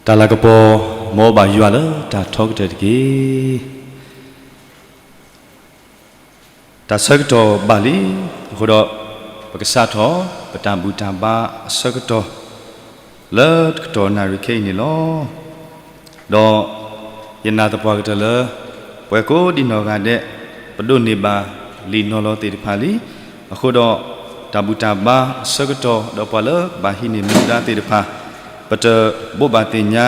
တၢ်လၤကပီၤ မ်အဘၣ်ယွၤလၢတၢ်ထီကတၢၢ်တက့ၢ်. တၢ်ဆၢကတီၢ်ဘၣ်လံ, အဃိဒီး ပကစးထီၣ် ပတၢ်ဘူၣ်တၢ်ဘါအဆၢကတီၢ် လၢတကတီၢ်နၣ်ရံၣ်ခဲအံၤန့ၣ်လီၤ. ဒီးယနာ်သပှၢ်ကတၢၢ်လၢ ပှၤကိးဒံနီၢ်ဂၤဒဲး ပဒိးန့ၢ်ဘၣ်လံာ်နီၤလီၤသ့ၣ်တဖၣ်လံ. အဃိဒီး တၢ်ဘူၣ်တၢ်ဘါအဆၢကတီၢ် ဒီးပှၤလၢကဘၣ်ဟံးန့ၢ်မူဒါသ့ၣ်တဖၣ် ပတဘိးဘၣ်သ့ၣ်ညါ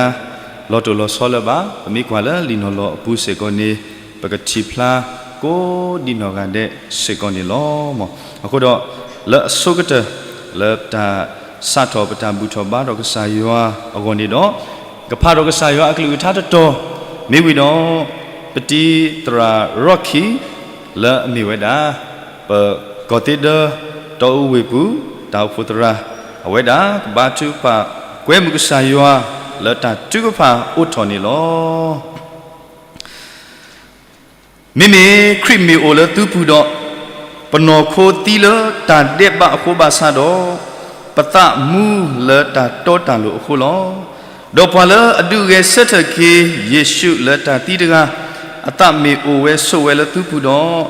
လီၤတိၢ်လီၤဆီလၢၤဘၣ်. ပမ့ၢ်ကွၢ်လၢလံာ်နီၤလီၤအပူၤစ့ၢ်ကီးန့ၣ် ပကထံၣ်ဖျါကိးဒံနီၢ်ဂၤဒဲးစ့ၢ်ကီးန့ၣ်လီၤ. အဃိဒီး လၢအဆိကတၢၢ် လၢပတၢ်စးထီၣ်ပတၢ်ဘူၣ်ထီၣ်ဘါထီၣ်ကစၢ်ယွၤအဂီၢ်န့ၣ်ဒီး ကဖးထီၣ်ကစၢ်ယွၤအကလုၢ်ကထါတတီၤ မ့ၢ်ဝံၤဒီး ပတံၤသရၣ်ရီၣ်ခံ လၢအမ့ၢ်ဝဲဒၣ် ပကီၢ်သ့ဒၢ တီအူဝ့ၢ်ပူၤ တၢ်အိၣ်ဖှိၣ်သရၣ် အဝဲဒၣ်ကဘါထုကဖၣ် ကွဲမုာ်ကစၢ်ယွၤ လၢတၢ်ထုကဖၣ်အိးထီၣ်န့ၣ်လီၤ. မ့မ့ၢ်ခရံာ်မ့ၢ်အိၣ်လၢသုပူၤဒီး, ပနီၢ်ခိသံလၢတၢ်ဒဲးဘးအဃိဘၣ်ဆၣ်ဒီး, ပသးမူလၢတၢ်တီတၢ်လိၤအဃိလီၤ. ဒီးပှၤလၢအဒုးဂဲၤဆၢထၢၣ်က့ၤယ့ၣ်ၡူးလၢတၢ်သံတဂၤ, အသးမ့ၢ်အိၣ်ဝဲဆိးဝဲလၢသုပူၤဒီး,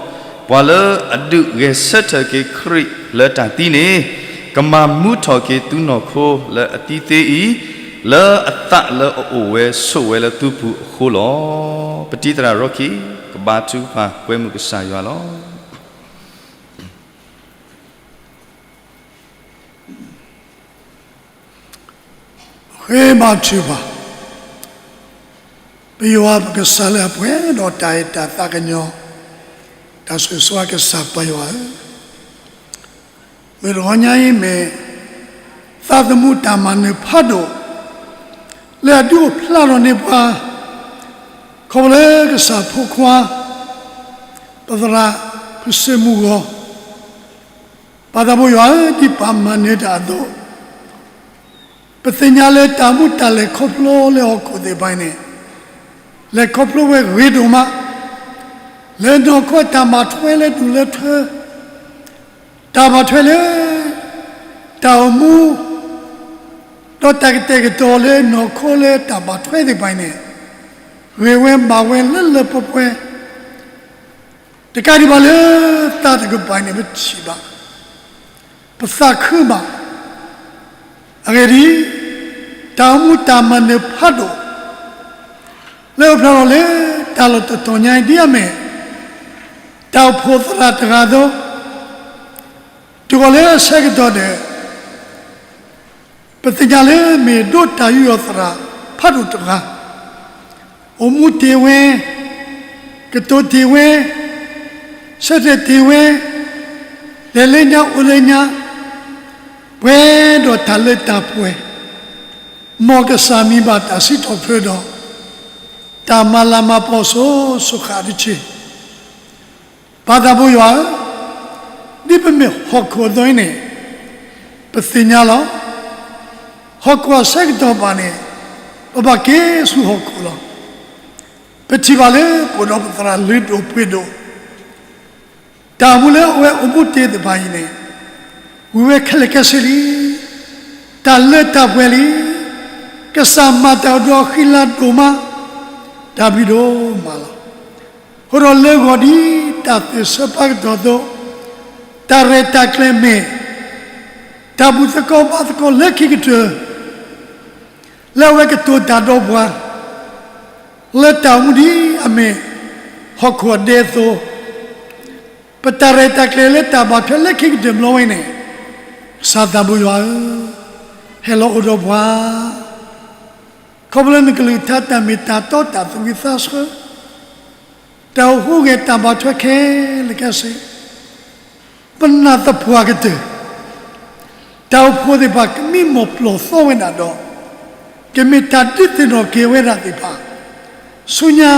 ပှၤလၢအဒုးဂဲၤဆၢထၢၣ်က့ၤခရံာ်လၢတၢ်သံန့ၣ်, ကမၤမူထီၣ်က့ၤသုနီၢ်ခိလၢအသံသ့အံၤ, လၢအသးလၢအအိၣ်ဝဲဆိးဝဲလၢသုပူၤအဃိလီၤ. ပတံၤသရၣ်ရီၣ်ခံ ကဘါထုကဖၣ်ကွဲမုာ်ကစၢ်ယွၤလီၤ. ဃ့ဘါထုကဖၣ်, ပယွၤပကစၢ်လၢအပှဲၤဒီးတၢ်အဲၣ်တၢ် သးကညီၤ တၢ်ဆိၣ်ဂ့ၤဆိၣ်ဝါကစၢ်ပၢ်ယွၤဧၢ, မုၢ်တဂီၤညါအံၤမ့ၢ် သးသမူတၢ်မၤနၢၤဖးဒိၣ် လၢအဒုးအိၣ်ဖျါထီၣ်န့ၢ်ပှၤ ခီဖျိလၢကစၢ်ဖိခွါ ပသရၣ်ဖုစ့မူဂီၢ်, ပၢ်သးဘိယွၤဧၢ, ဒ်ပၢ်မၤနၢၤတၢ်အသိး, ပသ့ၣ်ညါလၢတၢ်မူတၢ်လဲၤခီဖျိလၢဟီၣ်ခိၣ်သ့ၣ်တဖၣ်အံၤန့ၣ်, လဲၤခီဖျိဝဲဂ့ၤဒိၣ်မး, လၢနီၢ်ခိတၢ်ဘၣ်ထွဲလၢဒူၣ်လၢထၢ, တၢ်ဘၣ်ထွဲလၢ တၢ်အိၣ်မူ ဒီးတၢ်ကတဲာ်ကတီၤလၢနီၢ်ခိလၢတၢ်ဘၣ်ထွဲသ့ၣ်တဖၣ်အံၤန့ၣ်, ဂ့ၤဝဲဘၣ်ဝဲလၢလၢပှဲၤပှဲၤ, တကးဒံးဘၣ်လၢသးတကပၤအံၤန့ၣ် ပထံၣ်ဘၣ်, ပသးခုဘၣ်. အဂ့ၢ်ဒ်အံၤ, တၢ်အိၣ်မူတၢ်မၤနၢၤဖးဒိၣ် လၢအိၣ်ဖျါထီၣ်လၢတၢ်လီၢ်တတီၤညါအံၤ ဒ်အမ့ၢ် တၢ်အိၣ်ဖှိၣ်သရၣ်တဂၤအသိး, တုၤဃီၤလၢအဆၢကတီၢ်ဒီး ပသ့ၣ်ညါလၢမ့ၢ်ဒိးတၢ်ယူးယီၣ်သရၣ်ဖးဒိၣ်တဂၤ, အိၣ်မူတ့ၢ်ဝဲ, ကတိၤတ့ၢ်ဝဲ, ဆၢထၢၣ်တ့ၢ်ဝဲ, လဲၤလၢညါအိၣ်လၢညါ, ပှဲၤဒီးတၢ်လၢတၢ်ပှဲၤ, မ်ကစၢ်မံၤဘၣ်တၢ်စံးထီၣ်ပတြၢၤဒီး တၢ်မၤလၤမၤကပီၤစိၤစိၤဃၣ်တက့ၢ်. ပၢ်သးဘိယွၤဧၢ, ဒ်ပမ့ၢ်ဟီၣ်ခိၣ်အသိးအံၤန့ၣ်, ပသ့ၣ်ညါလီၤ. ဟီၣ်ခိၣ်အဆၢကတီၢ်ဘၣ်န့ၣ်, ပဘၣ်က့ၤဆူဟီၣ်ခိၣ်လီၤ. ပထံၣ်ဘၣ်လၢပအိၣ်ဒီးပသရၣ်လုၢ်ဒိၣ်ပှ့ၤဒိၣ်, တၢ်အိၣ်မူလၢအဝဲအိၣ်မူတ့ၢ်သ့ၣ်တဖၣ်အံၤန့ၣ်, ဝံၤဝဲခဲလၢာ်ခဲဆ့လံ. တၢ်လၢတၢ်ပှဲၤလံ. ကစၢ်မၤတၢ်အိၣ်ဒီးအဃံလၤဒိၣ်မး, တၢ်ဘျုးဒိၣ်မးလီၤ. အဃိဒီးလၢဂီၤဒ်တၢ်သ့ၣ်ဆၢပၢကတီၢ်အသိး, တၢ်ရဲၣ်တၢ်ကျဲၤမ့ၢ် တၢ်ဘူၣ်သကိးဘါသကိးလၢခံကတၢၢ် လၢအဝဲကတိၤတၢ်ဒီးပှၤ လၢတၢ်အိၣ်မူဒ်အမ့ၢ် ဟီၣ်ခိၣ်အဒဲအသိး, ပတၢ်ရဲၣ်တၢ်ကျဲၤလၢတၢ်ဘၣ်ထွဲလၢခံကတၢၢ်ဘျီဝဲန့ၣ်, ကစၢ်သးဘိယွၤဧၢ, ဟဲလီၤအိၣ်ဒီးပှၤ, ခီဖျိနကလုၢ်ကထါတၢ်မ့ၢ်တၢ်တီတၢ်သူၣ်ဝံၣ်သးဆၢ, တၢ်အိၣ်ဟူးဂဲၤတၢ်ဘၣ်ထွဲခဲလၢာ်ခဲဆ့ ပနာ်သပှၢ်ကတၢၢ်, တၢ်အိၣ်ဖှိၣ်သ့ၣ်တဖၣ်ကမံမီၢ်ပျီၢ်သီဝဲဒၣ်ဒီး, ကမ့ၢ်တၢ်ဒုးသ့ၣ်နီၣ်က့ၤဝဲဒၣ်သ့ၣ်တဖၣ်, ဆူညါ,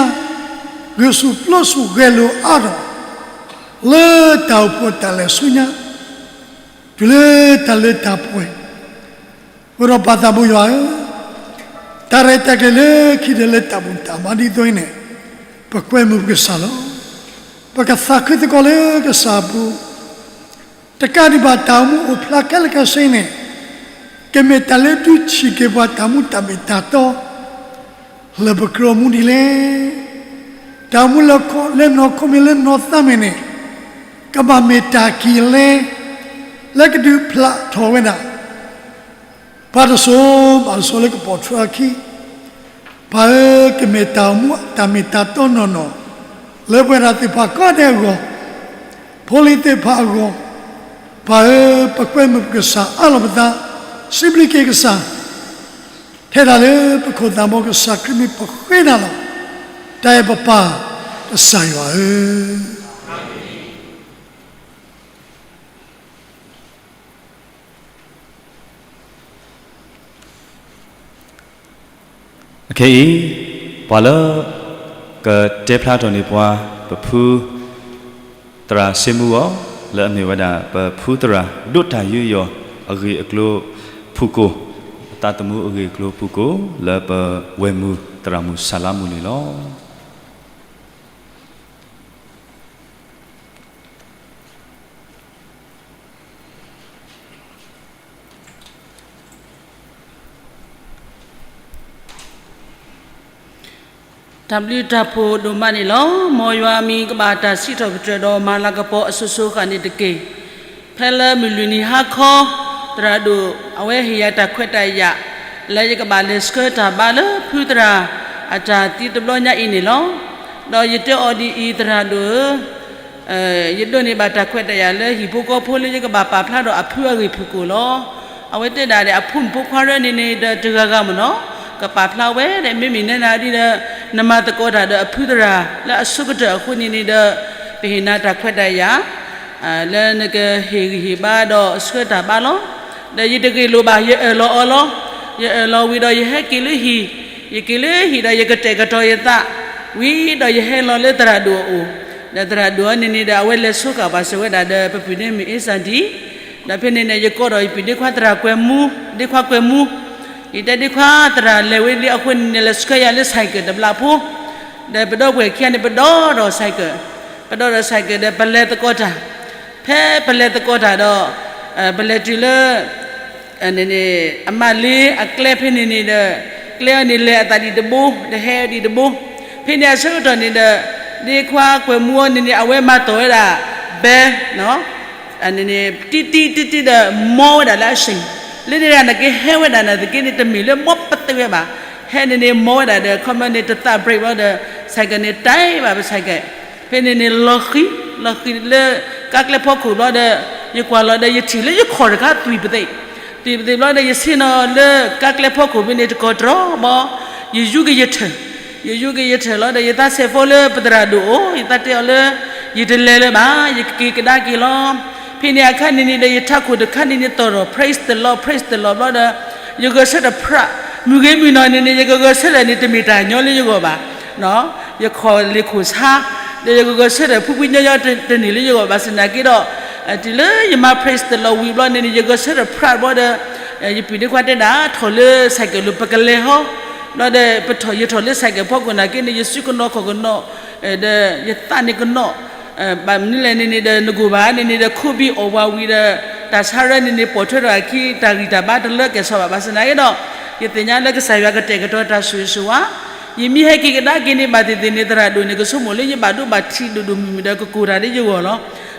ဂုာ်ဆူၣ်ပျိဆူၣ်ဂဲၤလိာ်အါထီၣ်, လၢတၢ်အိၣ်ဖှိၣ်တၢ်လဲၤဆူညါ, တုၤလၢတၢ်လၢတၢ်ပှဲၤ, အဃိဒီးပၢ်သးဘိယွၤဧၢ, တၢ်ရဲၣ်တၢ်ကျဲၤလၢခံကတၢၢ်လၢတၢ်ဘူၣ်တၢ်ဘါဒ်သိးအံၤန့ၣ်, ပကွဲမုာ်ပကစၢ်လီၤ. ပကသးခုသကိးလၢကစၢ်အပူၤ, တကးဒံးဘၣ်တၢ်အိၣ်မူအိၣ်ဖျါခဲလၢာ်ခဲဆ့န့ၣ်, ကမ့ၢ်တၢ်လၢဒုးထံၣ်က့ၤပှၤတၢ်မူတၢ်မ့ၢ်တၢ်တီ လၢပကြၢးမူဒ်လဲၣ်. တၢ်မူလၢခီၣ်လၢနီၢ်ခိမ့ၢ်လၢနီၢ်သးမ့ၢ်န့ၣ်, ကဘၣ်မ့ၢ်တၢ်ကံၢ်လဲ, လၢကဒုးဖျးထီၣ်ဝဲဒၣ် ပှၤတစိၤဘၣ်တစိၤလၢကပိာ်ထွဲအခံ, ပၢ်ဧၢ, ကမ့ၢ်တၢ်အိၣ်မူတၢ်မ့ၢ်တၢ်တီနီၢ်နီၢ်, လၢပဝဲဒၣ်သ့ၣ်တဖၣ်ကိးဂၤဒဲးအဂီၢ်, ဖိလံၤသ့ၣ်တဖၣ်အဂီၢ်, ပၢ်ဧၢ, ပကွဲမုာ်ပကစၢ်အါလီၤပသး, စံးဘျုးက့ၤကစၢ် ထဲဒၣ်လၢ ပခိၣ်သးဘီကစၢ်ခရံာ်မံၤပဃ့ဒၣ်လီၤ. တၢ်အဲၣ်ပပၢ်ကစၢ်ယွၤဧၢ. အခဲအံၤ, ပှၤလၢကတဲဖျါထီၣ်န့ၢ်ပှၤ ပဖု သရၣ်စ့မူဂီၢ် လၢအမ့ၢ်ဝဲဒၣ် ပဖုသရၣ်ဒိၣ်တၢ်ယူးယီၢ်အဂ့ၢ်အကျိၤဖုၣ်ကိာ်, အသးသမူအဂ့ၢ်အကျိၤဖုၣ်ကိာ် လၢပဝဲၢ်မုၢ်သရၣ်မုၣ်စၢ်လါမုၣ်န့ၣ်လီၤ. တၢ်ဘျုးတၢ်ဖှိၣ်ဒိၣ်မးန့ၣ်လီၤ. မ်ယွၤအမံၤကဘၣ်တၢ်စံးထီၣ်ပတြၢၤဒီးမၤလၤကပီၤအစိၤစိၤအဃၣ်န့ၣ်တက့ၢ်. ဖဲလၢမုၢ်လွံၢ်နံၤဟါခီ, သရၣ်ဒိၣ်အဝဲဟ့ၣ်ယၤတၢ်ခွဲးတၢ်ယာ် လၢယကဘၣ်လဲၤဆှၢတၢ်ဘါလၢဖုသရၣ်အတၢ်သံတဘျီညါအံၤန့ၣ်လီၤ. ဒီးယတဲအီၤဒ်အံၤ, သရၣ်ဒိၣ်ဧၢ, ယဒိးန့ၢ်ဘၣ်တၢ်ခွဲးတၢ်ယာ်လၢဟံၣ်ဖိဃီဖိလၢယကဘၣ်ပာ်ဖျါဒီးအဖုအဂ့ၢ်ဖုၣ်ကိာ်လီၤ. အဝဲတဲဒၣ်ဒီး အဖိမုၣ်ဖိခွါရၢန့ၣ်န့ၣ်ဒီးတဂၤဂၤမ့ၢ်နီၤ, ကပာ်ဖျါဝဲဒီး မ့မ့ၢ်နဲဒၣ်ဒ်ဒီး နမၤသကိးတၢ်ဒီးအဖုသရၣ်လၢအဆိကတၢၢ်အဃိန့ၣ်န့ၣ်ဒီး ပဟ့ၣ်နၤတၢ်ခွဲးတၢ်ယာ် လၢနကဟ့ၣ်ဂံၢ်ဟ့ၣ်ဘါဒီးဆှၢတၢ်ဘါလီၤ. ဒီးယတဂ့ၢ်လိာ်ဘၣ်, ယအၢၣ်လီၤအီလီၤ. ယအၢၣ်လီၤဝံၤဒီးယဟဲက့ၤလၢဟံၣ်, ယက့ၤလၢဟံၣ်ဒီးယကတဲာ်ကတီၤယသး, ဝံၤဒီးယဟဲလီၤလၢသရၣ်ဒိၣ်အအိၣ်, ဒီးသရၣ်ဒိၣ်အံၤန့ၣ်န့ၣ်ဒီး အဝဲလဲၤဆိဃာ်ပှၤစၢၤဝဲဒၣ်ဒီး ပပုၢ်န့ၣ်မ့ၢ်အ့စၣ်ဒံ, ဒီးဖဲန့ၣ်န့ၣ် ယကိးဒီးယပုၢ်ဒ့ခွါသရၣ်ကွဲၤမူ, ဒ့ခွါကွဲၤမူ, ယတဲဒ့ခွါသရၣ်လဲၤဝဲလံအဃိန့ၣ်န့ၣ် လဲၤဆှၢယၤလၢ cycle တဘျီဖိ, ဒီးပဒီပုၢ်ဝဲၢ်ခံဂၤန့ၣ် ပဒီဒီး cycle, ပဒီဒီး cycle ဒီးပလဲၤသကိးတၢ်, ဖဲပလဲၤသကိးတၢ်ဒီး ပလဲၤတုၤလၢ အမၤလ့အကျဲဖဲန့ၣ်န့ၣ်ဒီး ကျဲအီၤန့ၣ်လဲၤအသးဒံးတဘိ, ဒီးဟဲဒံးတဘိ, ဖဲန့ၣ်အဆၢကတီၢ်န့ၣ်ဒီး ဒ့ခွါကွဲၤမူအီၤန့ၣ်န့ၣ် အဝဲမၤတီၢ်ဝဲဒၣ် ဘဲ န့ၣ် တံတံတံတံဒီး မီဝဲဒၣ်လၢအဆ့ၣ်, လၢန့ၣ်ဒၣ်နကဟဲဝဲဒၣ်နာ်သက့န့ၣ် တမ့ၢ်လၢမီပသ့ဝဲဘၣ်, ဟဲန့ၣ်န့ၣ် မီဝဲဒၣ်ဒီး ခီမီန့ၣ် တသး brake ဘျီဒီး cycle န့ၣ် တၢ်ဘၣ်ပ cycle, ဖဲန့ၣ်န့ၣ် လီၤဃံ, လီၤဃံလၢ ကါကျဲဖီခိၣ်ဘျီဒီး ယကွၢ်လီၤဒီး ယထံၣ်လၢယခီၣ်တခါသွံၣ်ပသ့ၣ်, သွံၣ်ပသ့ၣ်ဘျီဒီး ယဆ့ၣ်နီၤလၢကါကျဲဖီခိၣ်ဖဲန့ၣ် တကီၢ်တြီဘီ, ယယူက့ၤယထၢၣ်, ယယူက့ၤယထၢၣ်လီၤဒီး ယသးစဲးဖိလၢပသရၣ်ဒိၣ်အအိၣ်, ယသးတဲအီၤလၢ ယတလဲၤလၢၤဘၣ်, ယကက့ၤကဒါက့ၤလီၤ. ဖဲန့ၣ်အခါန့ၣ်န့ၣ်ဒီး ယထးခိၣ်တခါန့ၣ်န့ၣ် တီၢ်ဒီး praise the Lord, praise the Lord ဘျီဒီး ယဂဲၤဆၢထၢၣ်ဖြး, မုၢ်ဂ့ၤမုၢ်နီၢ်န့ၣ်န့ၣ် ယကဂဲၤဆၢထၢၣ်န့ၣ် တမ့ၢ်တၢ်ညီလၢယဂီၢ်ဘၣ်, ယခီၣ်လ့ၢ်ခိၣ်ဆါ, ဒီးယကဂဲၤဆၢထၢၣ်ဖှံဖှံညီညီတန့ၢ်လၢယဂီၢ်ဘၣ်ဆၣ်သနာ်က့ဒီး တုၤလၢယမၤ praise the Lord ဝံၤဘျီန့ၣ်န့ၣ် ယဂဲၤဆၢထၢၣ်ဖြးဘျီဒီး ယပုၢ်ဒ့ခွါတဲဒၣ် ထီၣ်လၢ cycle လၢပကလဲၤဟီ, ဘျီဒီးပထီၣ်ယထီၣ်လၢ cycle ဖီခိၣ်နာ်က့န့ၣ် ယစုကနိးခီၣ်ကနိး, ဒီးယသးန့ၣ်ကနိး, ဘၣ်မနုၤလဲၣ်န့ၣ်န့ၣ်ဒီး နဂိၢ်ဘၣ်န့ၣ်န့ၣ်ဒီး ခိဘံအိၣ်ဝးဝံၤဒီး တၢ်ဆါရၢန့ၣ်န့ၣ် ပိာ်ထွဲထီၣ်အခံ တၢ်ဂံၢ်တၢ်ဘါတလၢကဲၣ်ဆိးဘၣ် ဘၣ်ဆၣ်သနာ်က့ဒီး ယသ့ၣ်ညါလၢကစၢ်ယွၤကတဲာ်ကတီၤတၢ်ဆိၣ်ဂ့ၤဆိၣ်ဝါ, ယမ့ၢ်ဟဲက့ၤကဒါက့ၤန့ၣ် ဘၣ်သ့ၣ်သ့ၣ်န့ၣ် သရၣ်ဒိၣ်န့ၣ် ကဆိကမိၣ်လၢယဘၣ်ဒိဘၣ်ထံးဒိၣ်ဒိၣ်မုၢ်မုၢ်ဒီး ကကိၢ်တၢ်လၢယဂီၢ်လီၤ.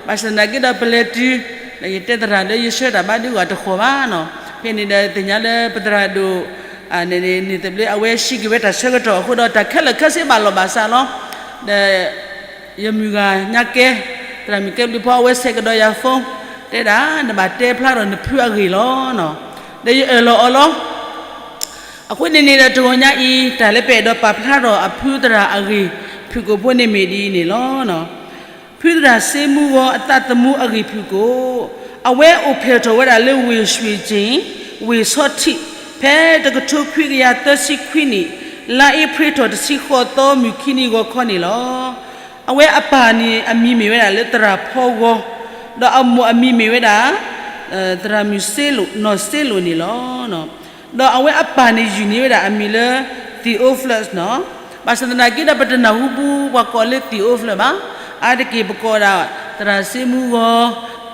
ဘၣ်ဆၣ်သနာ်က့ဒီး ပလဲၤတုၤ ဒီးယတဲသရၣ်လၢယဆှၢတၢ်ဘါဒုးအီၤတဃီၤဘၣ်နီၤ. ဖဲန့ၣ်ဒီးသ့ၣ်ညါလၢပသရၣ်ဒိၣ် န့ၣ်သဘျ့ အဝဲစံးက့ၤဝဲတၢ်ဆၢကတီၢ်အဃိဒီး တၢ်ခဲလၢာ်ခဲဆ့ဘၣ်လီၢ်ဘၣ်စးလီၤ. ဒီး ယမုၢ်ဂၤညါကဲ, သရၣ်မုၣ်ကဲဘျုးဖီ အဝဲဆဲးကဒီးယၤ phone တဲဒၣ် နဘၣ်တဲဖျါထီၣ်နဖုအဂ့ၢ်လီၤ. ဒီးယအၢၣ်လီၤအီလီၤ. အဃိန့ၣ်န့ၣ်ဒီး တဂီၤညါအံၤ တၢ်လၢပအဲၣ်ဒိးပာ်ဖျါထီၣ်အဖုသရၣ်အဂ့ၢ်ဖုၣ်ကိာ်ဖိန့ၣ်မ့ၢ်ဒ်အံၤန့ၣ်လီၤ. ဖုသရၣ်စ့မူဂီၤအသးသမူအဂ့ၢ်ဖုၣ်ကိာ်, အဝဲအိၣ်ဖျဲၣ်ထီၣ်ဝဲဒၣ်လၢဝ့ၢ်ရွှ့ၣ်ကၠ့ၣ်, ဝ့ၢ်ဆီထံး, ဖဲတကထိခွံကယၤသၢဆံခွံနံၣ်, လါအ့ဖြ့ၣ်ထီၣ်တဆံဃိးသီ မုၢ်ခံနံၤဂီၤခီန့ၣ်လီၤ. အဝဲအပၢ်န့ၣ်အမံၤမ့ၢ်ဝဲဒၣ်လၢသရၣ်ဖီဂီၤ, ဒီးအမိၢ်အမံၤမ့ၢ်ဝဲဒၣ် သရၣ်မုၣ်စ့လိာ်, နီၢ်စ့လိာ်န့ၣ်လီၤ. ဒီးအဝဲအပၢ်န့ၣ်ယုၢ်န့ၢ်ဝဲဒၣ်အမံၤလၢ Theophilus နီၤ. ဘၣ်ဆၣ်သနာ်က့ဒီး ပတနၢ်ဟူပူၤပှၤကိးလၢ Theophilus ဘၣ်. အါတက့ၢ်ပကိးဒၣ် သရၣ်စ့မူဂီၤ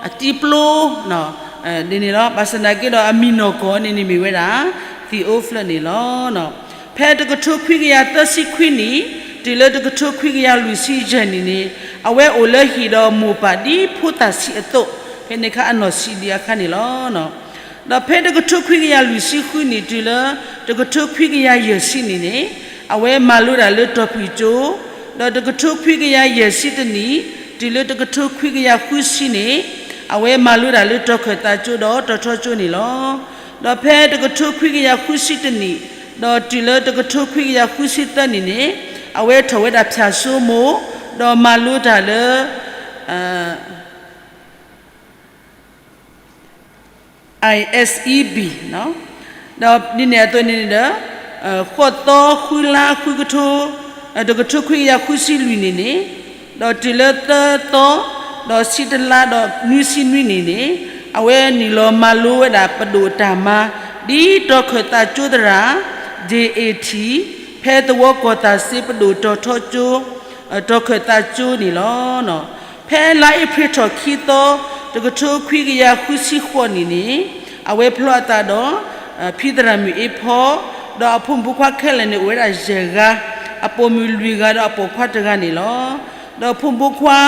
အတံပျိ ဒ်န့ၣ်လီၤ. ဘၣ်ဆၣ်သနာ်က့ဒီး အမံၤနီၢ်ကီၢ်န့ၣ်န့ၣ်မ့ၢ်ဝဲဒၣ် Theophilus န့ၣ်လီၤ. ဖဲတကထိခွံကယၤသၢဆံခွံနံၣ် တုၤလၢတကထိခွံကယၤလွံၢ်ဆံယဲၢ်နံၣ်န့ၣ် အဝဲအိၣ်လၢဟံၣ်ဒီးမိၢ်ပၢ်ဒ်ဖိသၣ်ဆံးအသိး, ဖဲန့ၣ်အခါအနီၢ်ဆံးဒံးအခါန့ၣ်လီၤ. ဒီးဖဲတကထိခွံကယၤလွံၢ်ဆံဃုနံၣ် တုၤလၢတကထိခွံကယၤယဲၢ်ဆံနံၣ်န့ၣ် အဝဲမၤလိတၢ်လၢတီၢ်ဖှံၣ်ကၠိ, ဒီးတကထိခွံကယၤယဲၢ်ဆံတနံၣ် တုၤလၢတကထိခွံကယၤဃုဆံန့ၣ် အဝဲမၤလိတၢ်လၢတီၢ်ခၢၣ်သးကၠိဒီးတီၢ်ထီကၠိန့ၣ်လီၤ. ဒီးဖဲတကထိခွံကယၤဃုဆံတနံၣ် ဒီးတုၤလၢတကထိခွံကယၤဃုဆံသၢနံၣ်န့ၣ် အဝဲထီၣ်ဝဲဒၣ်ဖၠၣ်စိမိၤ ဒီးမၤလိတၢ်လၢ ISEB ဒီးဒ်န့ၣ်အသိးန့ၣ်ဒီး ဃိးသီဃုလါဃုကထိ တကထိခွံကယၤဃုဆံလွံၢ်နံၣ်န့ၣ် ဒီးတုၤလၢသၢသီ ဒီးဆံတလါဒီးနွံဆံနွံနံၣ်န့ၣ် အဝဲနုာ်လီၤမၤလိဝဲဒၣ်ပဒိၣ်တၢ်မၤ ဒ်တီၢ်ခၢၣ်သးကၠိသရၣ် JAT ဖဲသဝီကီၢ်သးစ့ပဒိၣ်တီၢ်ထီကၠိ တီၢ်ခၢၣ်သးကၠိန့ၣ်လီၤ. ဖဲလါအ့ဖြ့ၣ်ထီၣ်ခံသီ တကထိခွံကယၤဃုဆံဃိးနံၣ်န့ၣ် အဝဲဖျီအသးဒီး ဖံသရၣ်မုၣ်အ့ဖီ ဒီးအဖိမုၣ်ဖိခွါခဲလၢာ်န့ၣ် အိၣ်ဝဲဒၣ်ယဲၢ်ဂၤ, အပိာ်မုၣ်လွံၢ်ဂၤဒီးအပိာ်ခွါတဂၤန့ၣ်လီၤ. ဒီးဖိမုၣ်ဖိခွါ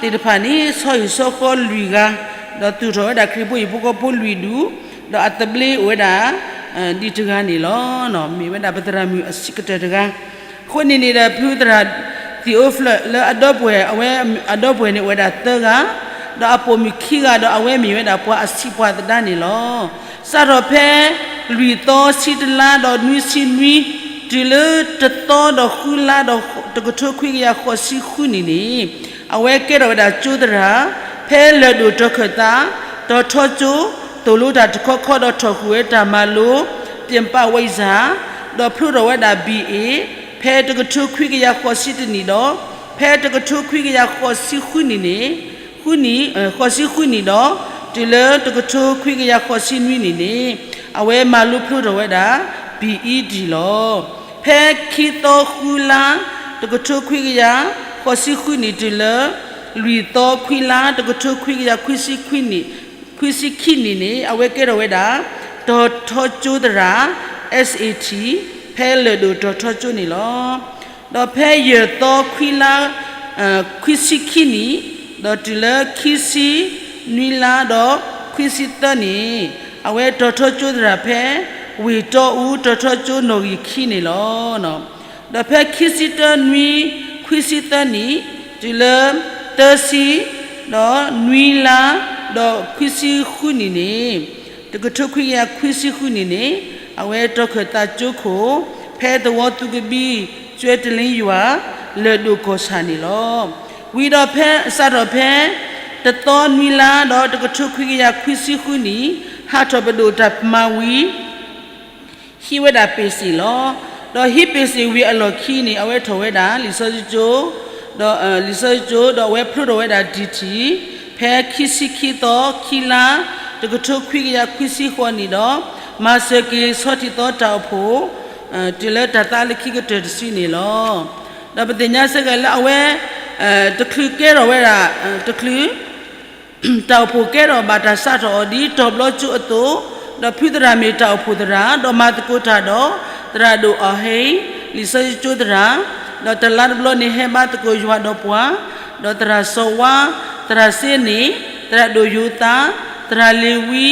သ့ၣ်တဖၣ်န့ၣ် ဆီဟံၣ်ဆီဃီလွံၢ်ဂၤ, ဒီးသူၣ်ထီၣ်ဝဲဒၣ်ခရံာ်ဖိဟံၣ်ဖိဃီဖိလွံၢ်ဒူၣ်, ဒီးအသဘျ့အိၣ်ဝဲဒၣ် ဒ်တဂၤန့ၣ်လီၤ. မ့ၢ်ဝဲဒၣ်ပသရၣ်မုၣ်အဆံးကတၢၢ်တဂၤ အဃိန့ၣ်န့ၣ်ဒီး ဖုသရၣ်သံၣ်အိဖျၢၣ်လၢအဒီပုၢ်ဝဲၢ် အဝဲအဒီပုၢ်ဝဲၢ်န့ၣ်အိၣ်ဝဲဒၣ်သၢဂၤ, ဒီးအပိာ်မုၣ်ခံဂၤ ဒီးအဝဲမ့ၢ်ဝဲဒၣ်ပှၤအဆံးပှၤသဒါန့ၣ်လီၤ. စးထီၣ်ဖဲလွံၢ်သီဆံတလါဒီးနွံဆံနွံ တုၤလၢတသီဒီးဃုလါဒီး တကထိခွံကယၤဃိးဆံဃုနံၣ်န့ၣ် အဝဲကဲထီၣ်ဝဲဒၣ်ကၠိသရၣ် ဖဲလၢၢ်ဒိၣ်တီၤခၢၣ်သး တီၤထီကၠိ သိၣ်လိတၢ်တခီခီဒီးထီၣ်ဃုာ်ဝဲတၢ်မၤလိ ပြင်ပဝိဇ္ဇာ ဒီးဖျိထီၣ်ဝဲဒၣ် ဘံၣ်အ့ၣ် ဖဲတကထိခွံကယၤဃိးဆံတနံၣ်ဒီး ဖဲတကထိခွံကယၤဃိးဆံဃုနံၣ်န့ၣ် ဃုနံၣ် ဃိးဆံဃုနံၣ်ဒီး တုၤလၢတကထိခွံကယၤဃိးဆံနွံနံၣ်န့ၣ် အဝဲမၤလိဖျိထီၣ်ဝဲဒၣ် ဘံၣ်အံၣ်ဒံၣ်လီၤ. ဖဲခံသီဃုလါ တကထိခွံကယၤဃိးဆံဃုနံၣ်တုၤလၢ လွံၢ်သီခွံလါ တကထိခွံကယၤခွံဆံခွံနံၣ် ခွံဆံခံနံၣ်န့ၣ် အဝဲကဲထီၣ်ဝဲဒၣ် တီၤထီကၠိသရၣ် SAT ဖဲလၢၢ်ဒိၣ်တီၤထီကၠိန့ၣ်လီၤ. ဒီးဖဲယဲၢ်သီခွံလါ ခွံဆံခံနံၣ် ဒီးတုၤလၢခံဆံနွံလါဒီး ခွံဆံသၢနံၣ် အဝဲတီၤထီကၠိသရၣ်ဖဲ ဝ့ၢ်တီအူ တီၤထီကၠိနီၣ်ဂံၢ်ခံန့ၣ်လီၤ. ဒီးဖဲခံဆံတၢနွံ ခွံဆံသၢနံၣ် တုၤလၢသၢဆံ ဒီးနွံလါ ဒီးခွံဆံဃုနံၣ်န့ၣ် တကထိခွံကယၤခွံဆံဃုနံၣ်န့ၣ် အဝဲတီၤခၢၣ်သးကၠိခိၣ် ဖဲသဝီသုးကဘံ ကၠွဲတလ့ယွၤ လၢၢ်ဒိၣ်ကီၢ်ဆၣ်န့ၣ်လီၤ. ဝံၤဒီးဖဲ စးထီၣ်ဖဲ တသီနွံလါ ဒီးတကထိခွံကယၤခွံဆံဃုနံၣ် ဟးထီၣ်ပဒိၣ်တၢ်မၤဝံၤ ဟံးဝဲဒၣ်ပ့ၢ်စ့ၣ်လီၤ. ဒီးဟံးပ့ၢ်စ့ၣ်ဝံၤအလီၢ်ခံန့ၣ် အဝဲထီၣ်ဝဲဒၣ် လံာ်စီဆှံကၠိ ဒီး လံာ်စီဆှံကၠိ ဒီးအဝဲဖျိထီၣ်ဝဲဒၣ် ဒံၣ်ထံၣ် ဖဲခံဆံခံသီ ခံလါ တကထိခွံကယၤခွံဆံဃိးနံၣ်ဒီး မၤစၢၤက့ၤဆီထံးသီတၢ်အိၣ်ဖှိၣ် တုၤလၢတၢ်သးလၢခံကတၢၢ်တစုန့ၣ်လီၤ. ဒီးပသ့ၣ်ညါစ့ၢ်ကီးလၢအဝဲ တချုးကဲထီၣ်ဝဲဒၣ် တချုး တၢ်အိၣ်ဖှိၣ်ကဲထီၣ်ဘၣ်တၢ်စးထီၣ်အီၤဒ် တီၤဘျီကၠိအသိး, ဒီးဖုသရၣ်မ့ၢ်တၢ်အိၣ်ဖှိၣ်သရၣ်, ဒီးမၤသကိးတၢ်ဒီး သရၣ်ဒိၣ်အီၣ်ဟ့ၣ်, လံာ်စီဆှံကၠိသရၣ်, ဒီးတလါတဘျီန့ၣ်ဟဲဘါသကိးယွၤဒီးပှၤ, ဒီးသရၣ်စီၤဝါ, သရၣ်စ့န့ၣ်, သရၣ်ဒိၣ်ယိၤသး, သရၣ်လ့ၤဝံ,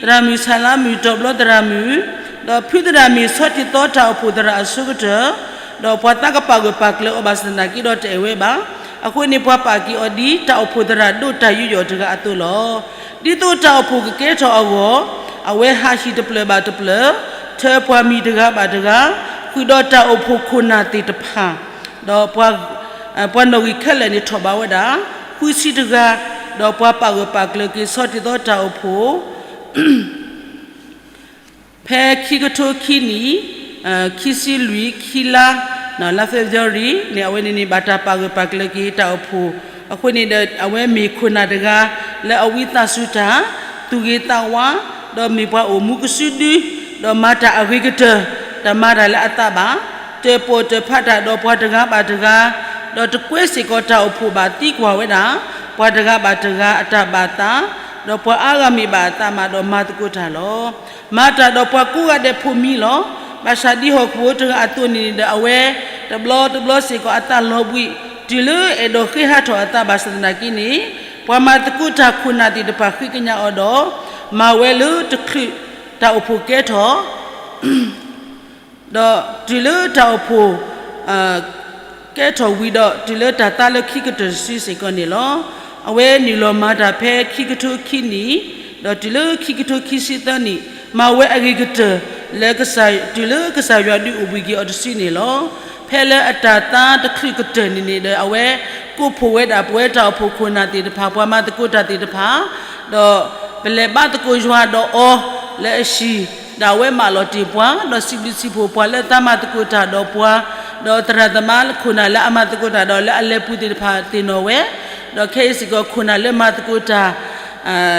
သရၣ်မုၣ်ဆၣ်လါမုၣ် တီၤဘျီသရၣ်မုၣ်, ဒီးဖုသရၣ်မ့ၢ်ဆီထံးသီတၢ်အိၣ်ဖှိၣ်သရၣ်အဆိကတၢၢ်, ဒီးပှၤသးကပာ်ဂၢၢ်ပာ်ကျၢၤအီၤဘၣ်ဆၣ်သနာ်က့ဒီးတအဲၣ်ဝဲဘၣ်. အဃိန့ၣ် ပှၤပာ်က့ၤအီၤဒ်တၢ်အိၣ်ဖှိၣ်သရၣ်ဒိၣ်တၢ်ယူးယီၣ်တဂၤအသိးလီၤ. ဒ်သိးတၢ်အိၣ်ဖှိၣ်ကကဲထီၣ်အဂီၢ်, အဝဲဟးဟံၣ်တဖျၢၣ်ဘၣ်တဖျၢၣ်, ထၢပှၤမံၤတဂၤဘၣ်တဂၤ, ဃုာ်ဒီးတၢ်အိၣ်ဖှိၣ်ခိၣ်နၢ်သ့ၣ်တဖၣ်, ဒီး ပှၤနီၣ်ဂံၢ်ခဲလၢာ်န့ၣ်ထီၣ်ဘးဝဲဒၣ် ဃုဆံတဂၤ, ဒီးပှၤပာ်ဂၢၢ်ပာ်ကျၢၤက့ၤဆီထံးသီတၢ်အိၣ်ဖှိၣ် ဖဲခံကထိခံနံၣ်, ခံဆံလွံၢ် ခံလါ, လါ February န့ၣ် အဝဲန့ၣ်န့ၣ် ဘၣ်တၢ်ပာ်ဂၢၢ်ပာ်ကျၢၤက့ၤတၢ်အိၣ်ဖှိၣ်, အဃိန့ၣ်ဒီး အဝဲမ့ၢ်ခိၣ်နၢ်တဂၤ လၢအဝံသးစူၤတၢ်, သူၣ်ဂ့ၤသးဝါ, ဒီးမ့ၢ်ပှၤအိၣ်မူကစုဒု, ဒီးမၤတၢ်အဂ့ၤကတၢၢ်, တမၤတၢ်လၢအသးဘၣ်, တၢၣ်ပီၣ်တၢၣ်ဖးတၢ်ဒီးပှၤတဂၤဘၣ်တဂၤ, ဒီးတကွဲစ့ၢ်ကီးတၢ်အိၣ်ဖှိၣ်ဘၣ်သံကွၢ်ဝဲဒၣ် ပှၤတဂၤဘၣ်တဂၤအတၢ်ဘၣ်သး, ဒီးပှၤအါဂၤမ့ၢ်ဘၣ်အသးမးဒီးမၤသကိးတၢ်လီၤ. မၤတၢ်ဒီးပှၤကိးဂၤဒဲးဖိမံၤလီၤ. ဘၣ်ဆၣ်ဒ်ဟီၣ်ခိၣ်ဖိတဂၤအသိးန့ၣ်န့ၣ်ဒီး အဝဲတဘျီတဘျီစ့ၢ်ကီးအသးလီၤဘှံး တုၤလၢအဲၣ်ဒိးဃ့ဟးထီၣ်အသးဘၣ်ဆၣ်သနာ်က့န့ၣ်, ပှၤမၤသကိးတၢ်ခိၣ်နၢ်သ့ၣ်တဖၣ်ဃ့ကညးအီၤဒီး မၤဝဲလၢတချုးတၢ်အိၣ်ဖှိၣ်ကဲထီၣ် ဒီးတုၤလၢတၢ်အိၣ်ဖှိၣ် ကဲထီၣ်ဝံၤဒီး တုၤလၢတၢ်သါလၢခံကတၢၢ်တစုစ့ၢ်ကီးန့ၣ်လီၤ. အဝဲနုာ်လီၤမၤတၢ်ဖဲခံကထိခံနံၣ်, ဒီးတုၤလၢခံကထိခံဆံသၢနံၣ်, မၤဝဲအဂ့ၤကတၢၢ်လၢ တုၤလၢကစၢ်ယွၤဒုးအိၣ်ဘှံးက့ၤအီၤတစုန့ၣ်လီၤ. ဖဲလၢအတၢ်သါတချုးကတၢၢ်န့ၣ်န့ၣ်ဒီး အဝဲကိးဖှိၣ်ဝဲဒၣ်ပဝဲတၢ်အိၣ်ဖှိၣ်ခိၣ်နၢ်သ့ၣ်တဖၣ် ပှၤမၤသကိးတၢ်သ့ၣ်တဖၣ် ဒီးပလဲၤဘါသကိးယွၤဒီးအီၤလၢအဟံၣ်, ဒီးအဝဲမၢလီၤတ့ၢ်ပှၤ, ဒီးစံးဘျုးစံးဖှိၣ်ပှၤလၢအသးမၤသကိးတၢ်ဒီးပှၤ, ဒီးသရၣ်သမါခိၣ်နၢ်လၢအမၤသကိးတၢ်ဒီးလၢအလဲၤပူၤသ့ၣ်တဖၣ်သ့ၣ်နီၣ်ဝဲ, ဒီးခဲအံၤစ့ၢ်ကီးခိၣ်နၢ်လၢမၤသကိးတၢ်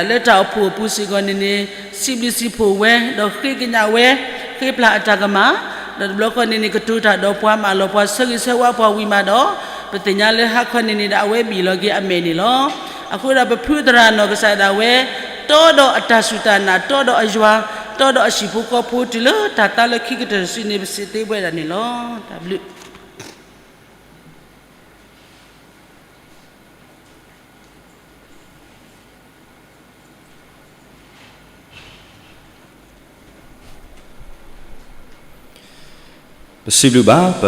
လၢတၢ်အိၣ်ဖှိၣ်အပူၤစ့ၢ်ကီးန့ၣ်န့ၣ် စံးဘျုးစံးဖှိၣ်ဝဲ, ဒီးဃ့ကညးဝဲ, ဃ့ပျၢ်အတၢ်ကမၣ်, ဒီးတဘျီဃီန့ၣ်န့ၣ် ကတိၤတၢ်ဒီးပှၤ မၢလီၤပှၤ ဆၢဂ့ၤဆၢဝါပှၤဝံၤမးဒီး, ပသ့ၣ်ညါလၢဟါခီန့ၣ်န့ၣ်ဒီး အဝဲဘံၣ်လီၤက့ၤအမဲာ်န့ၣ်လီၤ. အဃိဒီးပဖုသရၣ်နီၢ်ကစၢ်ဒၣ်ဝဲ တီဒီးအတၢ်စူၢ်တၢ်နာ်, တီဒီးအယွၤ, တီဒီးအဟံၣ်ဖိဃီဖိ တုၤလၢတၢ်သါလၢခံကတၢၢ်တစုန့ၣ် ပစံးသ့ဝဲဒၣ်န့ၣ်လီၤ. တၢ်ဘျုး ပစံးဘျုးဘၣ် ပ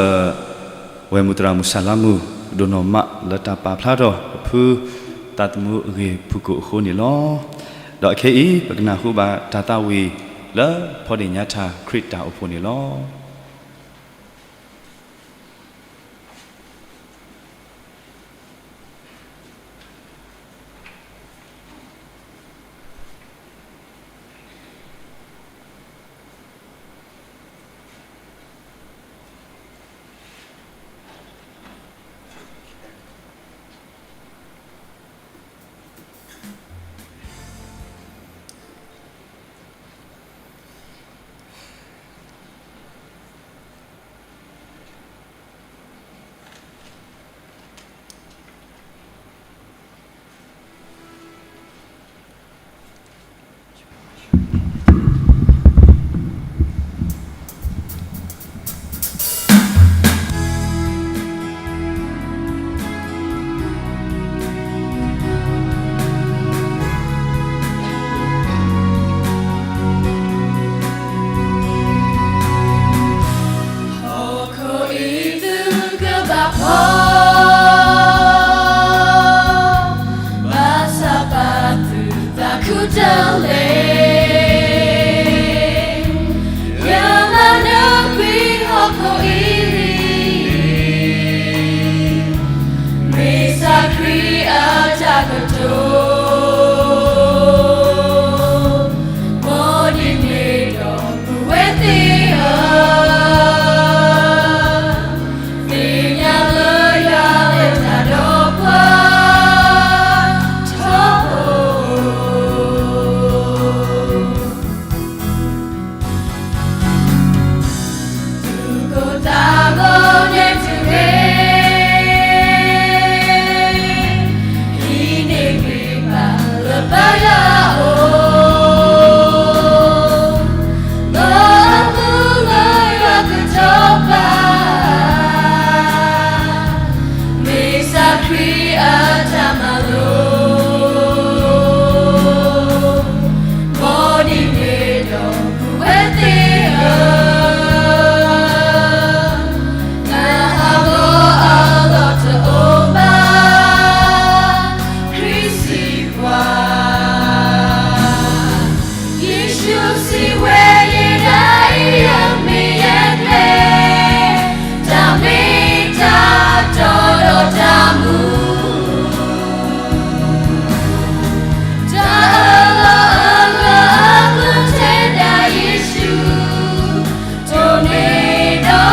ဝဲမုၢ်သရၣ်မုၣ်စၢ်လါမုၢ် ဒိၣ်နီၢ်မးလၢတၢ်ပာ်ဖျါထီၣ် ပဖုသးသမူအဂ့ၢ်ဖုၣ်ကိာ်အဃိန့ၣ်လီၤ. ဒီးအခဲအံၤ ပကနၢ်ဟူဘၣ်တၢ်သးဝံၣ်လၢ ဖီဒ့ၣ်ညါထါခရံာ်တၢ်အိၣ်ဖှိၣ်န့ၣ်လီၤ. ဟီၣ်ခိၣ်အံၤသုကဘၣ်ဖှီၣ် ဘၣ်ဆၣ်ပာ်သုသးခုတလဲၣ်, ယမၤနၢၤကွံာ်ဟီၣ်ခိၣ်အံၤလံ, မ့ၢ်ကစၢ်ခရံာ်အတၢ်ကတိၤ မ်ဒ်န့ၣ်ဒီး ပုၢ်ဝဲၢ်သ့ၣ်ဧၢ, သ့ၣ်ညါလၢယွၤလၢတၢ်ဒီးပှၤထီဘိ သုးခိၣ်သးဘိန့ၣ်တဂ့ၤ, ဟံးန့ၢ်ဂံၢ်ဘါလၢပယီၤအအိၣ်, လၢအမူလၢယွၤကတိၤပာ်, မ့ၢ်ကစၢ်ခရံာ်အတၢ်မၤလိ မ်ဒ်န့ၣ်ဒီး ပုၢ်ဝဲၢ်သ့ၣ်ဧၢ, တၢ်ဟးဂီၤအလီၢ်တအိၣ်ဘၣ်, ခရံာ်စံးပှၤ ယ့ၣ်ၡူးစံးဝဲ ယဲဒၣ်အံၤယမ့ၢ်ယကျဲ, တၢ်မ့ၢ်တၢ်တီဒီးတၢ်မူ တၢ်အၢၣ်လီၤအဂၢၢ်အကျၢၤထဲဒၣ်ယ့ၣ်ၡူး, တိၢ်န့ၢ်ဒီး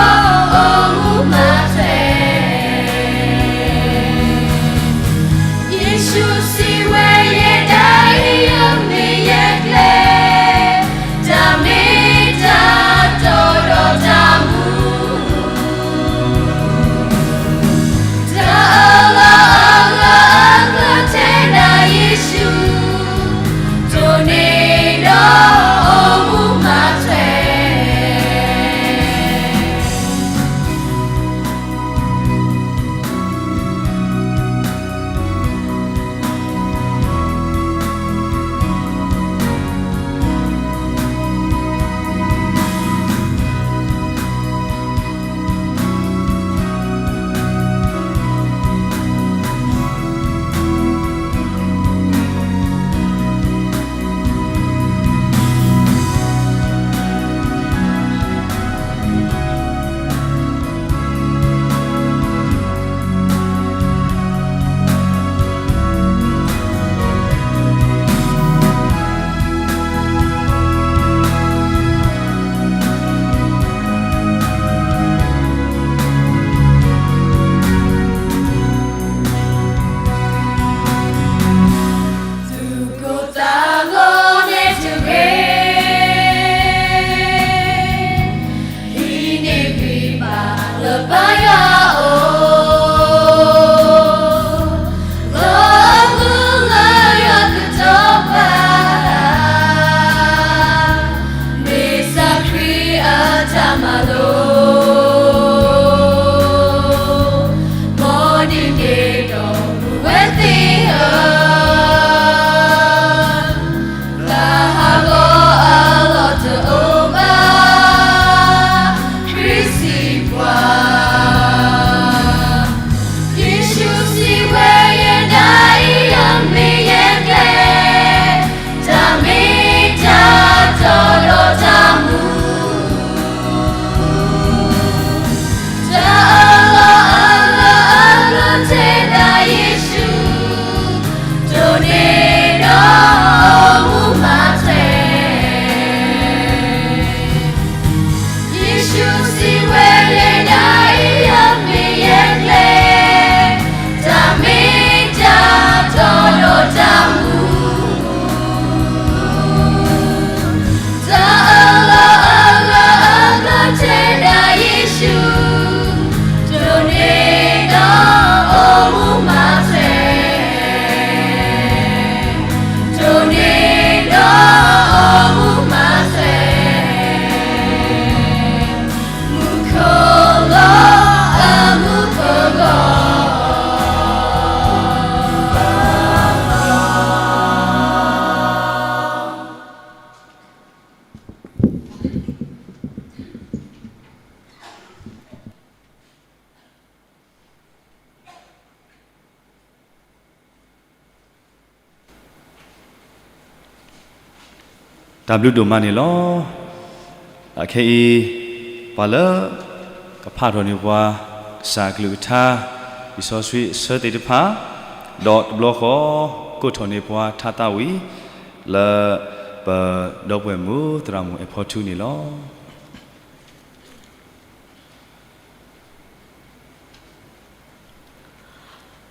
အိၣ်မူမၤထွဲ ယ့ၣ်ၡူးစံးဝဲ ယဲဒၣ်အံၤယမ့ၢ်ယကျဲ, တၢ်မ့ၢ်တၢ်တီဒီးတၢ်မူ တၢ်အၢၣ်လီၤအဂၢၢ်အကျၢၤထဲဒၣ်ယ့ၣ်ၡူး, တိၢ်န့ၢ်ဒီးအိၣ်မူမၤထွဲ တၢ်ဘျုးဒိၣ်မးန့ၣ်လီၤ. အခဲအံၤ ပှၤလၢ ကဖးထီၣ်န့ၢ်ပှၤ ကစၢ်အကလုၢ်ကထါ လံာ်စီဆှံအဆၢသ့ၣ်တဖၣ် ဒီးတဘျီဃီ ကိးထီၣ်န့ၢ်ပှၤထါသးဝံၣ် လၢ ပဒီပုၢ်ဝဲၢ်မုၣ်သရၣ်မုၣ်အဲၣ်ဖီထူန့ၣ်လီၤ.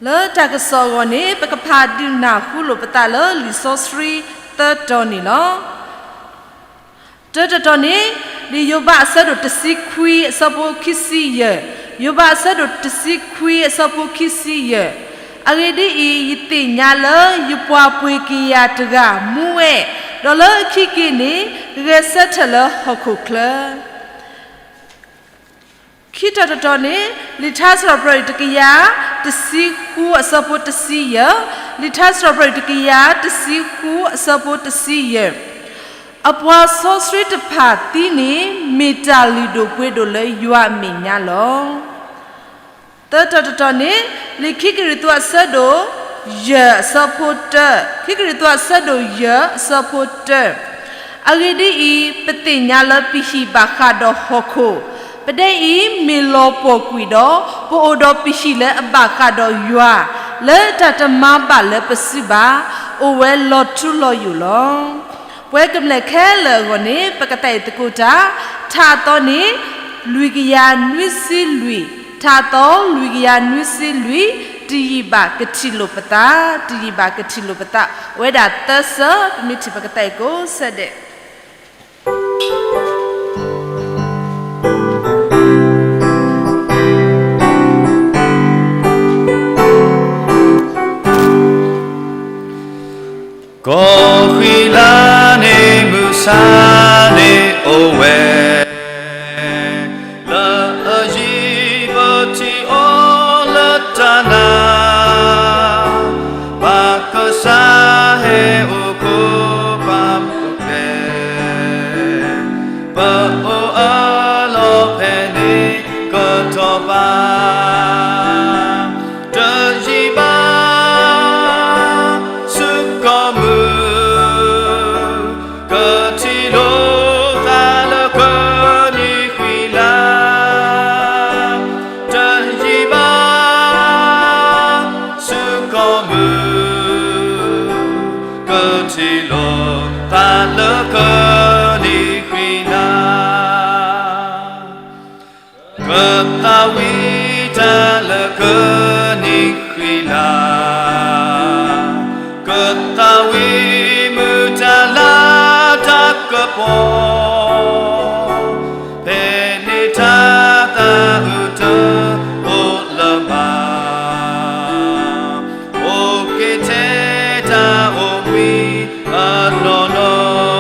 လၢတၢ်ကစီၣ်အဂီၢ်န့ၣ် ပကဖးဒုးနၢ်ဟူလိာ်ပသးလၢလံာ်စီဆှံသၢတီၤန့ၣ်လီၤ. တၢတတီၤန့ၣ် လံာ်ယိၤဘးအဆၢဒိၣ်တဆံခွံအဆၢဖိခံဆံယဲၢ်, ယိၤဘးအဆၢဒိၣ်တဆံခွံအဆၢဖိခံဆံယဲၢ်, အဂ့ၢ်ဒ်အံၤ, ယသ့ၣ်ညါလၢယပှၤပှ့ၤကယၤတဂၤမူဝဲ, ဒီးလၢအခံက့ၤန့ၣ် ဂဲၤဆၢထၢၣ်လၢဟီၣ်ခိၣ်ချၢ ခံတီၤတတီၤန့ၣ် လံာ်ထါစံးထီၣ်ပတြၢၤအံၤတကယၤတဆံဃုအဆၢဖိတဆံယဲၢ်, လံာ်ထါစံးထီၣ်ပတြၢၤအံၤတကယၤတဆံဃုအဆၢဖိတဆံယဲၢ်, အပှၤစီဆှံတဖၣ်သံန့ၣ် မ့ၢ်တၢ်လုၢ်ဒိၣ်ပှ့ၤဒိၣ်လၢယွၤအမဲာ်ညါလီၤ. သၢတီၤတတီၤန့ၣ် လံာ်ခံကရံၣ်သူးအဆၢဒိၣ်ယဲၢ်အဆၢဖိတၢ, ခံကရံၣ်သူးအဆၢဒိၣ်ယဲၢ်အဆၢဖိတၢ, အဂ့ၢ်ဒ်အံၤ, ပသ့ၣ်ညါလၢပဟံၣ်ဘၣ်ဃးဒီးဟီၣ်ခိၣ်, ပဒဲအံၤမ့ၢ်လီၤပှီၢ်ကွံာ်ဒီး ပအိၣ်ဒီးပဟံၣ်လၢအဘၣ်ဃးဒီးယွၤ, လၢတၢ်တမၤဘၣ်လၢပစုဘၣ်, အိၣ်ဝဲလီၤထူလီၤယိာ်လီၤ. ပဝဲကမျၢၢ်ခဲလၢာ်အဂီၢ်န့ၣ် ပကသးအံၣ်သကိးတၢ်, ထါအသီန့ၣ် လွံၢ်ကယၤနွံဆံလွံၢ်, ထါအသီ လွံၢ်ကယၤနွံဆံလွံၢ်, တယံာ်ဘၣ်ကထံၣ်လိာ်ပသး, တယံာ်ဘၣ်ကထံၣ်လိာ်ပသး, အဝဲဒၣ်သၢဆၢ, ပမ့ၢ်ထံၣ်ပကသးအံၣ်ကိးဆၢဒဲး ကီၢ်ဃံလၤန့ၣ်မုၢ်ဆါန့ၣ်အိၣ်ဝဲ, လၢအယံၤပထံၣ်အီၤလၢတၢ်နာ်, ဘၣ်ကစၢ်ဟဲအိၣ်ခိးပှၤပူၤဖျဲး, ပအိၣ်အလီၢ်ဖဲန့ၣ်ကတီၢ်ဘၣ်, တယံာ်ဘၣ် ဆူကီၢ်မုၢ် ကထံၣ်လိာ်သးလၢကနံၣ်ဃံလၤ, တယံာ်ဘၣ် ဆူကီၢ်မုၢ် ကထံၣ်လိာ်သးလၢကနံၣ်ဃံလၤ. ကသးဝံၣ်တၢ်လၢကနံၣ်ဃံလၤ, ကသးဝံၣ်မုၢ်တၢ်လၤတၢ်ကပီၤ, ဖဲန့ၣ်တၢ်သးအုးတအိၣ်လၢၤဘၣ်, အိၣ်က့ၤထဲတၢ်အိၣ်ဘှံးအနီၢ်နီၢ်, တယံာ်ဘၣ်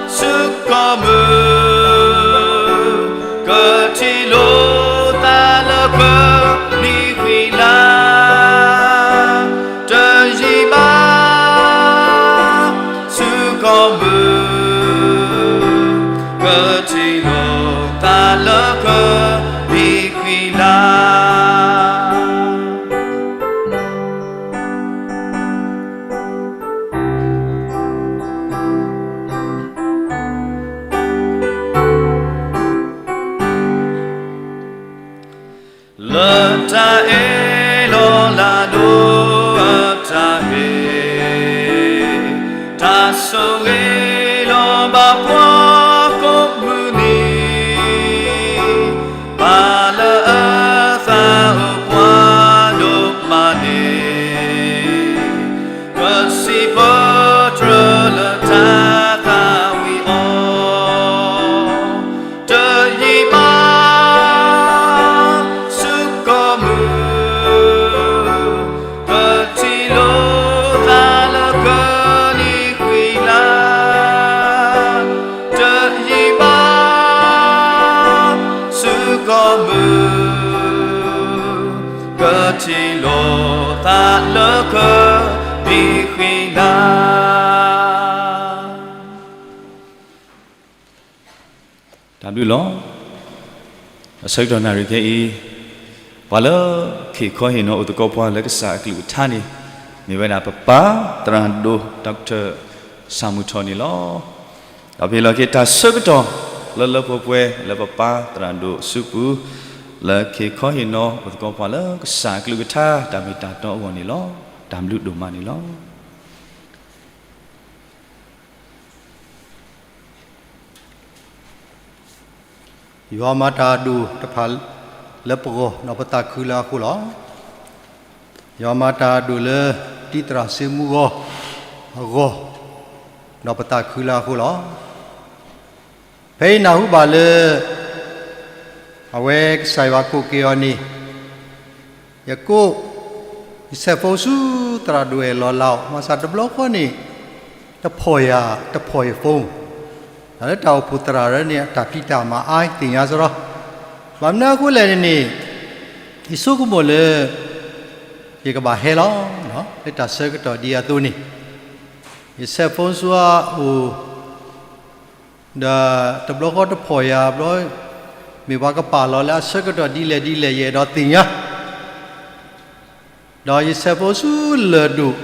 ဆူကီၢ်မုၢ် ကထံၣ်လိာ်သးလၢကနံၣ်ဃံလၤ, တယံာ်ဘၣ် ဆူကီၢ်မုၢ် ကထံၣ်လိာ်သးလၢကနံၣ်ဃံလၤ. လၢတၢ်အ့ၣ်လိာ်လၤဒိၣ် အတၢ်ဟ့ၣ် တၢ်ဆိၣ်ဂ့ၤလီၤဘၣ်ပှၤကိးမုၢ်နံၤ, ဘၣ်လၢအသးအိၣ်ပှၤဒိၣ်မးန့ၣ်, ကစံးပတြၢၤလၢတၢ်သးဝံၣ်အီၤ, တယံာ်ဘၣ် ဆူကီၢ်မုၢ် ကထံၣ်လိာ်သးလၢကနံၣ်ဃံလၤ, တယံာ်ဘၣ် ဆူကီၢ်မုၢ် ကထံၣ်လိာ်သးလၢကနံၣ်ဃံလၤ. တၢ်ဘျုးလီၤ. အဆၢကတီၢ်နၣ်ရံၣ်ခဲအံၤ, ပှၤလၢ ခ့ၣ်ခီဟ့ၣ်နီၤအိၣ်သကိးပှၤလၢကစၢ်အကလုၢ်ကထါန့ၣ်, မ့ၢ်ဝဲဒၣ်ပပၢ်သရၣ်ဒိၣ် Doctor ဆၣ်မုၢ်ထီၣ်န့ၣ်လီၤ. ဒီးပဟ့ၣ်လီၤက့ၤတၢ်ဆၢကတီၢ် လၢလၢပှဲၤပှဲၤလၢပပၢ်သရၣ်ဒိၣ်အစုပူၤ လၢကဟ့ၣ်ခီဟ့ၣ်နီၤပသကိးပှၤလၢကစၢ်အကလုၢ်ကထါတၢ်မ့ၢ်တၢ်တီအဂီၢ်န့ၣ်လီၤ. တၢ်ဘျုးဒိၣ်မးန့ၣ်လီၤ. ယွၤမၤတၢ်အဒိၣ်တဖၣ်လၢပဂီၢ် ဒီးပသးခုလၢအဃိလီၤ. ယွၤမၤတၢ်အဒိၣ်လၢ တံၤသရၣ်စ့မူဂီၤအဂီၢ်, ဒီးပသးခုလၢအဃိလီၤ. ဖဲအံၤနၢ်ဟူဘၣ်လၢ အဝဲကစၢ်ယွၤကိးက့ၤအီၤန့ၣ် ယကိး ယဆဲးဖိဆူသရၣ်ဒိၣ်အဲၣ်လီၤလးအီၤ မၤစၢ်တဘျီဃီန့ၣ် တဖီၣ်ယၤ တဖီၣ်ယ phone, တၢ်လၢတၢ်အိၣ်ဖှိၣ်သရၣ်ဒိၣ်န့ၣ် အတၢ်ဖံးတၢ်မၤအါသ့ၣ်ညါစရီ, ဘၣ်မနုၤအဃိလဲၣ်န့ၣ်န့ၣ် ယဆိကမိၣ်လၢ ယကဘၣ်ဟဲလီၤ လၢတၢ်ဆၢကတီၢ်ဒ်အသိးန့ၣ်, ယဆဲးဖိဆူအအိၣ် ဒီးတဘျီဃီတဖီၣ်ယၤဘျီ, မ့ၢ်ပှၤကပာ်လီၤလၢအဆၢကတီၢ်ဒ်လဲၣ်ဒ်လဲၣ် ယအဲၣ်ဒိးသ့ၣ်ညါ, ဒီးယဆဲးဖိဆူလၢၢ်ဒိၣ်,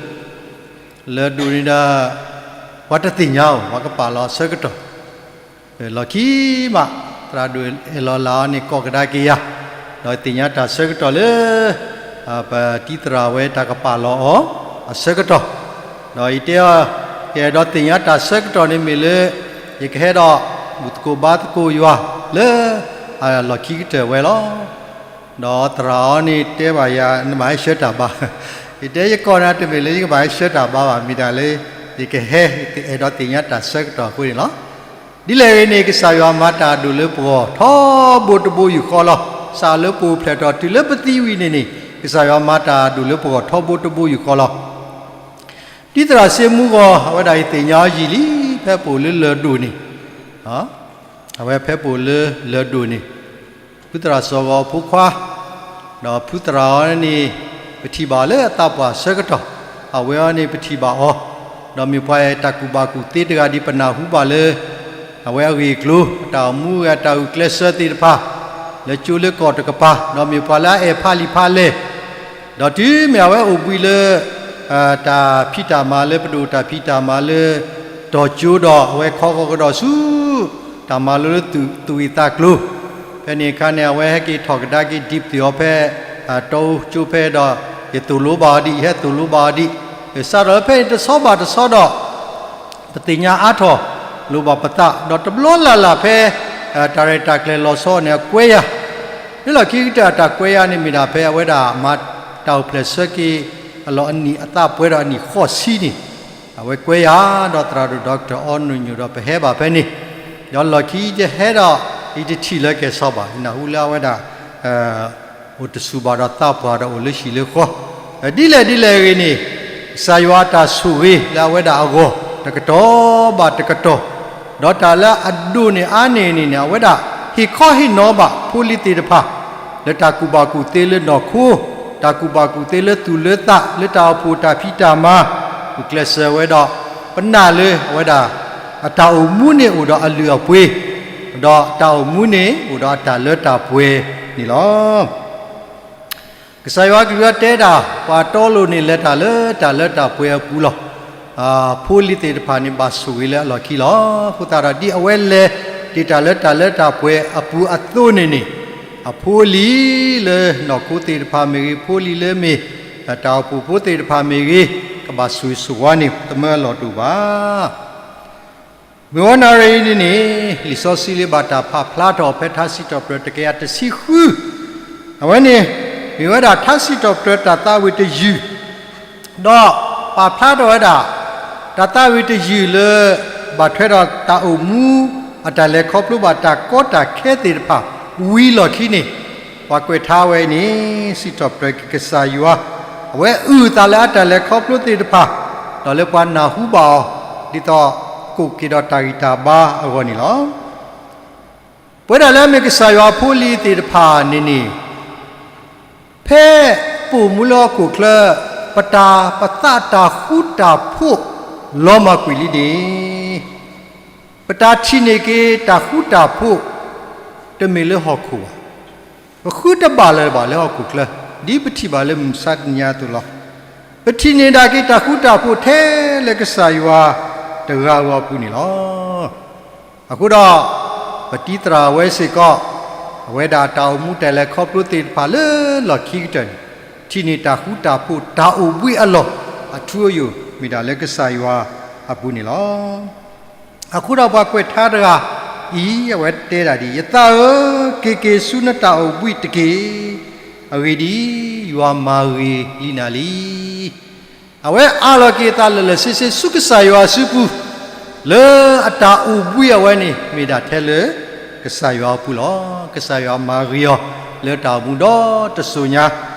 လၢၢ်ဒိၣ်န့ၣ်ဒီး ပှၤတသ့ၣ်ညါဧိၤ ပှၤကပာ်လီၤအဆၢကတီၢ် လီၢ်ခံမး သရၣ်ဒိၣ်အဲၣ်လီၤလးအီၤန့ၣ် ကိးကဒါက့ၤယၤ, ဒီးသ့ၣ်ညါတၢ်ဆၢကတီၢ်လၢ ပတံၤသရၣ်ဝဲတၢ်ကပာ်လီၤအီၤအဆၢကတီၢ်, ဒီးယတဲအီၤ ယအဲၣ်ဒိးသ့ၣ်ညါတၢ်ဆၢကတီၢ်န့ၣ်မ့ၢ်လၢ ယကဟဲဒီး ဘူၣ်သကိးဘါသကိးယွၤလၢ လီၢ်ခံကတၢၢ်ဝဲလီၤ. ဒီးသရၣ်အီၤန့ၣ်တဲဘၣ်ယၤ နဘၣ်ဟဲဆှၢတၢ်ဘါ, ယတဲယကိးနၤတမ့ၢ်လၢယကဘၣ်ဟဲဆှၢတၢ်ဘါဘၣ် မ့ၢ်ဒၣ်လၢ ယကဟဲ ယအဲၣ်ဒိးသ့ၣ်ညါတၢ်ဆၢကတီၢ်အဃိန့ၣ်လီၤ. ဒ်လဲၣ်ဂ့ၤန့ၣ် ကစၢ်ယွၤမၤတၢ်အဒိၣ်လၢပဂီၢ် ထီဘိတဘိယူၢ်ဃီလီၤ. စးလၢပအိၣ်ဖျဲၣ်ထီၣ်တုၤလၢပသံဝံၤန့ၣ်န့ၣ် ကစၢ်ယွၤမၤတၢ်အဒိၣ်လၢပဂီၢ်ထီဘိတဘိယူၢ်ဃီလီၤ. တံၤသရၣ်စ့မူဂီၤ အဝဲဒၣ်ယသ့ၣ်ညါအီၤယံာ်လံ ဖဲပအိၣ်လၢလၢၢ်ဒိၣ်န့ၣ်, အဝဲဖဲပအိၣ်လၢလၢၢ်ဒိၣ်န့ၣ် ဖုသရၣ်စီၤဂီၤအဖိခွါ, ဒီးဖုသရၣ်အီၤန့ၣ် ပထံၣ်ဘၣ်အီၤလၢအသးပှၢ်အဆၢကတီၢ်, အဝဲအီၤန့ၣ်ပထံၣ်ဘၣ်အီၤ, ဒီးမ့ၢ်ပှၤအဲၣ်တၢ်ကူၣ်ဘၣ်ကူၣ်သ့တဂၤဒ်ပနၢ်ဟူဘၣ်လၢ အဝဲအဂ့ၢ်အကျိၤ အတၢ်အိၣ်မူအတၢ်ဂုာ်ကျဲးစၢးသ့ၣ်တဖၣ် လၢကၠိလၢကီၢ်တကပၤ, ဒီးမ့ၢ်ပှၤလၢအအဲၣ်ဖးလံာ်ဖးလဲၢ် ဒီးတုၤမ့ၢ်အဝဲအိၣ်ဘှံးလၢ တၢ်ဖံးတၢ်မၤလၢပဒိၣ်တၢ်ဖံးတၢ်မၤလၢ တီၤကၠိဒီး အဝဲခီဃီၤကဒီးဆူ တၢ်မၤလိလၢသူၣ်ဂ့ၢ်သးကျိၤ, ဖဲန့ၣ်အခါန့ၣ် အဝဲဟဲက့ၤထီၣ်ကဒါက့ၤဒံးပသ့ၣ်အီၤဖဲ တီကၠိဖဲဒီး ယသိၣ်လိဘၣ်အီၤဒံး ယဟဲသိၣ်လိဘၣ်အီၤဒံး, စးထီၣ်လၢဖဲန့ၣ်တဆီဘၣ်တဆီဒီး ပသ့ၣ်ညါအါထီၣ် လိၣ်ဘၣ်ပသး ဒီးတဘျီလၢ်လၢ်ဖဲ တၢ်ရဲၣ်တၢ်ကျဲၤလီၤဆီန့ၣ် အကွဲယၤ, လၢလီၢ်ခံကတၢၢ်အတၢ်ကွဲယၤန့ၣ်မ့ၢ်ဒၣ်ဖဲအဝဲဒၣ်မၤတၢ်အိၣ်ဖျဲၣ်ဆၢက့ၤ အလီၢ်အနံၣ်အသးပှဲၤဒီးအနံၣ်ဃိးဆံန့ၣ်, အဝဲကွဲယၤ ဒီးသရၣ်ဒိၣ် Doctor အီနူၢ်ညိၣ်ဒီးပဟဲဘၣ်ဖဲန့ၣ်, ဒီးလီၢ်ခံယဟဲဒီး ယတထံၣ်လၢကဲၤဆီဘၣ် ယနၢ်ဟူလၢအဝဲဒၣ် အိၣ်တဆူၣ်ဘၣ်ဒီးသးပှၢ်ဒီးအိၣ်လၢဟံၣ်လၢဃီ, ဒ်လဲၣ်ဒ်လဲၣ်ဂ့ၤန့ၣ် ကစၢ်ယွၤအတၢ်ဆိၣ်ဂ့ၤလၢအဝဲဒၣ်အဂီၢ် တကတီၢ်ဘၣ်တကတီၢ်, ဒီးတၢ်လၢအဒိၣ်န့ၢ်အါန့ၢ်န့ၣ်န့ၣ် အဝဲဒၣ်ဟ့ၣ်ခီဟ့ၣ်နီၤဘၣ်ဖိလံၤသ့ၣ်တဖၣ် လၢတၢ်ကူၣ်ဘၣ်ကူၣ်သ့လၢနီၢ်ခိ, တၢ်ကူၣ်ဘၣ်ကူၣ်သ့လၢသူၣ်လၢသး လၢတၢ်အိၣ်ဖှိၣ်တၢ်ဖံးတၢ်မၤ ဂုာ်ကျဲးစၢးဝဲဒီး ပနာ်လၢအဝဲဒၣ် အတၢ်အိၣ်မူန့ၣ်အိၣ်ဒီးအလုၢ်အပှ့ၤ, ဒီးတၢ်အိၣ်မူန့ၣ်အိၣ်ဒီးအတၢ်လၢတၢ်ပှဲၤန့ၣ်လီၤ. ကစၢ်ယွၤကလုၢ်ကထါတဲဒၣ် ပှၤတီလိၤန့ၣ်လဲၤတၢ်လၢတၢ်လၢတၢ်ပှဲၤအပူၤလီၤ. ဖိလံၤသ့ၣ်တဖၣ်န့ၣ်ဘၣ်ဆိၣ်ဂ့ၤလၢအလီၢ်ခံလီၤ. အဃိသတးဒီးဒ်အဝဲလဲၤတ့ၢ်တၢ်လၢတၢ်လၢတၢ်ပှဲၤအပူၤအသိးန့ၣ်န့ၣ်, အဖိလံၤလၢနီၢ်ခိသ့ၣ်တဖၣ်မ့ၢ်ဂ့ၤ, ဖိလံၤလၢမ့ၢ် တၢ်အိၣ်ဖှိၣ်ဖိသ့ၣ်တဖၣ်မ့ၢ်ဂ့ၤ, ကဘၣ်ဆိၣ်ဂ့ၤဆိၣ်ဝါန့ၣ် တမၢအလီၢ်တအိၣ်ဘၣ်. မုၢ်ဝီနၣ်ရံၣ်အံၤန့ၣ်န့ၣ် လံာ်စီဆှံလၢဘၣ်တၢ်ဖးဖျါထီၣ်ဖဲထါစံးထီၣ်ပတြၢၤတကယၤတဆံဃု, အဝဲန့ၣ် မ့ၢ်ဝဲဒၣ်ထါစံးထီၣ်ပတြၢၤတၢ်သးဝံၣ်တယုၢ်, ဒီးပာ်ဖျါထီၣ်ဝဲဒၣ် တၢ်သးဝံၣ်တယုၢ်လၢ ဘၣ်ထွဲဒီးတၢ်အိၣ်မူ အတၢ်လဲၤခီဖျိဘၣ်တၢ်ကီတၢ်ခဲသ့ၣ်တဖၣ် ဝံၤလီၢ်ခံန့ၣ်, ပှၤကွဲးထါဝဲအံၤန့ၣ် စံးထီၣ်ပတြၢၤက့ၤကစၢ်ယွၤ, အဝဲအုၣ်အသးလၢအတၢ်လဲၤခီဖျိသ့ၣ်တဖၣ်, ဒီးလၢပှၤနၢ်ဟူဘၣ်အီၤ ဒ်သိးကိးက့ၤဒီးတၢ်ဂံၢ်တၢ်ဘါအဂီၢ်န့ၣ်လီၤ. ပဝဲဒၣ်လၢအမ့ၢ်ကစၢ်ယွၤအဖိအလံၤသ့ၣ်တဖၣ်န့ၣ်န့ၣ်, ဖဲပအိၣ်မူလၢဟီၣ်ခိၣ်ချၢ, ပတၢ်ပသးတၢ်ဃူတၢ်ဖိးလီၤမၢ်ကွံာ်လံန့ၣ်, ပတၢ်ထံၣ်န့ၢ်က့ၤတၢ်ဃူတၢ်ဖိး တမ့ၢ်လၢဟီၣ်ခိၣ်ဘၣ်. ပဃုတဘၣ်လၢၤဘၣ်လၢဟီၣ်ခိၣ်ချၢ, ဒ်ပထံၣ်ဘၣ်လၢမုၢ်မဆါတနံၤအသိးလီၤ. ပထံၣ်န့ၢ်ဒၣ်က့ၤတၢ်ဃူတၢ်ဖိးထဲလၢကစၢ်ယွၤတဂၤဧိၤအပူၤန့ၣ်လီၤ. အဃိဒီး ပတံၤသရၣ်ဝဲစ့ၢ်ကီး အဝဲဒၣ်တၢ်အိၣ်မူတၢ်လဲၤခီဖျိသ့ၣ်တဖၣ်လၢလီၢ်ခံကတၢၢ်န့ၣ် ထံၣ်န့ၢ်တၢ်ဃူတၢ်ဖိး တၢ်အိၣ်ဘှံးအလီၢ် အထူအယိာ်မ့ၢ်ဒၣ်လၢကစၢ်ယွၤအပူၤန့ၣ်လီၤ. အဃိဒီးပှၤကွဲးထါတဂၤအံၤ အဝဲတဲဒၣ်ဒ်အံၤ, ယသးဧၢ, က့ၤက့ၤဆူနတၢ်အိၣ်ဘှံးတက့ၢ်. အဂ့ၢ်ဒ်အံၤ, ယွၤမၤဂ့ၤလံနၤလံ. အဝဲအးလီၤက့ၤအသးလၢာ်လၢာ်ဆ့ဆ့ဆူကစၢ်ယွၤအစုပူၤ, လၢအတၢ်အိၣ်ဘှံးအဝဲန့ၣ် မ့ၢ်ဒၣ်ထဲလၢကစၢ်ယွၤအပူၤလီၤ. ကစၢ်ယွၤမၤဂ့ၤအီၤ လၢတၢ်အိၣ်မူဒီတစိၤညါ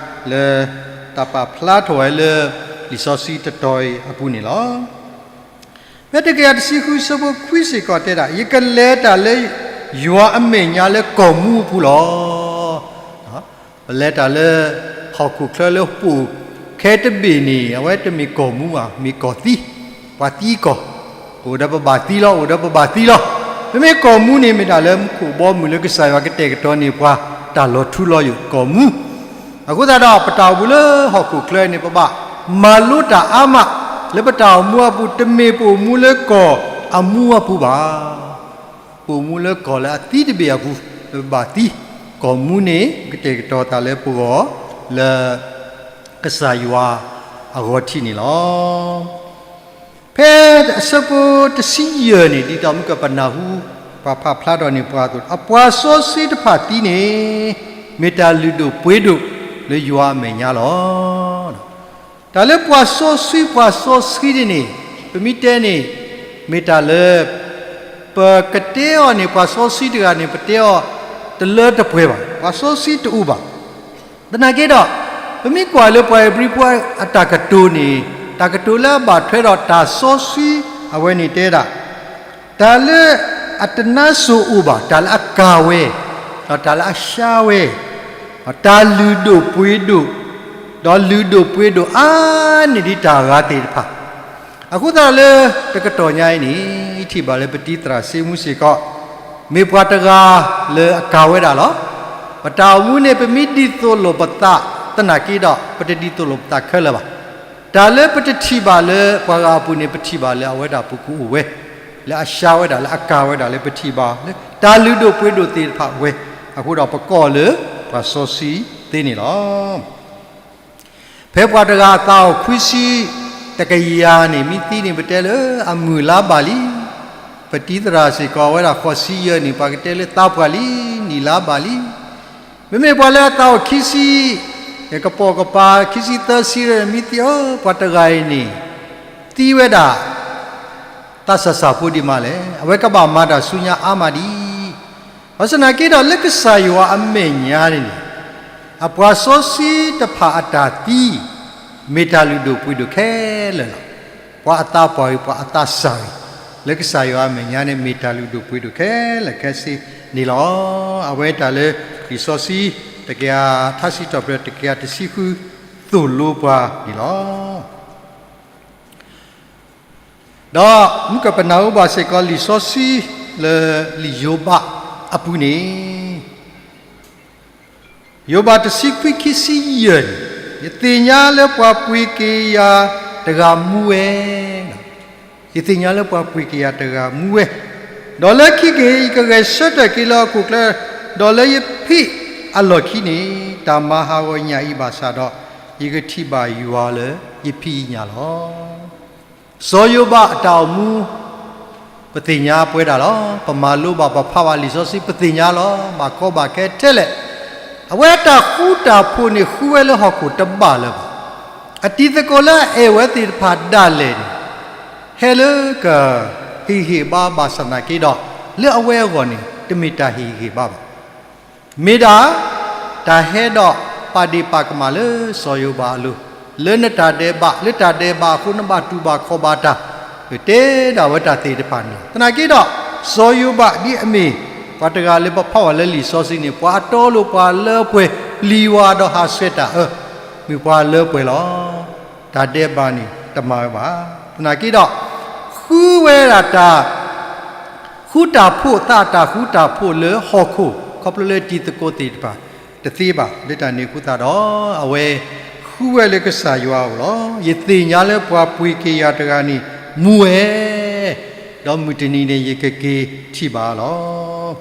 လၢတၢ်ပာ်ဖျါထီၣ်ဝဲလၢလံာ်စီဆှံတတီၤအံၤအပူၤန့ၣ်လီၤ. ဖဲတကယၤတဆံဃုဆၢဖိခွံစ့ၢ်ကီးတဲဒၣ်, ယကလဲၤတၢ်လၢယွၤအမဲာ်ညါလၢကီၢ်မူအပူၤလီၤ. ပလဲၤတၢ်လၢဟီၣ်ခိၣ်ချၢလၢဟိၣ်ခိၣ်ခဲတဘ့ၣ်န့ၣ် အဝဲတမ့ၢ်ကီၢ်မူဘၣ်, မ့ၢ်ကီၢ်သံ, ပှၤသံကီၢ်, အိၣ်ဒီးပဘၣ်သံလီၤ, အိၣ်ဒီးပဘၣ်သံလီၤ. မ့မ့ၢ်ကီၢ်မူန့ၣ် မ့ၢ်ဒၣ်လၢမူခိၣ်ဘီမုၢ်လၢကစၢ်ယွၤကတဲာ်ကတီၤန့ၢ်ပှၤ တၢ်လီၤထူလီၤယိာ်ကီၢ်မူ အဃိသတးဒီး ပတၢ်အိၣ်မူလၢဟီၣ်ခိၣ်ချၢန့ၣ် ပဘၣ်မၤလိတၢ်အါမး လၢပတၢ်အိၣ်မူအပူၤ တမ့ၢ်ပအိၣ်မူလၢကီၢ်အမူအပူၤဘၣ်. ပအိၣ်မူလၢကီၢ်လၢအသံတဘ့ၣ်အပူၤ လၢပဘၣ်သံ, ကီၢ်မူန့ၣ် ကတဲာ်ကတီၤသးလၢပဂီၢ် လၢကစၢ်ယွၤအဂီၢ်ထံးန့ၣ်လီၤ. ဖဲအဆၢဖိတဆံယဲၢ်န့ၣ် ဒ်သိးမုၢ်ကပနၢ်ဟူ ပှၤဖးဖျါထီၣ်န့ၢ်ပှၤအသိး, အပှၤစီဆှံတဖၣ်သံန့ၣ် မ့ၢ်တၢ်လုၢ်ဒိၣ်ပှ့ၤဒိၣ်လၢယွၤအမဲာ်ညါလီၤ. တၢ်လၢပှၤစီဆှံ ပှၤစီဆှံန့ၣ်န့ၣ် ပမ့ၢ်တဲန့ၣ် မ့ၢ်တၢ်လၢ ပကတဲအီၤန့ၣ် ပှၤစီဆှံတဂၤန့ၣ် ပတဲအီၤတလၢတပှဲၤဘၣ်, ပှၤစီဆှံတအိၣ်ဘၣ်. သနာ်က့ဒီး ပမ့ၢ်ကွၢ်လၢပှၤဧ့ၤဘြံၤဖိအတၢ်ကတိၤန့ၣ် တၢ်ကတိၤလၢအဘၣ်ထွဲဒီးတၢ်စီဆှံအဝဲန့ၣ်တဲဒၣ် တၢ်လၢအတနါစိၤအိၣ်ဘၣ်, တၢ်လၢအကၢ်ဝဲ, ဒီးတၢ်လၢအရှါဝဲ, တၢ်လုၢ်ဒိၣ်ပှ့ၤဒိၣ်, ဒီးလုၢ်ဒိၣ်ပှ့ၤဒိၣ်အါန့ၢ်ဒံးတၢ်ဂၤသ့ၣ်တဖၣ်. အဃိသတးလၢတကတီၢ်ညါအံၤန့ၣ် ယထံၣ်ဘၣ်လၢပတံၤသရၣ်စ့မူစ့ၢ်ကီး မ့ၢ်ပှၤတဂၤလၢအကၢ်ဝဲဒၣ်လီၤ. ပတၢ်အိၣ်မူန့ၣ် ပမ့ၢ်ဒ်သိးလိာ်ပသးသနာ်က့ဒီး ပတဒ်သိးလိာ်ပသးခဲလၢာ်ဘၣ်. တၢ်လၢပတထံၣ်ဘၣ်လၢပှၤဂၤအပူၤန့ၣ် ပထံၣ်ဘၣ်လၢအဝဲဒၣ်ပူၤကအိၣ်ဝဲ, လၢအရှါဝဲဒၣ် လၢအကၢ်ဝဲဒၣ် လၢပထံၣ်ဘၣ်လၢတၢ်လုၢ်ဒိၣ်ပှ့ၤဒိၣ်သ့ၣ်တဖၣ်ဝဲ, အဃိဒီးပကိးလၢပှၤစီဆှံသ့န့ၣ်လီၤ. ဖဲပှၤတဂၤအသးအိၣ်ခွံဆံတကယၤန့ၣ် မ့ၢ်သံန့ၣ် ပတဲလၢအမုၢ်လါဘၣ်လံ. ပတံၤသရၣ်စ့ၢ်ကီးဝဲဒၣ်ဃိးဆံယဲၢ်န့ၣ် ပှၤကတဲလၢသးပှၢ်လံ, နံၣ်လါဘၣ်လံ. မ့မ့ၢ်ပှၤလၢအသးအိၣ်ခံဆံ, ကပိာ်ကပၤ ခံဆံသၢဆံ မ့ၢ်သံအီၤ ပှၤတဂၤအံၤန့ၣ် သံဝဲဒၣ် သးစၢ်စၢ်ဖိဒံးမးလဲၣ်, အဝဲကဘၣ်မၤတၢ်ဆူညါအါမးဒံး. ဘၣ်ဆၣ်သနာ်က့ဒီး လၢကစၢ်ယွၤအမဲာ်ညါန့ၣ်န့ၣ် အပှၤစီဆှံတဖၣ်အတၢ်သံ မ့ၢ်တၢ်လုၢ်ဒိၣ်ပှ့ၤဒိၣ်ခဲလၢာ်လီၤ. ပှၤအသးပှၢ်ဂ့ၤ ပှၤအသးစၢ်ဂ့ၤ လၢကစၢ်ယွၤအမဲာ်ညါန့ၣ် မ့ၢ်တၢ်လုၢ်ဒိၣ်ပှ့ၤဒိၣ်ခဲလၢာ်ခဲဆ့န့ၣ်လီၤ. အဝဲတၢ်လၢလံာ်စီဆှံ တကယၤ ထါစံးထီၣ်ပတြၢၤ တကယၤတဆံဃု သိၣ်လိပှၤန့ၣ်လီၤ. ဒီးမုၢ်ကပနၢ်ဟူဘၣ်စ့ၢ်ကီးလံာ်စီဆှံလၢလံာ်ယိၤဘးအပူၤန့ၣ်, ယိၤဘးတဆံခွံ ခံဆံယဲၢ်န့ၣ်, ယသ့ၣ်ညါလၢပှၤပှ့ၤက့ၤယၤတဂၤမူဝဲ, ယသ့ၣ်ညါလၢပှၤပှ့ၤက့ၤယၤတဂၤမူဝဲ, ဒီးလၢခံက့ၤ ယကဂဲၤဆၢထၢၣ်က့ၤလၢဟီၣ်ခိၣ်ချၢ, ဒီးလၢယဖံးအလီၢ်ခံန့ၣ် တၢ်မၤဟးဂီၤညၣ်အံၤဘၣ်ဆၣ်ဒီး ယကထံၣ်ဘၣ်ယွၤလၢယဖံးယညၣ်လီၤ. စီၤယိၤဘးအတၢ်အိၣ်မူ ပသ့ၣ်ညါပဝဲဒၣ်လီၤ. ပမၤလိဘၣ် ပဖးဘၣ်လံာ်စီဆှံ ပသ့ၣ်ညါလီၤ. ဘၣ်ကီဘၣ်ခဲထဲလဲၣ်, အဝဲအတၢ်ဃူတၢ်ဖိးန့ၣ် ဃုဝဲလၢဟီၣ်ခိၣ်တဘၣ်လၢၤဘၣ်. အတံၤသကိးလၢအအဲၣ်ဝဲသ့ၣ်တဖၣ်ဒၣ်လဲာ်န့ၣ် ဟဲလၢကဟ့ၣ်ဂံၢ်ဟ့ၣ်ဘါဘၣ်ဆၣ်သနာ်က့ဒီး လၢအဝဲအဂီၢ်န့ၣ် တမ့ၢ်တၢ်ဟ့ၣ်ဂံၢ်ဟ့ၣ်ဘါဘၣ်. မ့ၢ်ဒၣ် တၢ်ဟဲဒီးပာ်ဒ့ၣ်ပာ်ကမၣ်လၢစီၤယိၤဘးအလိၤ, လၢနတၢ်ဒဲးဘး, လၢတၢ်ဒဲးဘးအဃိ နဘၣ်တူၢ်ဘၣ်ခီၣ်ဘၣ်တၢ်, တဲဒၣ်ဝဲတၢ်သ့ၣ်တဖၣ်န့ၣ်လီၤ. သနာ်က့ဒီး စီၤယိၤဘးဒ်အမ့ၢ် ပှၤတဂၤလၢပဖးဝဲလၢလံာ်စီဆှံန့ၣ် ပှၤအတီအလိၤ ပှၤလၢပှဲၤ ပျံၤဝဲဒီးဟးဆှဲးတၢ်အၢ, မ့ၢ်ပှၤလၢပှဲၤလီၤ. တၢ်ဒဲးဘးန့ၣ်တမၤဝဲဘၣ်. သနာ်က့ဒီး ဃုဝဲဒၣ်တၢ် ဃူတၢ်ဖိး သးအတၢ်ဃူတၢ်ဖိးလၢဟီၣ်ခိၣ် ခီဖျိလၢတံၤသကိးသ့ၣ်တဖၣ်တသ့ဘၣ်. လၢတၢ်န့ၣ်အဃိသတးဒီး အဝဲဃု ယဃုဝဲလၢကစၢ်ယွၤအအိၣ်လီၤ. ယသ့ၣ်ညါလၢပှၤပှ့ၤက့ၤယၤတဂၤန့ၣ် မူဝဲ, ဒီးမုၢ်တနံၤန့ၣ် ယကက့ၤထံၣ်ဘၣ်လီၤ.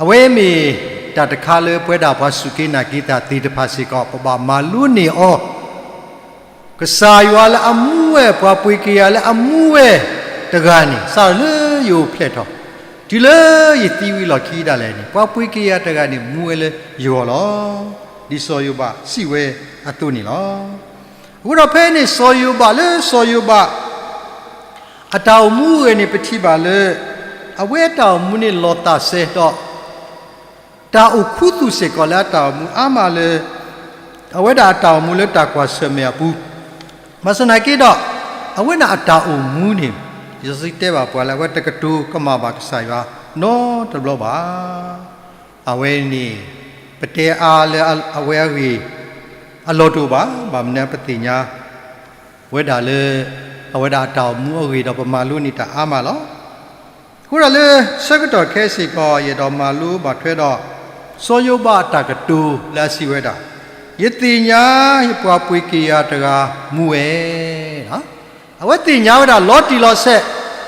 အဝဲမ့ၢ်တၢ်တခါလၢပဝဲဒၣ်ပှၤစူၢ်က့ၤနာ်က့ၤတၢ်သ့ၣ်တဖၣ်စ့ၢ်ကီး ပဘၣ်မၤလိန့ၢ်အီၤ, ကစၢ်ယွၤလၢအမူဝဲ ပှၤပှ့ၤက့ၤယၤလၢအမူဝဲတဂၤန့ၣ် စးထီၣ်လၢယအိၣ်ဖျဲၣ်ထီၣ် တုၤလၢယသံဝံၤလီၢ်ခံဒၣ်လဲာ်န့ၣ် ပှၤပှ့ၤက့ၤယၤတဂၤန့ၣ် မူဝဲလၢယဂီၢ်လီၤ. ဒ်စီၤယိၤဘးစံးဝဲအသိးန့ၣ်လီၤ. အဃိဒီးဖဲန့ၣ် စီၤယိၤဘးလၢစီၤယိၤဘး အတၢ်အိၣ်မူအဂ့ၢ်န့ၣ် ပထံၣ်ဘၣ်လၢ အဝဲအတၢ်အိၣ်မူန့ၣ်လီၤသးစဲဒီး တၢ်အိၣ်ခူသူၣ်စ့ၢ်ကီးလၢအတၢ်အိၣ်မူအါမးလၢ အဝဲဒၣ်အတၢ်အိၣ်မူလၢတၢ်ကွၢ်ဆၢၣ်မဲာ်အပူၤ, ဘၣ်ဆၣ်သနာ်က့ဒီး အဝဲဒၣ်အတၢ်အိၣ်မူန့ၣ် လံာ်စီဆှံတဲဘၣ်ပှၤလၢအဝဲတကတိၤကမၣ်ဘၣ်ကစၢ်ယွၤနီတဘျီဘၣ်. အဝဲန့ၣ် ပတဲအါလၢအဝဲအဂ့ၢ် အလီၢ်တအိၣ်ဘၣ်, ဘၣ်မနုၤပသ့ၣ်ညါ ဝဲဒၣ်လၢ အဝဲဒၣ်အတၢ်အိၣ်မူအဂ့ၢ်ဒီးပမၤလိန့ၢ်တၢ်အါမးလီၤ. အဃိဒၣ်လၢဆၢကတီၢ်ခဲအံၤစ့ၢ်ကီး ယအဲၣ်ဒိးမၤလိဘၣ်ထွဲဒီး စီၤယိၤဘးအတၢ်ကတိၤလၢအစံးဝဲဒၣ်, ယသ့ၣ်ညါယပှၤပှ့ၤက့ၤယၤတဂၤမူဝဲ အဝဲသ့ၣ်ညါဝဲဒၣ်လီၤတံၢ်လီၤဆဲး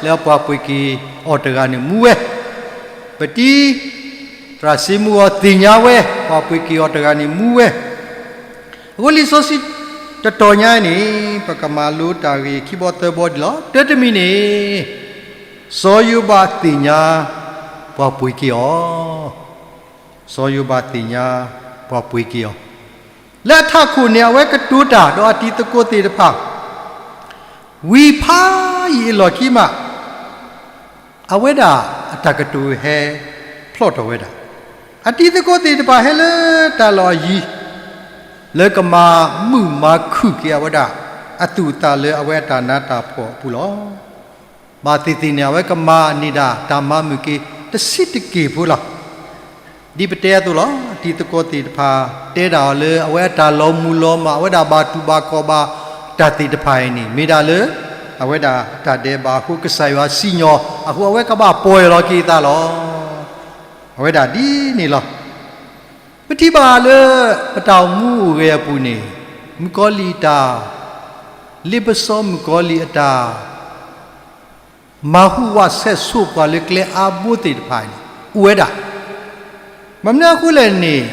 လၢအပှၤပှ့ၤက့ၤအီၤတဂၤန့ၣ်မူဝဲ, ပတံၤ သရၣ်စ့မူအီၤသ့ၣ်ညါဝဲ ပှၤပှ့ၤက့ၤအီၤတဂၤန့ၣ်မူဝဲ. အဃိလံာ်စီဆှံတတီၤညါန့ၣ် ပကမၤလိတၢ်ဂ့ၢ်ခံဘီသၢဘီဒ်လီၤ. တၢတမံၤန့ၣ် စီၤယိၤဘးသ့ၣ်ညါ ပှၤပှ့ၤက့ၤအီၤ, စီၤယိၤဘးသ့ၣ်ညါ ပှၤပှ့ၤက့ၤအီၤ, လၢအထးခိၣ်န့ၣ် အဝဲကတိၤတၢ်ဒီးအတံၤသကိးသ့ၣ်တဖၣ် ဝံၤဖးယံာ်အလီၢ်ခံမး အဝဲဒၣ်အတၢ်ကတိၤဟဲဖျိးထီၣ်ဝဲဒၣ်, အတံၤသကိးသ့ၣ်တဖၣ်ဟဲလၢတၢ်လီၢ်အယံၤ လၢကမၤမုာ်မၤခုၣ်က့ၤအဝဲဒၣ် အသူၣ်အသးလၢအဝဲအတၢ်နးတၢ်ဖှီၣ်အပူၤလီၤ. ဘၣ်သ့ၣ်သ့ၣ်န့ၣ် အဝဲကမၤန့ၢ်ဒၣ်တၢ်မၤမုာ်က့ၤ တဆံးတက့ၢ်ဖိလီၤ. ဒ်ပတဲအသိးလီၤ. အတံၤသကိးသ့ၣ်တဖၣ် တဲဒၣ်အီၤလၢအဝဲအတၢ်လီၤမုၢ်လီၤမၢ် အဝဲဒၣ်ဘၣ်တူၢ်ဘၣ်ခီၣ်ဘၣ်တၢ်သ့ၣ်တဖၣ်အံၤန့ၣ် မ့ၢ်ဒၣ်လၢ အဝဲဒၣ်အတၢ်ဒဲးဘးအဃိ ကစၢ်ယွၤစံၣ်ညီၣ်အဃိ အဝဲကဘၣ်ပီၢ်ယၢ်လီၤက့ၤအသးလီၤ. အဝဲဒၣ်ဒ်န့ၣ်လီၤ. ပထံၣ်ဘၣ်လၢ ပတၢ်အိၣ်မူအိၣ်ဂဲၤအပူၤန့ၣ် မုၣ်ကီၤလံၢ်အတၢ် လ့ပစီမုၣ်ကီၤလံၢ်အတၢ် မၤဟူးဝးဆဲးဆိပှၤလၢကျဲအါဘိသ့ၣ်တဖၣ်န့ၣ် အိၣ်ဝဲဒၣ်. မ့ၢ်မနုၤအဃိလဲၣ်န့ၣ်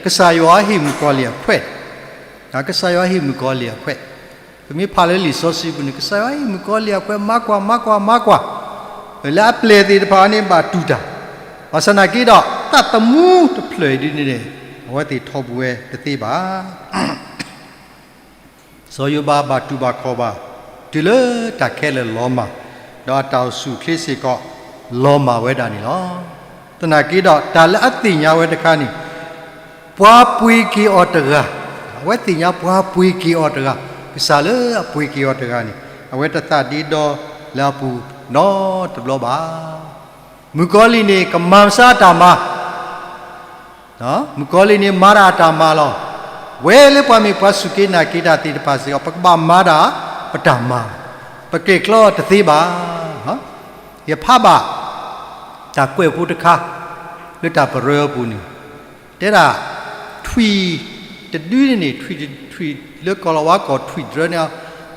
ကစၢ်ယွၤဟ့ၣ်မုၣ်ကီၤလံၢ်အခွဲး, ကစၢ်ယွၤဟ့ၣ်မုၣ်ကီၤလံၢ်အခွဲး, ပမ့ၢ်ဖးလၢလံာ်စီဆှံပူၤန့ၣ် ကစၢ်ယွၤဟ့ၣ်မုၣ်ကီၤလံၢ်အခွဲး မၤကွၢ် မၤကွၢ် မၤကွၢ်, လၢအပျဲၢ်သ့ၣ်တဖၣ်န့ၣ် ဘၣ်တူၢ်တၢ်, ဘၣ်ဆၣ်သနာ်က့ဒီး သးသမူတဖျၢၣ်အံၤဒ်န့ၣ်န့ၣ် အဝဲသ့ၣ်ထီဘိဝဲတသ့ဘၣ်. စီၤယိၤဘးဘၣ်တူၢ်ဘၣ်ခီၣ်ဘၣ် တုၤလၢတၢ်ခဲလၢာ်လီၤမၢ်, ဒီးအတၢ်အိၣ်ဆူၣ်အိၣ်ချ့စ့ၢ်ကီး လီၤမၢ်ဝဲဒၣ်န့ၣ်လီၤ. သနာ်က့ဒီး တၢ်လၢအသ့ၣ်ညါဝဲတခါန့ၣ် ပှၤပှ့ၤက့ၤအီၤတဂၤ, အဝဲသ့ၣ်ညါပှၤပှ့ၤက့ၤအီၤတဂၤ, ကစၢ်လၢအပှ့ၤက့ၤအီၤတဂၤန့ၣ် အဝဲတသးဒ့ဒီလၢအပူၤနီတဘျီဘၣ်. မုၣ်ကီၤလံၢ်န့ၣ် ကမၤမဆါအတၢ်မၤ မုၣ်ကီၤလံၢ်န့ၣ် မၤတၢ်အတၢ်မၤလီၤ. ဝဲလၢပှၤမ့ၢ်ပှၤစူၢ်က့ၤနာ်က့ၤတၢ်သ့ၣ်တဖၣ်စ့ၢ်ကီး ပကဘၣ်မၤတၢ်ပတၢ်မၤ, ပကျဲၤကျီတသ့ဘၣ်. ယဖးဘၣ် တၢ်ကွဲးဖိတခါ လၢတၢ်ပရၢအပူၤန့ၣ် တဲဒၣ် ထွံၣ်တဒုန့ၣ်န့ၣ် ထွံၣ် ထွံၣ်လၢကီၢ်လီၤဝါကီၢ်ထွံၣ်တဒုန့ၣ်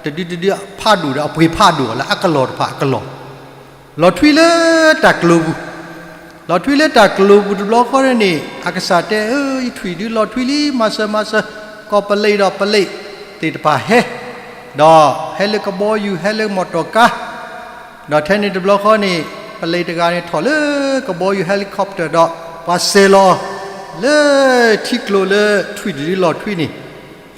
တဒုတဒုဖးဒိၣ်ဒီး အပှ့ၤဖးဒိၣ်လၢအကလီၢ်တဖၣ်အကလီၢ် လီၤထွံလၢတၢ်ကျိၤပူၤ, လီၤထွံလၢတၢ်ကျိၤပူၤတဘျီဃီန့ၣ်န့ၣ် အကစၢ်တဲ အၢ ယထွံၣ်ဒုလီၤထွံလံ မၤစၢၤမၤစၢၤ, ကီၢ်ပလံးဒီးပလံးသ့ၣ်တဖၣ်ဟဲ, ဒီးဟဲလၢကဘီယူၤ ဟဲလၢမီၣ်တီၣ်ကါ, ဒီးထဲန့ၣ်တဘျီဃီန့ၣ် ပလံးတဂၤန့ၣ်ထီၣ်လၢကဘီယူၤ helicopter ဒီး ပှၤစဲးလီၤ လၢထံကျိၤလၢထွံၣ်တဒုလီၤထွံန့ၣ်,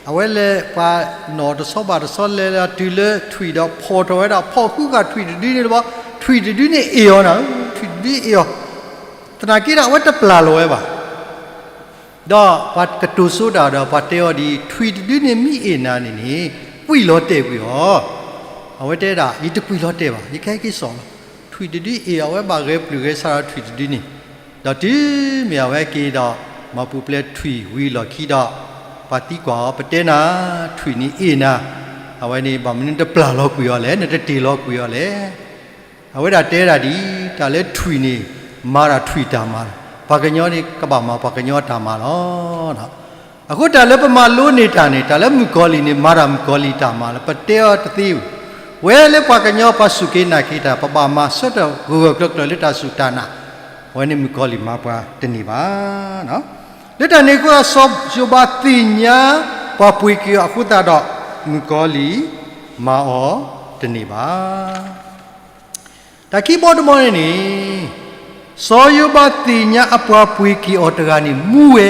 အဝဲလဲၤပှၤနီၣ်တဆီဘၣ်တဆီလဲၤလီၤတုၤလၢထွံၣ်ဒီး ဖီၣ်ထီၣ်ဝဲဒၣ် ဖီၣ်ဃုဃာ်ထွံၣ်တဒုန့ၣ်တဘျီ, ထွံၣ်တဒုန့ၣ်အ့ၣ်အီၤနၤ, ထွံၣ်တဒုအ့ၣ်အီၤ, သနာ်က့ဒီးအဝဲတပျၢ်လီၤဝဲဘၣ်. ဒီးပှၤကတိၤဆိဒၣ်ဒီး ပှၤတဲအီၤဒ် ထွံၣ်တဒုန့ၣ်မ့ၢ်အ့ၣ်နၤန့ၣ်န့ၣ် ကွံာ်လီၤတဲာ်ကွံာ်အီၤ, အဝဲတဲဒၣ် ယတကွံာ်လီၤတဲာ်ဘၣ်, ယကဟဲက့ၤစိာ်လီၤ. ထွံၣ်တဒုအ့ၣ်အီၤ အဝဲဘၣ်ဂဲၤပျုၢ်ဂဲၤဆၣ်ဒီးထွံၣ်တဒုန့ၣ်, ဒီးတုၤမ့ၢ်အဝဲက့ၤဒီး မၤပူၤဖျဲးထွံၣ်ဝံၤလီၢ်ခံဒီး ပှၤသံကွၢ်အီၤ ပတဲနၤ ထွံၣ်န့ၣ်အ့ၣ်နၤ, အဝဲန့ၣ် ဘၣ်မနုၤတပျၢ်လီၤကွံာ်အီၤလဲၣ်, နတတ့ၢ်လီၤကွံာ်အီၤလဲၣ်. အဝဲဒၣ်တဲဒၣ်ဒ် တၢ်လၢထွံၣ်န့ၣ် မၤဒၣ်ထွံၣ်တၢ်မၤလီၤ, ပှၤကညီန့ၣ် ကဘၣ်မၤပှၤကညီအတၢ်မၤလီၤ. အဃိတၢ်လၢပမၤလိန့ၢ်တၢ်န့ၣ် တၢ်လၢမုၣ်ကီၤလံၢ်န့ၣ် မၤတၢ်မုၣ်ကီၤလံၢ်တၢ်မၤလၢပတဲအီၤတသ့ဝဲ, ဝဲလၢပှၤကညီပှၤစူၢ်က့ၤနာ်က့ၤတၢ် ပဘၣ်မၤဆၢထၢၣ်ဂၢၢ်ဂၢၢ်ကျၢၤကျၢၤလၢတၢ်စူၢ်တၢ်နာ်, အဝဲန့ၣ်မုၣ်ကီၤလံၢ်မၤပှၤတန့ၢ်ဘၣ်. လၢတၢ်န့ၣ်အဃိ စီၤယိၤဘးသ့ၣ်ညါပှၤပှ့ၤက့ၤအီၤအဃိသတးဒီး မုၣ်ကီၤလံၢ်မၤအီၤတန့ၢ်ဘၣ်. တၢ်ခံဘီတဘီန့ၣ်န့ၣ်, စီၤယိၤဘးသ့ၣ်ညါအပှၤပှ့ၤက့ၤအီၤတဂၤန့ၣ် မူဝဲ,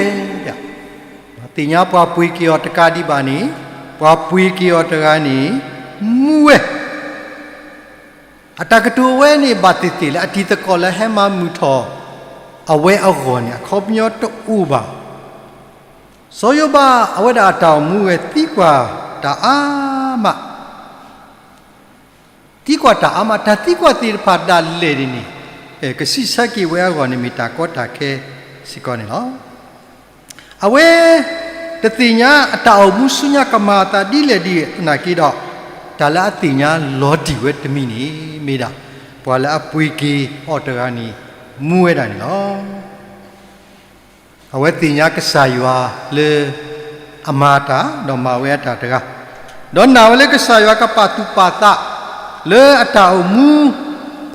သ့ၣ်ညါပှၤပှ့ၤက့ၤအီၤတကးဒံးဘၣ်န့ၣ်, ပှၤပှ့ၤက့ၤအီၤတဂၤန့ၣ် မူဝဲ. အတၢ်ကတိၤဝဲန့ၣ် ဘၣ်သ့ၣ်သ့ၣ်လၢအတံၤသကိးလၢဟဲမၤမုာ်ထီၣ်အဝဲအဂီၢ်န့ၣ် အခီပညီတအိၣ်ဘၣ်. စီၤယိၤဘးအဝဲဒၣ်အတၢ်အိၣ်မူဝဲသံကွၢ်တၢ်အါမး သံကွၢ်တၢ်အါမး, တၢ်သံကွၢ်သ့ၣ်တဖၣ်ဒၣ်လဲာ်န့ၣ်န့ၣ်, ကစံးဆၢက့ၤဝဲအဂီၢ်န့ၣ် မ့ၢ်တၢ်ကီတၢ်ခဲစ့ၢ်ကီးန့ၣ်လီၤ. အဝဲတသ့ၣ်ညါအတၢ်အိၣ်မူဆူညါကမၤအသးဒ်လဲၣ်ဒ်လဲၣ်သနာ်က့ဒီး, တၢ်လၢအသ့ၣ်ညါလီၤတံၢ်ဝဲတမံၤန့ၣ် မ့ၢ်ဒၣ် ပှၤလၢအပှ့ၤက့ၤအီၤတဂၤန့ၣ် မူဝဲဒၣ်န့ၣ်လီၤ. အဝဲသ့ၣ်ညါကစၢ်ယွၤလၢအမၤတၢ် ဒီးမၤဝဲအတၢ်တဂၤ, ဒီးနာ်ဝဲလၢကစၢ်ယွၤကပာ်သူၣ်ပာ်သးလၢအတၢ်အိၣ်မူ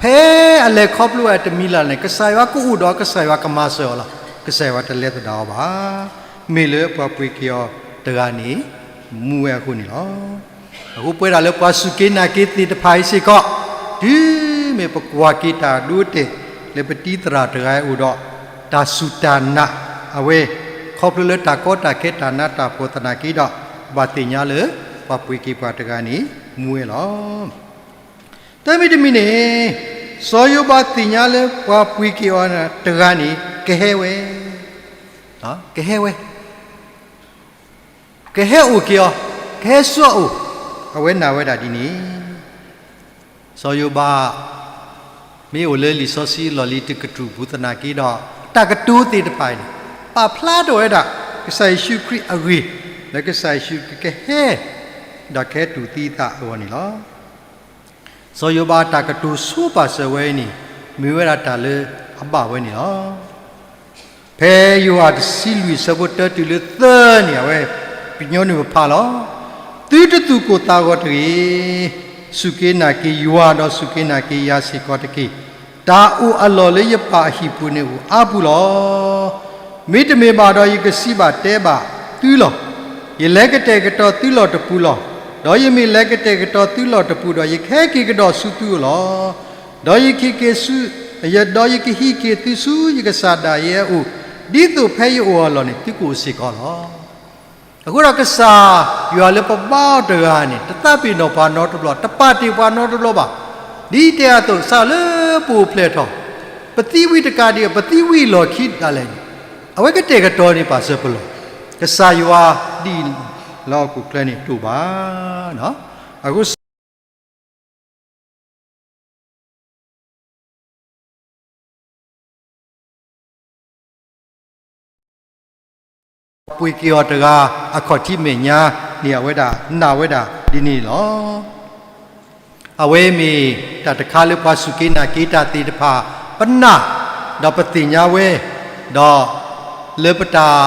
ဖဲအလဲၤခီဖျိဝဲတမံၤလၢ်လၢ်န့ၣ် ကစၢ်ယွၤကအိၣ်ဒီးကစၢ်ယွၤကမၤစၢၤအီၤလီၤ. ကစၢ်ယွၤတလဲၤသဒၣ်အီၤဘၣ်. မ့ၢ်လၢပှၤပှ့ၤက့ၤအီၤတဂၤန့ၣ် မူဝဲအဃိန့ၣ်လီၤ. အဃိပဝဲဒၣ်လၢပှၤစူၢ်က့ၤနာ်က့ၤသ့ၣ်တဖၣ်အံၤစ့ၢ်ကီး, တုၤမ့ၢ်ပကွၢ်က့ၤတၢ်ဒိတဲာ် လၢပတံၤသရၣ်တဂၤအအိၣ်ဒီး တၢ်စူၢ်တၢ်နာ်အဝဲ, ခီဖျိလၢတၢ်ကီတၢ်ခဲတၢ်နးတၢ်ဖှီၣ်သနာ်က့ဒီး, ဘၣ်သ့ၣ်ညါလၢ ပှၤပှ့ၤက့ၤပှၤတဂၤန့ၣ် မူဝဲလီၤ. တမံၤတမံၤန့ၣ်, စီၤယိၤဘးသ့ၣ်ညါလၢပှၤပှ့ၤက့ၤအီၤတဂၤန့ၣ် ကဟဲဝဲ, ကဟဲဝဲ ကဟဲအိၣ်က့ၤအီၤ, ကဟဲဆူအအိၣ်, အဝဲနာ်ဝဲဒၣ်ဒ်န့ၣ်. စီၤယိၤဘး မ့ၢ်အိၣ်လၢလံာ်စီဆှံအလီၢ်လံၤတကတြူၢ်ပူၤသနာ်က့ဒီး, တၢ်ကတိၤသ့ၣ်တဖၣ်အံၤန့ၣ် ပာ်ဖျါထီၣ်ဝဲဒၣ် ကစၢ်ယ့ၣ်ၡူးခရံာ်အဂ့ၢ် လၢကစၢ်ယ့ၣ်ၡူးခရံာ်ကဟဲ ဒီးကဟဲတူၢ်သံအသးအဂီၢ်န့ၣ်လီၤ. စီၤယိၤဘးအတၢ်ကတိၤဆိပာ်စၢၤဝဲအံၤန့ၣ် မ့ၢ်ဝဲဒၣ်တၢ်လၢအဘၣ်ဝဲန့ၣ်လီၤ. ဖဲယိၤဟၣ်တဆံလွံၢ်အဆၢဖိတၢတုၤလၢသၢန့ၣ် အဝဲပညိၣ်န့ၣ်ပဖးလီၤ. သုတသူၣ်ကိၢ်သးဂီၤတဂ့ၤ. စူၢ်က့ၤနာ်က့ၤယွၤဒီးစူၢ်က့ၤနာ်က့ၤယၤစ့ၢ်ကီးတက့ၢ်. တၢ်အိၣ်အလီၢ်လၢယပၢ်အဟံၣ်ပူၤန့ၣ်အိၣ်အါပူၤလီၤ. မ့တမ့ၢ်ဘၣ်ဒီးယကစံးဘၣ်တဲဘၣ်သုလီၤ. ယလဲၤကတဲာ်ကတီၤသုလီၢ်တပူၤလီၤ. ဒီးယမ့ၢ်လဲၤကတဲာ်ကတီၤသုလီၢ်တပူၤဒီး ယကဟဲက့ၤကဒီးဆူသုအအိၣ်လီၤ. ဒီးယကဟံးက့ၤသုဆူယကစၢ်ဒၣ်ယဲအအိၣ်, ဒ်သိးဖဲယအိၣ်အလီၢ်န့ၣ်သုကအိၣ်စ့ၢ်ကီးလီၤ. အဃိဒီးကစၢ်ယွၤလၢပဘါအီၤတဂၤန့ၣ် တသးပ့ၤနီၣ်ပှၤနီတဘျီ, တပာ်တ့ၢ်ပှၤနီတဘျီဘၣ်. ဒ်တဲအသိး စးလၢပအိၣ်ဖျဲၣ်ထီၣ်, ပသံဝံၤတကးဒံး ပသံဝံၤအလီၢ်ခံဒၣ်လဲာ်န့ၣ်, အဝဲကတဲာ်ကတီၤန့ၢ်ပာ်စၢၤပလီၢ်. ကစၢ်ယွၤဒ်အံၤလၢဟီၣ်ခိၣ်ချၢန့ၣ်တအိၣ်ဘၣ်. အဃိ ပှ့ၤက့ၤအီၤတဂၤအခီၣ်ထံးမဲာ်ညါန့ၣ် အဝဲဒၣ်နာ်ဝဲဒၣ်ဒ်န့ၣ်လီၤ. အဝဲမ့ၢ်တၢ်တခါလၢပှၤစူၢ်က့ၤနာ်က့ၤတၢ်သ့ၣ်တဖၣ် ပနာ်, ဒီးပသ့ၣ်ညါဝဲ, ဒီးလၢပတၢ်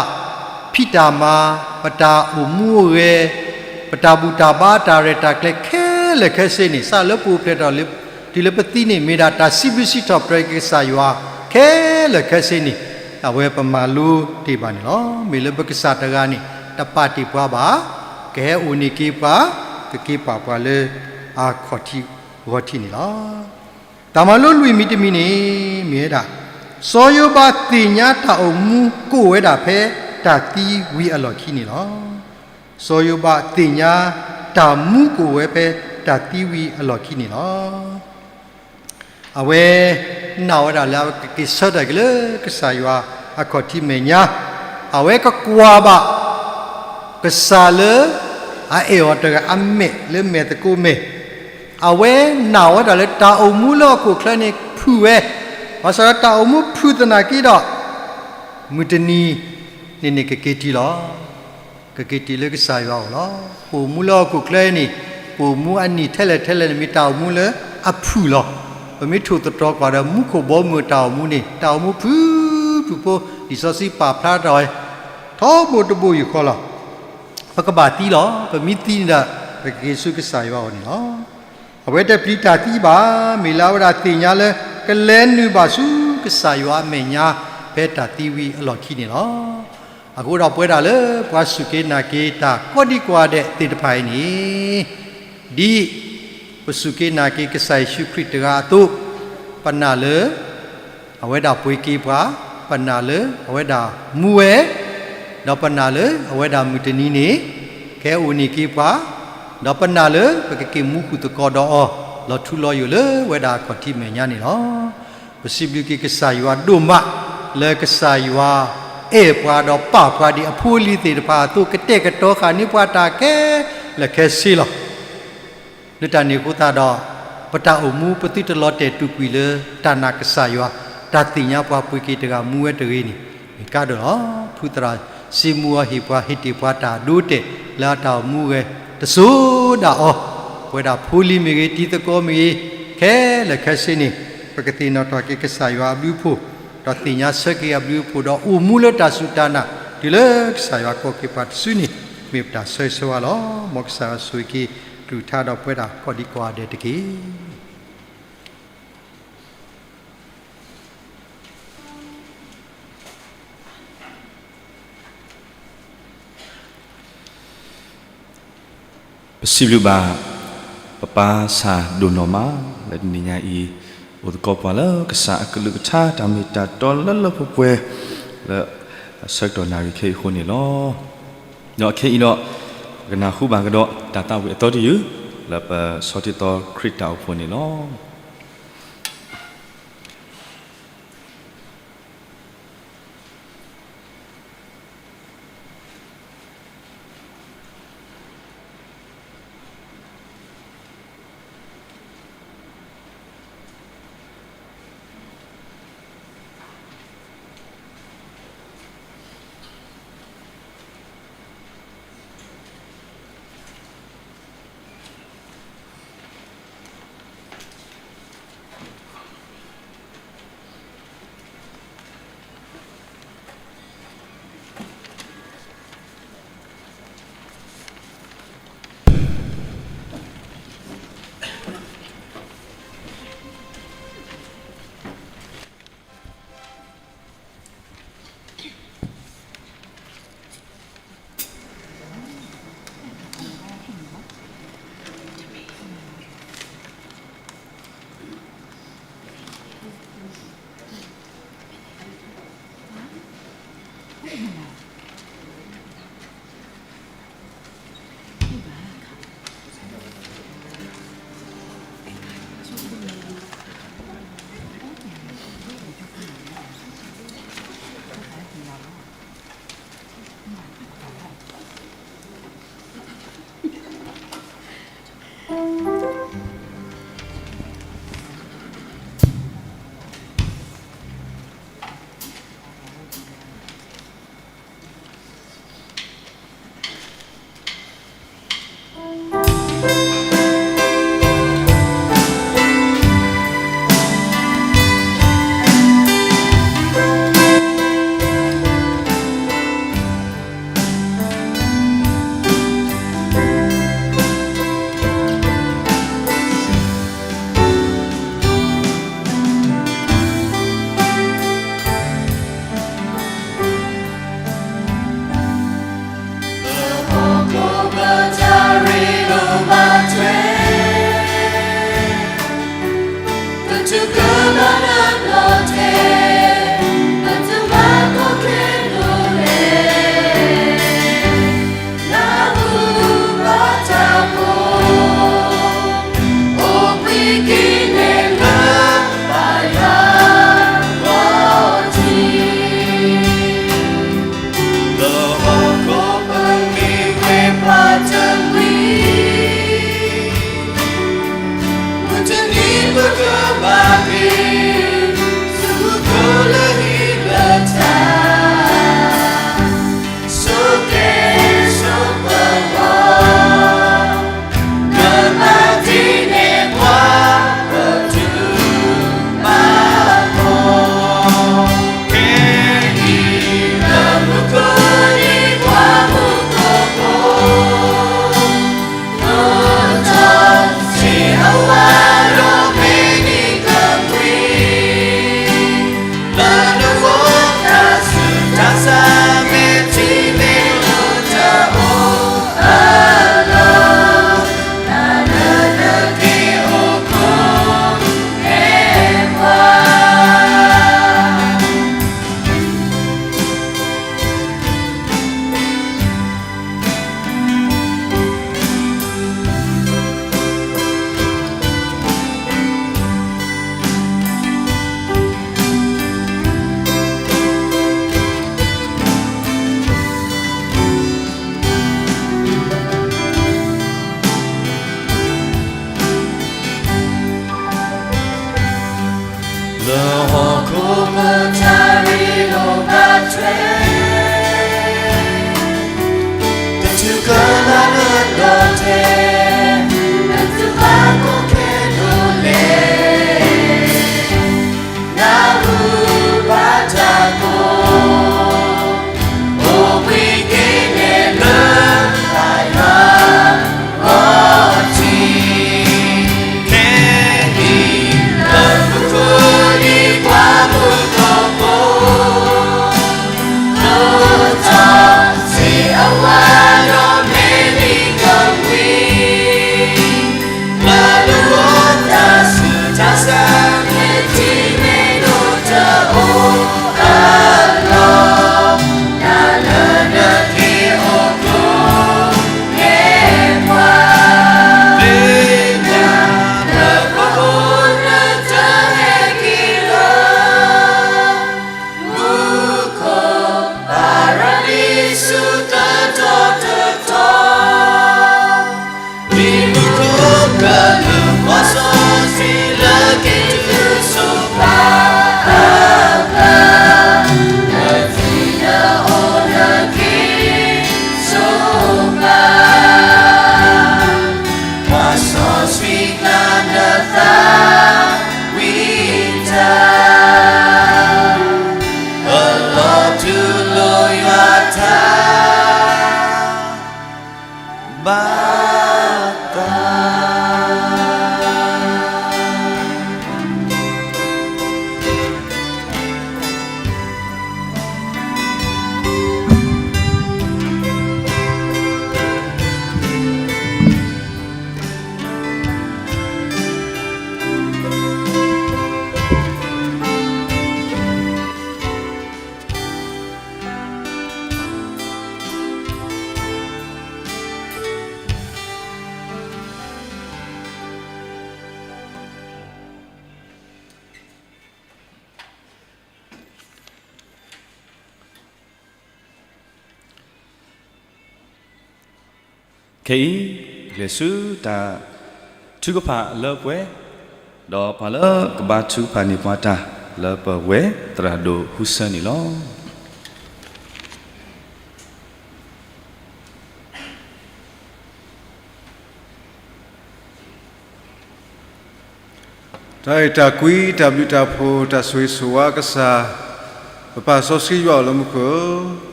ဖံးတၢ်မၤ, ပတၢ်အိၣ်မူအိၣ်ဂဲၤ, ပတၢ်ဘူၣ်တၢ်ဘါတၢ်ရဲၣ်တၢ်ကျဲၤခဲလၢာ်ခဲဆ့န့ၣ် စးလၢပအိၣ်ဖျဲၣ်ထီၣ်တုၤလၢပသံန့ၣ် မ့ၢ်ဒၣ်တၢ်စံးဘျုးစံးထီၣ်ပတြၢၤကစၢ်ယွၤခဲလၢာ်ခဲဆ့န့ၣ် အဝဲပမၤလိတ့ၢ်ဘၣ်န့ၣ်လီၤ. မ့ၢ်လၢပကစၢ်တဂၤန့ၣ် တပာ်တ့ၢ်ပှၤဘၣ်, ကဟဲအိၣ်န့ၢ်က့ၤပှၤ, ကက့ၤပာ်ပှၤလၢအခီၣ်ထံးဂီၤထံးန့ၣ်လီၤ. တၢ်မၤလိလွံၢ်မံၤတမံၤန့ၣ် မ့ၢ်ဝဲဒၣ် စီၤယိၤဘးသ့ၣ်ညါတၢ်အိၣ်မူကအိၣ်ဝဲဒၣ်ဖဲတၢ်သံဝံၤအလီၢ်ခံန့ၣ်လီၤ. စီၤယိၤဘးသ့ၣ်ညါတၢ်မူကအိၣ်ဝဲဖဲတၢ်သံဝံၤအလီၢ်ခံန့ၣ်လီၤ. အဝဲနာ်ဝဲဒၣ်လၢအကက့ၤဆၢထၢၣ်က့ၤလၢကစၢ်ယွၤအခီၣ်ထံးမဲာ်ညါ, အဝဲကကွၢ်ဘၣ်ကစၢ်လၢအအဲၣ်အီၤတဂၤအမဲာ်လၢမဲာ်သကိးမဲာ်, အဝဲနာ်ဝဲဒၣ်လၢတၢ်အိၣ်မူလၢဟီၣ်ခိၣ်ချၢန့ၣ်ဖုၣ်ဝဲ, ဘၣ်ဆၣ်ဒီးတၢ်အိၣ်မူဖုၣ်သနာ်က့ဒီး မုၢ်တနံၤန့ၣ်န့ၣ်ကက့ၤတံၢ်လီၤ. ကက့ၤတံၢ်လၢကစၢ်ယွၤအအိၣ်လီၤ. ပအိၣ်မူလၢဟီၣ်ခိၣ်ချၢအံၤန့ၣ် ပအိၣ်မူအနံၣ်ထဲလဲၣ်ထဲလဲၣ်န့ၣ် မ့ၢ်တၢ်အိၣ်မူလၢအဖုၣ်လီၤ. ပမ့ၢ်ထိၣ်သတြီၤကွၢ်ဒီးမူခိၣ်ဘီမုၢ်တၢ်အိၣ်မူန့ၣ် တၢ်အိၣ်မူဖုၣ်ဖုၣ်ဖိ, လံာ်စီဆှံပာ်ဖျါထီၣ်ဝဲ ထီဘိတဘိယူၢ်ဃီလီၤ. ပကဘၣ်သံလီၤ. ပမ့ၢ်သံန့ၣ်ဒီး ပကက့ၤဆူကစၢ်ယွၤအအိၣ်န့ၣ်လီၤ. အဝဲတပျံၤတၢ်သံဘၣ်. မ့ၢ်လၢအဝဲဒၣ်သ့ၣ်ညါလၢ ကလဲၤနုာ်ဘၣ်ဆူကစၢ်ယွၤအမဲာ်ညါ ဖဲတၢ်သံဝံၤအလီၢ်ခံန့ၣ်လီၤ. အဃိဒီးပဝဲဒၣ်လၢ ပှၤစူၢ်က့ၤနာ်က့ၤတၢ်ကိးဒံကိးဂၤဒဲးသ့ၣ်တဖၣ်အံၤန့ၣ် ဒ်ပစူၢ်က့ၤနာ်က့ၤကစၢ်ယ့ၣ်ၡူးခရံာ်တဂၤအသိး, ပနာ်လၢ အဝဲဒၣ်ပှ့ၤက့ၤပှၤ, ပနာ်လၢအဝဲဒၣ်မူဝဲ, ဒီးပနာ်လၢအဝဲဒၣ်မုၢ်တနံၤန့ၣ် ကဟဲအိၣ်န့ၢ်က့ၤပှၤ, ဒီးပနာ်လၢပကက့ၤမူဃုာ်သကိးဒီးအီၤ လီၤထူလီၤယိာ်လၢဝဲဒၣ်အခီၣ်ထံးမဲာ်ညါန့ၣ်လီၤ. ပစံးဘျုးက့ၤကစၢ်ယွၤဒိၣ်မး လၢကစၢ်ယွၤအဲၣ်ပှၤဒီးပာ်ပှၤဒ်အဖိအလံၤသ့ၣ်တဖၣ်အသိး ကတဲာ်ကတီၤဃာ်န့ၢ်ပှၤတၢ်ခဲလၢာ်ခဲဆ့လီၤ. လၢတၢ်န့ၣ်အဃိသတးဒီး ပတၢ်အိၣ်မူပသုတလီၤတဲာ်တူာ်ကွံာ်လၢ တၢ်နာ်ကစၢ်ယွၤ, တၢ်သ့ၣ်ညါပှၤပှ့ၤက့ၤတဂၤမူဝဲတဂ့ၤန့ၣ် မ့ၢ်ကါဒိၣ်လီၤ. ဖုသရၣ်စ့မူအီၤဟ့ၣ်ပှၤ ဟ့ၣ်တ့ၢ်ပှၤတၢ်ဒိတဲာ်လၢအတၢ်အိၣ်မူဂဲၤတစိၤဒၣ်အီၤ, ပဝဲဒၣ်ဖိလံၤမ့ၢ်ဂ့ၤ တံၤသကိးမ့ၢ်ဂ့ၤ ခဲလၢာ်ခဲဆ့န့ၣ် ပကသ့ၣ်နီၣ်ထီၣ်က့ၤကစၢ်ယွၤအဘျုးအဖှိၣ်, ဒီးသ့ၣ်ညါဆၢက့ၤအဘျုးအဖှိၣ် ဒီးအိၣ်မူလၢတၢ်စူၢ်တၢ်နာ် တုၤလၢကစၢ်ယွၤကိးက့ၤပှၤတစုန့ၣ် မ့ၢ်ပတၢ်ဆၢဂ့ၤဆၢဝါလီၤ. မ်ကစၢ်ယွၤဆိၣ်ဂ့ၤက့ၤ ကလုၢ်ကထါဒီးပဝဲဒၣ်ကိးဒံကိးဂၤဒဲးတက့ၢ်. ပစံးဘျုးဘၣ် ပၢ်ပါစၢ်ဒိၣ်နီၢ်မး လၢတနံၤညါအံၤ အိၣ်သကိးပှၤလၢကစၢ်အကလုၢ်ကထါ တၢ်မ့ၢ်တၢ်တီလၢလၢပှဲၤပှဲၤ လၢအဆၢကတီၢ်နၣ်ရံၣ်ခဲအံၤအဃိန့ၣ်လီၤ. ဒီးခဲအံၤဒီး ပကနၢ်ဟူဘၣ်ကဒီးတၢ်သးဝံၣ်အသီတယုၢ် လၢပဆီတ့သီခရံာ်တၢ်အိၣ်ဖှိၣ်န့ၣ်လီၤ. ဆူတၢ်ထီၣ်တထီၣ်, မ့ၢ်မုၢ်ကျိၤကလုၢ် ပှၤစီဆှံလၢက့ၤတုၤဆိပာ်အကျါ, လၢသံလၢအအိၣ်လၢက့ၤဆိပာ်, ပှၤစီဆှံကျါနသးဝံၣ်တၢ် အလီၤတူၢ်လိာ်ယွၤတၢ်ဘၣ်သး. ခဲအံၤ လဲၤဆူတၢ်ထုကဖၣ်လၢပှဲၤ, ဒီးပှၤလၢကဘါထုကဖၣ်န့ၢ်ပှၤတၢ်လၢပဝဲ သရၣ်ဒိၣ်ဟူဆၢန့ၣ်လီၤ. တၢ်အဲၣ်တၢ်ကွံ တၢ်ဘျုးတၢ်ဖှိၣ် တၢ်ဆိၣ်ဂ့ၤဆိၣ်ဝါကစၢ်, ပပၢ်စီဆှံယွၤအိၣ်လၢမူခိၣ်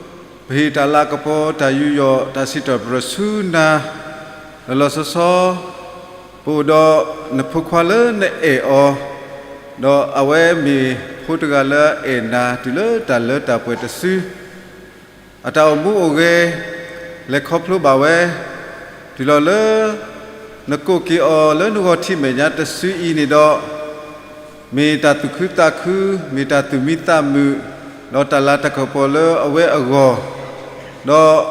ဧၢ, ပဟ့ၣ်တၢ်လၤကပီၤ တၢ်ယူးယီၣ် တၢ်စံးထီၣ်ပတြၢၤဆူနၤ, လီၤလီၤဆီဆီ ပအိၣ်ဒီးနဖိခွါလၢနအဲၣ်အီၤ, ဒီးအဝဲမ့ၢ်ဖိတဂၤလၢအအဲၣ်နၤ တုၤလၢတၢ်လၢတၢ်ပှဲၤတစု အတၢ်အိၣ်မူအိၣ်ဂဲၤ လဲၤခီဖျိဘၣ်ဝဲ, တုၤလီၤလၢ နကိးက့ၤအီၤလၢနဂီၤထံးမဲာ်ညါတစုအံၤန့ၣ်ဒီး, မ့ၢ်တၢ်သူၣ်ခုသးခု, မ့ၢ်တၢ်သူၣ်မံသးမုာ်, ဒီးတၢ်လၤတၢ်ကပီၤလၢအဝဲအဂီၢ်, ဒီး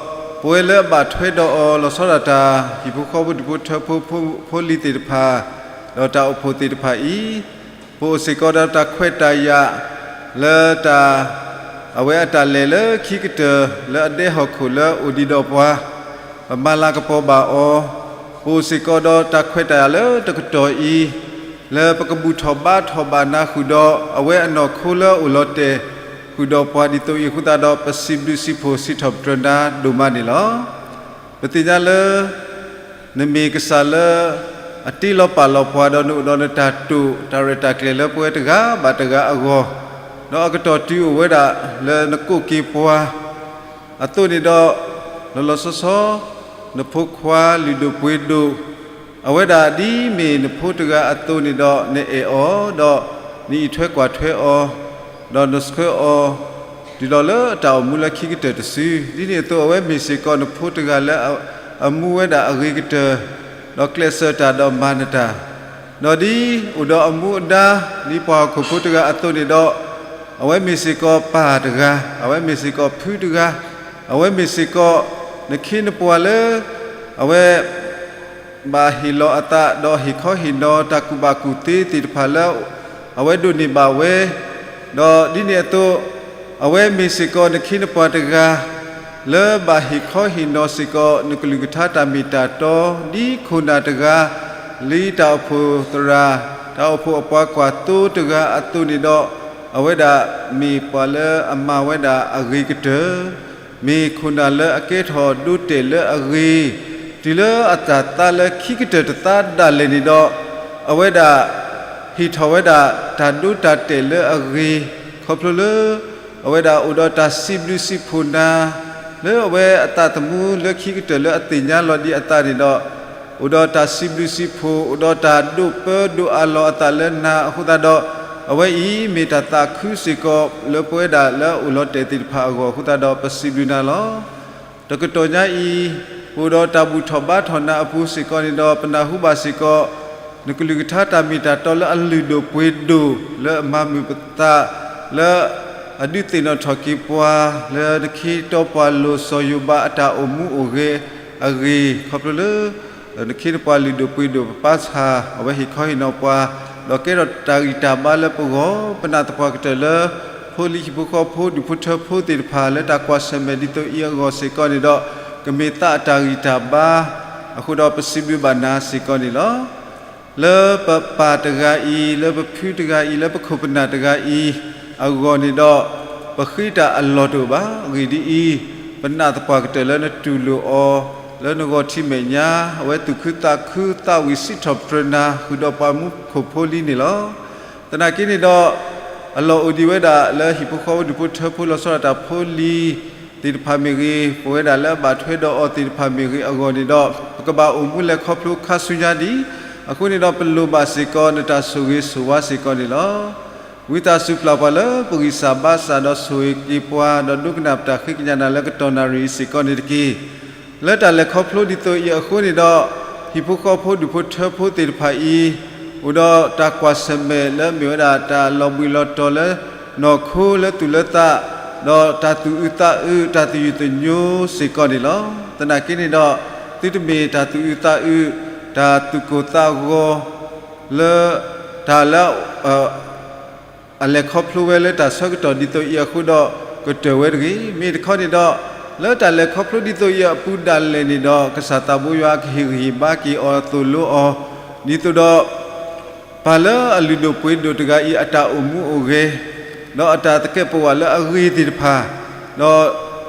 ပဝဲလၢအဘၣ်ထွဲဒီးအီၤ လီၤဆီဒၣ်တၢ် ဟံၣ်ဖိဃီဖိဒူၣ်ဖိထၢဖိ ဖိလံၤသ့ၣ်တဖၣ်, ဒီးတၢ်အိၣ်ဖှိၣ်သ့ၣ်တဖၣ်အံၤ, ပအိၣ်စ့ၢ်ကီးဒီးတၢ်ခွဲးတၢ်ယာ် လၢတၢ် အဝဲအတၢ်လဲၤလၢခံကတၢၢ် လၢအဒဲဟီၣ်ခိၣ်လၢအအိၣ်ဒံးဒီးပှၤ, ပမၤလၤကပီၤဘၣ်အီၤ, ပအိၣ်စ့ၢ်ကီးဒီးတၢ်ခွဲးတၢ်ယာ်လၢတကတီၢ်အံၤ, လၢပကဘူၣ်ထီၣ်ဘါထီၣ်ဘၣ်နၤဃုာ်ဒီး အဝဲအနီၢ်ခိလၢအအိၣ်လီၤတဲာ်ဃုာ်ဒီးပှၤဒ်သိးအံၤအဃိသတးဒီး ပစံးဘျုးစံးဖှိၣ်စံးထီၣ်ပတြၢၤနၤဒိၣ်မးန့ၣ်လီၤ. ပသ့ၣ်ညါလၢ နမ့ၢ်ကစၢ်လၢ အတ့လီၤပာ်လီၤပှၤဒီးနအိၣ်ဒီးနတၢ်တိာ် တၢ်ရဲၣ်တၢ်ကျဲၤလၢပဝဲတဂၤဘၣ်တဂၤအဂီၢ်, ဒီးအကတီၢ်တုၤအိၣ်ဝဲဒၣ်လၢနကိးက့ၤပှၤအသိးန့ၣ်ဒီး, လီၤလီၤဆီဆီ နဖိခွါလုၢ်ဒိၣ်ပှ့ၤဒိၣ်, အဝဲဒၣ်ဒ်မ့ၢ်နဖိတဂၤအသိးန့ၣ်ဒီး နအဲၣ်အီၤ, ဒီးနအံးထွဲကွၢ်ထွဲအီၤ, ဒီးနဆှၢအီၤ တုၤလီၤလၢအတၢ်အိၣ်မူလၢခံကတၢၢ်တစု, ဒ်န့ၣ်အသိးအဝဲမ့ၢ်စ့ၢ်ကီးနဖိတဂၤလၢအမူဝဲဒၣ်အဂ့ၤကတၢၢ်, ဒီးကျဲးစၢးတၢ်ဒီးမၤနတၢ်, ဒီးဒ်အိၣ်ဒီးအမူအဒါ ဒ်ပှၤဟီၣ်ခိၣ်ဖိတဂၤအသိးန့ၣ်ဒီး, အဝဲမ့ၢ်စ့ၢ်ကီးပၢ်တဂၤ, အဝဲမ့ၢ်စ့ၢ်ကီးဖုတဂၤ, အဝဲမ့ၢ်စ့ၢ်ကီး နခ့နပှၤလၢ အဝဲ ဘၣ်ဟ့ၣ်လီၤအသး ဒီးဟ့ၣ်ခီဟ့ၣ်နီၤတၢ်ကူၣ်ဘၣ်ကူၣ်သ့သ့ၣ်တဖၣ်လၢ အဝဲဒိးန့ၢ်ဘၣ်ဝဲ, ဒီးဒ်န့ၣ်အသိး, အဝဲမ့ၢ်စ့ၢ်ကီးနခ့နပှၤတဂၤ လၢဘၣ်ဟ့ၣ်ခီဟ့ၣ်နီၤစ့ၢ်ကီး နကလုၢ်ကထါတၢ်မ့ၢ်တၢ်တီ ဒ်ခိၣ်နၢ်တဂၤ လၢတၢ်အိၣ်ဖှိၣ်သရၣ်, တၢ်အိၣ်ဖှိၣ်အပှၤကွၢ်သိတဂၤအသိးန့ၣ်ဒီး, အဝဲဒၣ်မ့ၢ်ပှၤလၢအမၤဝဲဒၣ်အဂ့ၤကတၢၢ် မ့ၢ်ခိၣ်နၢ်လၢအကဲထီၣ်ဒိတဲာ်လၢအဂ့ၤ, တုၤလၢအတၢ်သါလၢခံကတၢၢ်တသါဒၣ်လဲာ်န့ၣ်ဒီး, အဝဲဒၣ် ဟ့ၣ်ထီၣ်ဝဲဒၣ်တၢ်ဒိတၢ်တဲာ်လၢအဂ့ၤ, ခီဖျိလၢ အဝဲဒၣ်အိၣ်ဒီးတၢ်စံးဘျုးစံးဖှိၣ်နၤ လၢအဝဲအသးသမူလၢခံကတၢၢ်လၢအသ့ၣ်ညါလီၤဒံးအသးန့ၣ်ဒီး, အိၣ်ဒီးတၢ်စံးဘျုးစံးဖှိၣ် အိၣ်ဒီးတၢ်ဒိးပၢဒိးအးလီၤအသးလၢနၤအဃိသတးဒီး, အဝဲအံၤမ့ၢ်တၢ်သးခုစ့ၢ်ကီးလၢပဝဲဒၣ်လၢအအိၣ်လီၤတဲာ်သ့ၣ်တဖၣ်အဂီၢ်အဃိသတးဒီး ပစံးဘျုးနၤလီၤ. တကတီၢ်ညါအံၤ, ပအိၣ်ဒီးတၢ်ဘူၣ်ထီၣ်ဘါထီၣ်နၤအပူၤစ့ၢ်ကီးန့ၣ်ဒီး ပနၢ်ဟူဘၣ်စ့ၢ်ကီး နကလုၢ်ကထါတၢ်မ့ၢ်တၢ်တီလၢအလုၢ်ဒိၣ်ပှ့ၤဒိၣ်လၢအမၤမုာ်ပသး, လၢအဒုးသ့ၣ်နီၣ်ထီၣ်က့ၤပှၤ လၢနခ့တီပှၤလိၤစီၤယိၤဘးအတၢ်အိၣ်မူအိၣ်ဂဲၤအဂ့ၢ် ခီဖျိလၢ နခ့နပှၤလုၢ်ဒိၣ်ပှ့ၤဒိၣ်ပၢ်ဆၣ် အဝဲဟ့ၣ်ခီဟ့ၣ်နီၤပှၤ, ဒီးကဲထီၣ်တၢ်ဂံၢ်တၢ်ဘါလၢပဂီၢ် ပနာ်သပှၢ်ကတၢၢ်လၢ ဖိလံၤဟံၣ်ဖိဃီဖိဒူၣ်ဖိထၢဖိသ့ၣ်တဖၣ် လၢတၢ်ကွၢ်ဆၢၣ်မဲာ်ဒ်သိးအံၤအဂီၢ်စ့ၢ်ကီးန့ၣ်ဒီး ကမ့ၢ်သးအတၢ်ဂံၢ်တၢ်ဘါအဃိဒီး ပစံးဘျုးဘၣ်နၤစ့ၢ်ကီးန့ၣ်လီၤ. လၢပပၢ်တဂၤအံၤ, လၢပဖုတဂၤအံၤ, လၢပခိၣ်ပနၢ်တဂၤအံၤအဂီၢ်န့ၣ်ဒီး ပဃ့တၢ်အလီၢ်တအိၣ်ဘၣ်. အဂ့ၢ်ဒ်အံၤ, ပနာ်သပှၢ်ကတၢၢ်လၢနတူၢ်လိာ်အီၤ လၢနဂီၤထံမဲာ်ညါ, အဝဲသူၣ်ခုသးခု သးဝံၣ်စံးထီၣ်ပတြၢၤနၤ ဃုာ်ဒီးပှၤမူခိၣ်ဖိလံန့ၣ်လီၤ. သနာ်က့န့ၣ်ဒီး အလီၢ်အိၣ်ဒံးဝဲဒၣ်လၢဟံၣ်ဖိဃီဖိဒူၣ်ဖိထၢဖိ လီၤဆီဒၣ်တၢ်ဖိလံၤသ့ၣ်တဖၣ်မ့ၢ်ဂ့ၤ, ပဝဲဒၣ်လၢအဘၣ်ထွဲဒီးအီၤသ့ၣ်တဖၣ်မ့ၢ်ဂ့ၤအဂီၢ်န့ၣ်ဒီး ပကဘၣ်အိၣ်မူလဲၤခီဖျိခါဆူညါဒံး. အဃိန့ၣ်ဒီး ပလိၣ်ဘၣ်စ့ၢ်ကီးနတၢ်ဆိၣ်ဂ့ၤဆိၣ်ဝါစ့ၢ်ကီးန့ၣ်လီၤ. ဝံသးစူၤပျၢ်ပှၤလၢပဂံၢ်စၢ်ဘါစၢ်ဒီးဆိၣ်ဂ့ၤက့ၤပှၤ ဒီးဒိကနၣ်ပတၢ်ဃ့ကညးနၤလၢကတီၢ်နၣ်ရံၣ်အံၤစ့ၢ်ကီးန့ၣ်တက့ၢ်. လၢတၢ်လဲၤခီဖျိဒ်သိးအံၤအဃိန့ၣ်ဒီး ဟံၣ်ဖိဃီဖိဒူၣ်ဖိထၢဖိသ့ၣ်တဖၣ်အံၤ အိၣ်ဒီးတၢ်ကွၢ်ဆၢၣ်မဲာ်လၢမ့ၢ်ဝဲဒၣ်တၢ်လီၤဘှံးလီၤတီၤလၢနီၢ်ခိလၢသူၣ်လၢသး, ဒီးတၢ်သူၣ်အုးသးအုး တၢ်သူၣ်ယုၢ်သညိစ့ၢ်ကီးန့ၣ်လီၤ. သနာ်က့န့ၣ်ဒီး သုတမ့ၢ်တၢ်သူၣ်အုးသးအုး တၢ်သူၣ်ကိၢ်သးဂီၤ လၢတၢ်လၢ အလဲၤခီဖျိဝဲလၢတၢ်ဆၢကတီၢ်ဒ်သိးအံၤအဃိဒီး ကတၢၢ်ဝဲတဂ့ၤ. မ့ၢ်တခီန့ၣ်ဒီး လၢတၢ်လဲၤခီဖျိဒ်သိးအံၤအပူၤဒၣ်လဲာ်န့ၣ်ဒီး ကစၢ်သးဘိယွၤကဟ့ၣ်ဂံၢ်ဟ့ၣ်ဘါက့ၤအီၤသိၣ်လိအီၤ ဒ်သိးဒီး ပၢ်လၢအလုၢ်ဒိၣ်ပှ့ၤဒိၣ်တဂၤအံၤအတၢ်အိၣ်မူအိၣ်ဂဲၤ ဒီးအတၢ်သကဲးပဝးလၢအဂ့ၤသ့ၣ်တဖၣ် ဒီး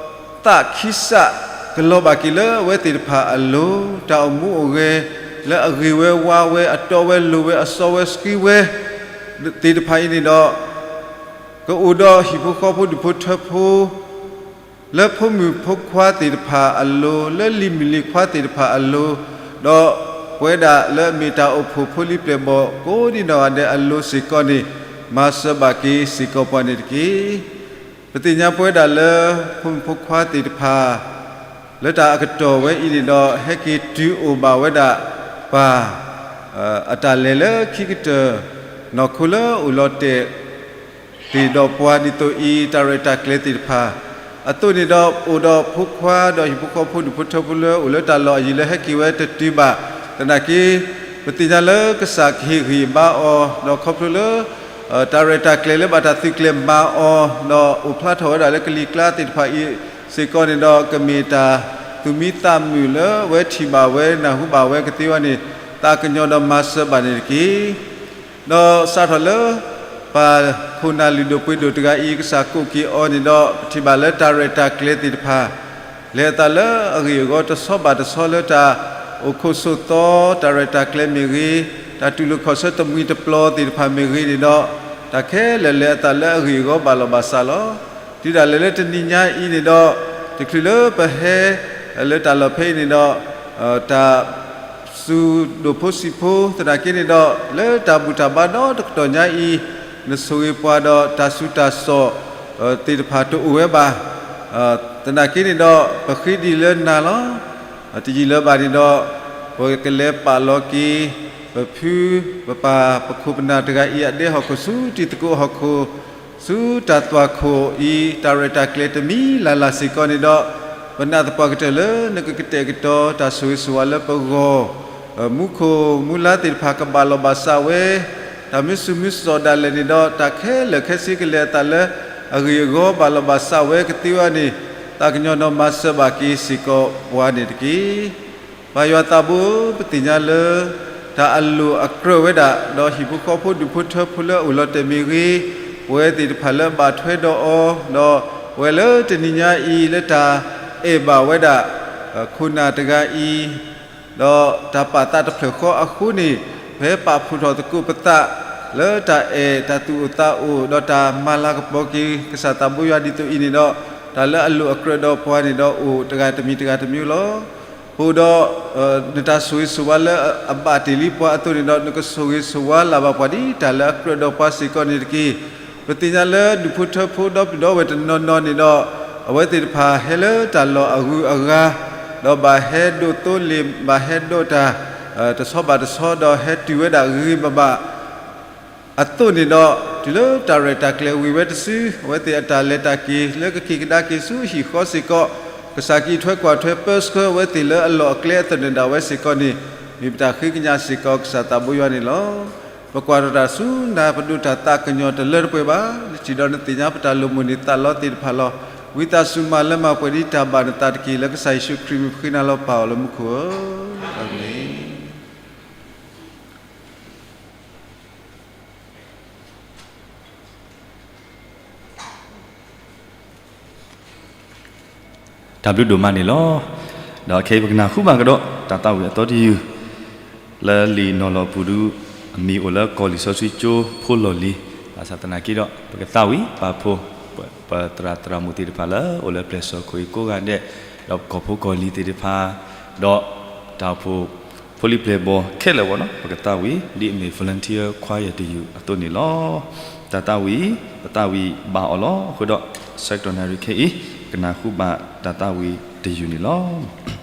သးခံစးကလီၤဘၣ်က့ၤလၢအဝဲသ့ၣ်တဖၣ်အလိၤ, တၢ်အိၣ်မူအိၣ်ဂဲၤ လၢအဂ့ၤဝဲဝါဝဲ အတီဝဲလိၤဝဲ အစီဝဲဆှံဝဲ သ့ၣ်တဖၣ်အံၤန့ၣ်ဒီး ကအိၣ်ဒီးဟံၣ်ဖိဃီဖိဒူၣ်ဖိထၢဖိ လၢဖိမုၣ်ဖိခွါသ့ၣ်တဖၣ်အလိၤ, လၢလံၤမုၣ်လံၤခွါသ့ၣ်တဖၣ်အလိၤ, ဒီးပဝဲဒၣ်လၢအမ့ၢ်တၢ်အိၣ်ဖှိၣ်ဖိလံၤပျဲၢ်ဘီၣ်ကိးဒံနီၢ်ဂၤဒဲးအလိၤစ့ၢ်ကီးန့ၣ် မၤစၢၤဘၣ်က့ၤစ့ၢ်ကီးပှၤန့ၣ်တက့ၢ်. ပသ့ၣ်ညါပဝဲဒၣ်လၢ ဖိမုၣ်ဖိခွါသ့ၣ်တဖၣ် လၢတၢ်အကတီၢ်ဝဲအံၤန့ၣ်ဒီး ဟဲက့ၤတုၤအိၣ်ဘၣ်ဝဲဒၣ်ပၢ် အတၢ်လဲၤလၢခံကတၢၢ် နီၢ်ခိလၢအိၣ်လီၤတဲာ်သ့ၣ်ဒီးပှၤဒ်သိးအံၤ တၢ်ရဲၣ်တၢ်ကျဲၤသ့ၣ်တဖၣ် အသိးန့ၣ်ဒီး အိၣ်ဒီးဖိခွါဒီးဟံၣ်ဖိဃီဖိဒူၣ်ဖိထၢဖိလၢအိၣ်လၢတၢ်လီၢ်အယံၤလၢဟဲက့ၤဝဲတတုၤဘၣ်, သနာ်က့ ပသ့ၣ်ညါလၢကစၢ်ကဟ့ၣ်ဂံၢ်ဘါအီၤ ဒီးခီဖျိလၢ တၢ်ရဲၣ်တၢ်ကျဲၤလၢဘၣ်တၢ်သုးကျဲၤမၤအီၤ ဒီးအိၣ်ဖျါထီၣ်ဝဲဒၣ်လၢကလံၤကျါသ့ၣ်တဖၣ်အံၤစ့ၢ်ကီးန့ၣ်ဒီး ကမ့ၢ်တၢ်သူၣ်မံသးမုာ်လၢအဝဲထံၣ်ဘၣ်ဝဲနၢ်ဟူဘၣ်ဝဲကသ့ဝဲန့ၣ် သးကညီၤဒီးမၤစၢၤဘၣ်န့ၣ်တက့ၢ်. ဒီးစးထီၣ်လၢ ပၢ်ခိၣ်နၢ်လုၢ်ဒိၣ်ပှ့ၤဒိၣ်တဂၤအံၤ ကစၢ်ကိးက့ၤအီၤန့ၣ်ဒီး ပထံၣ်ဘၣ်လၢတၢ်ရဲၣ်တၢ်ကျဲၤသ့ၣ်တဖၣ် လဲၤအသးလၢအဂ့ၢ်အဂီၢ်တဆီဘၣ်တဆီလၢတၢ်အိၣ်ခိးဆိးသီ တၢ်ရဲၣ်တၢ်ကျဲၤမ့ၢ်ဂ့ၤ, တၢ်တူၢ်လိာ်ခီၣ်ဆၢတမှံၤတပျီၤသ့ၣ်တဖၣ်မ့ၢ်ဂ့ၤန့ၣ်ဒီး တၢ်ခဲလၢာ်လဲၤအသးလၢအဂ့ၢ်အဂီၢ်ဘၣ်လီၤဘၣ်စးလီၤ. တုၤဒၣ်လဲာ်လၢတနံၤညါအံၤန့ၣ်ဒီး တချုးလၢပဟဲ လၢတၢ်လီၢ်ဖဲအံၤန့ၣ်ဒီး တၢ် စူၤဒိၣ်ဖိဆံးဖိ သနာ်က့န့ၣ်ဒီး လၢတၢ်ဘူၣ်တၢ်ဘါဒီတကတီၢ်ညါအံၤ နဆိၣ်ဂ့ၤပှၤဒီးတၢ်ဆူးတၢ်စိးသ့ၣ်တဖၣ်တအိၣ်ဝဲဘၣ်. သနာ်က့န့ၣ်ဒီး ပဃ့ဒံးလၢနၤလီၤ. တယံာ်လၢၤဘၣ်န့ၣ်ဒီး ပကလဲၤပာ်လီၤက့ၤ ပဖု ပပၢ် ပခိၣ်ပနၢ်တဂၤအံၤ အဒဲဟီၣ်ခိၣ်ဆူတံၤသကိးဟီၣ်ခိၣ် ဆူတၢ်သွၣ်ခိၣ်အံၤ တၢ်ရဲၣ်တၢ်ကျဲၤတမံၤလၢ်လၢ်စ့ၢ်ကီးန့ၣ်ဒီး ပနာ်သပှၢ်ကတၢၢ်လၢနကကတဲာ်ကတီၤတၢ်ဆိၣ်ဂ့ၤဆိၣ်ဝါလၢပဂီၢ် မူခိၣ်မူလါသ့ၣ်တဖၣ်ကဘၣ်လီၤဘၣ်စးဝဲ, တၢ်မ့ၢ်ဆူၣ်မ့ၢ်စိးဒၣ်လဲာ်န့ၣ်ဒီး တၢ်ခဲလၢာ်ခဲဆ့ကလဲၤအသးလၢအဂ့ၢ်အဂီၢ်ဘၣ်လီၤဘၣ်စးဝဲကသ့ဝဲန့ၣ် သးကညီၤဒီးမၤစၢၤဘၣ်က့ၤစ့ၢ်ကီးပှၤန့ၣ်တက့ၢ်. ပၢ်ယွၤသးဘိဧၢ ပသ့ၣ်ညါလၢ တၢ်အလိၣ်အကြၢးဝဲဒၣ် ဒီးဟံၣ်ဖိဃီဖိဒူၣ်ဖိထၢဖိလၢအအိၣ်လီၤတဲာ်မ့ၢ်ဂ့ၤ, ပဝဲသ့ၣ်တဖၣ်လၢအဘၣ်ထွဲဒီးအီၤ, ဒီးပဝဲလၢတနံၤညါအံၤလၢတၢ်အဲၣ်ဘၣ်ဝဲဒၣ် ခိၣ်နၢ်တဂၤအံၤ ဒီးတၢ်ပာ်သးတဖျၢၣ်ဃီအဃိန့ၣ် ပဟဲပာ်ဖှိၣ်ထီၣ်သကိးပသး လၢတၢ်အဲၣ်တၢ်သူၣ်အိၣ်သးအိၣ် ဒီးတၢ်မၤလၤကပီၤက့ၤ ကစၢ်သးဘိယွၤဒ်သိးအံၤန့ၣ်ဒီး တၢ်လၢအလိၣ်အကြၢးဒီးပှၤန့ၣ်ဒီး အိၣ်တဂၤတမံၤတဂၤတမံၤလီၤ. ပအိၣ်ဒီး နတၢ်ဆိၣ်ဂ့ၤဆိၣ်ဝါလၢအဘၣ်တ့ၢ်လံပှၤအသိးန့ၣ်ဒီး နကဆိၣ်ဂ့ၤဆိၣ်ဝါလၢ်ဘၣ်ပှၤဒ်တၢ်လၢအကြၢးဒီးပှၤစ့ၢ်ကီးန့ၣ်တက့ၢ်. ပသ့ၣ်ညါလၢဒူၣ်ဖိထၢဖိဒီပုၢ်ဒီဝဲၢ်တနီၤနီၤန့ၣ်ဒီး အဝဲသ့ၣ်တဖၣ်ဟဲလၢတၢ်လီၢ်အဂုၤအဂၤ ဒီးဘၣ်ဟဲဒိးသိလ့ၣ် ဘၣ်ဟဲဒိးတၢ် တဆီဘၣ်တဆီ ဒီးဟဲတုၤဝဲဒၣ်ဂ့ၤဂ့ၤဘၣ်ဘၣ် အသိးန့ၣ်ဒီး တုၤလၢတၢ်ရဲၣ်တၢ်ကျဲၤဝံၤဝဲတစု အဝဲသ့ၣ်အတၢ်လဲၤတၢ်က့ၤလၢကက့ၤကဒါက့ၤဆူဟံၣ်ဃီစ့ၢ်ကီး ကစၢ်ကအံးထွဲကွၢ်ထွဲပၢဆှၢအဝဲသ့ၣ်လၢအလီၢ်အကျဲအသနၢၣ်ဒၣ်ဝဲစ့ၢ်ကီးန့ၣ် မ့ၢ်ပတၢ်ဃ့ကညးစ့ၢ်ကီးကစၢ်သးဘိယွၤန့ၣ်လီၤ. ပကွၢ်ထီၣ်တၢ်ဆူနၤ ပဒိးတၢ်သးကညီၤတလၢတပှဲၤဘၣ်, လၢထံၣ်ဒီးနသ့ၣ်ညါပတၢ်လိၣ်မိၣ်န့ၢ်သးလီသ့ၣ်တဖၣ်လီၤ. ဝံသးစူၤမၤလၢမၤပှဲၤဒ်တၢ်ဘၣ်နသးတက့ၢ်. လၢကစၢ်ယ့ၣ်ၡူးခရံာ်မံၤပဃ့နၤလီၤပၢ်အီၤလၢမူခိၣ်ဧၢ, အၤမ့ၣ်. တၢ်ဘျုးဒိၣ်မးန့ၣ်လီၤ. ဒီးခဲအံၤပကနၢ်ဟူဘၣ်ကဒီး တၢ်သးဝံၣ်အသီတယုၢ် လၢလံာ်နီၢ်လီၤပူၤဒု အမံၤအိၣ်လၢကီၢ်လံာ်စီဆှံကၠိဖိလီၢ်လံၤ, ဘၣ်ဆၣ်သနာ်က့ဒီး ပကသးဝံၣ်ပာ်ဖှိၣ် ပသရၣ်သရၣ်မုၣ်သ့ၣ်တဖၣ်လၢအိၣ်လၢပျဲၢ်စီၣ်ခိၣ်အံၤကိးဂၤဒဲး, ဒီးပကီၢ်ဖိကီၢ်လံၤသ့ၣ်တဖၣ်, ဒီးတၢ်အိၣ်ဖှိၣ်ဖိလံၤပျဲၢ်ဘီၣ်ခဲလၢာ်ဝဲနီၤ, ပကသးဝံၣ်ဒ်အမ့ၢ် volunteer choir တယုၢ်အသိးန့ၣ်လီၤ. တၢ်သးဝံၣ် ပသးဝံၣ်ဘၣ်အီၤလီၤ. အဃိဒီး ဆၢကတီၢ်နၣ်ရံၣ်ခဲအံၤ ကနၢ်ဟူဘၣ်တၢ်သးဝံၣ်တယုၢ်န့ၣ်လီၤ.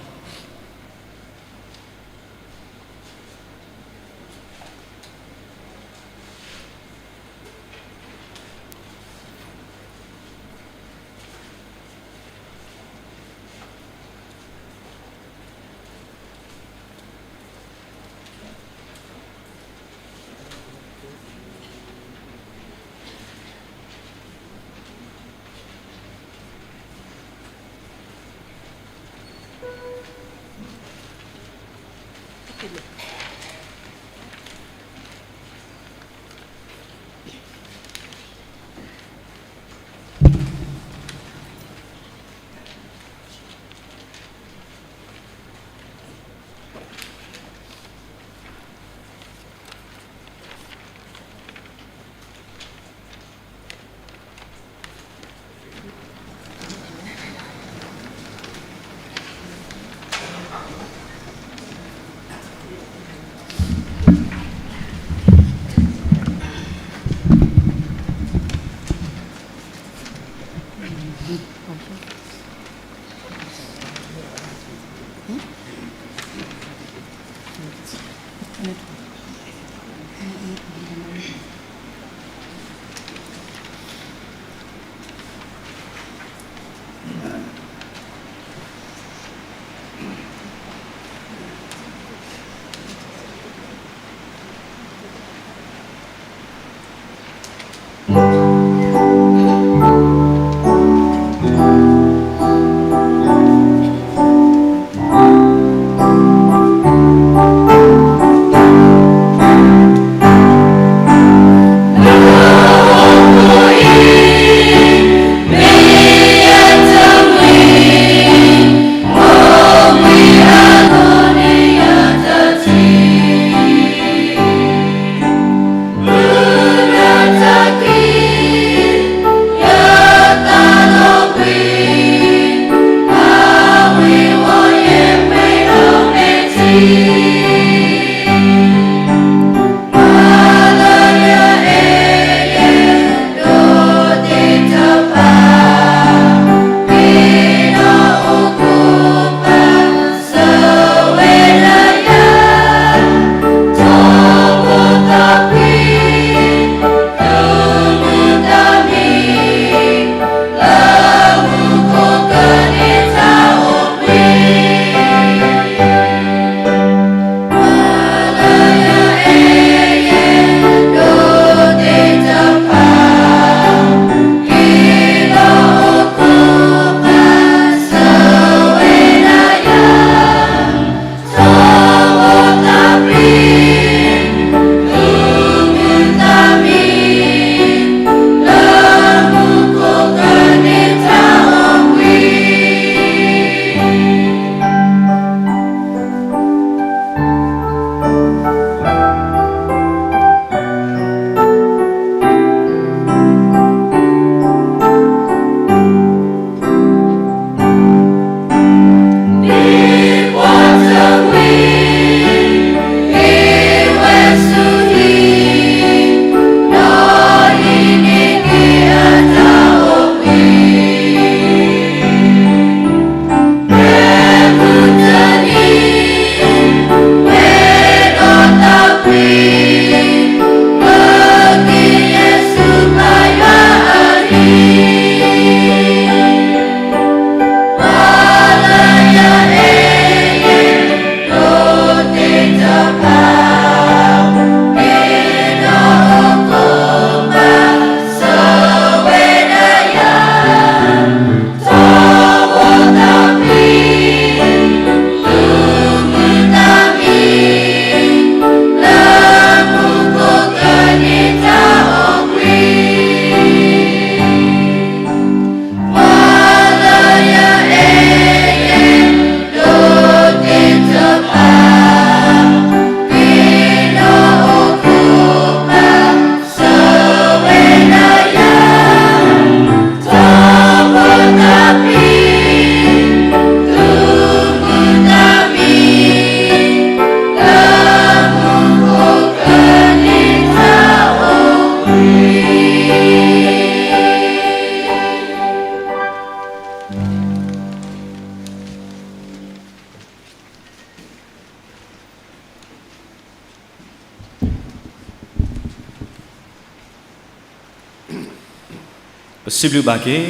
ပစံးဘျုးဘၣ်က့ၤ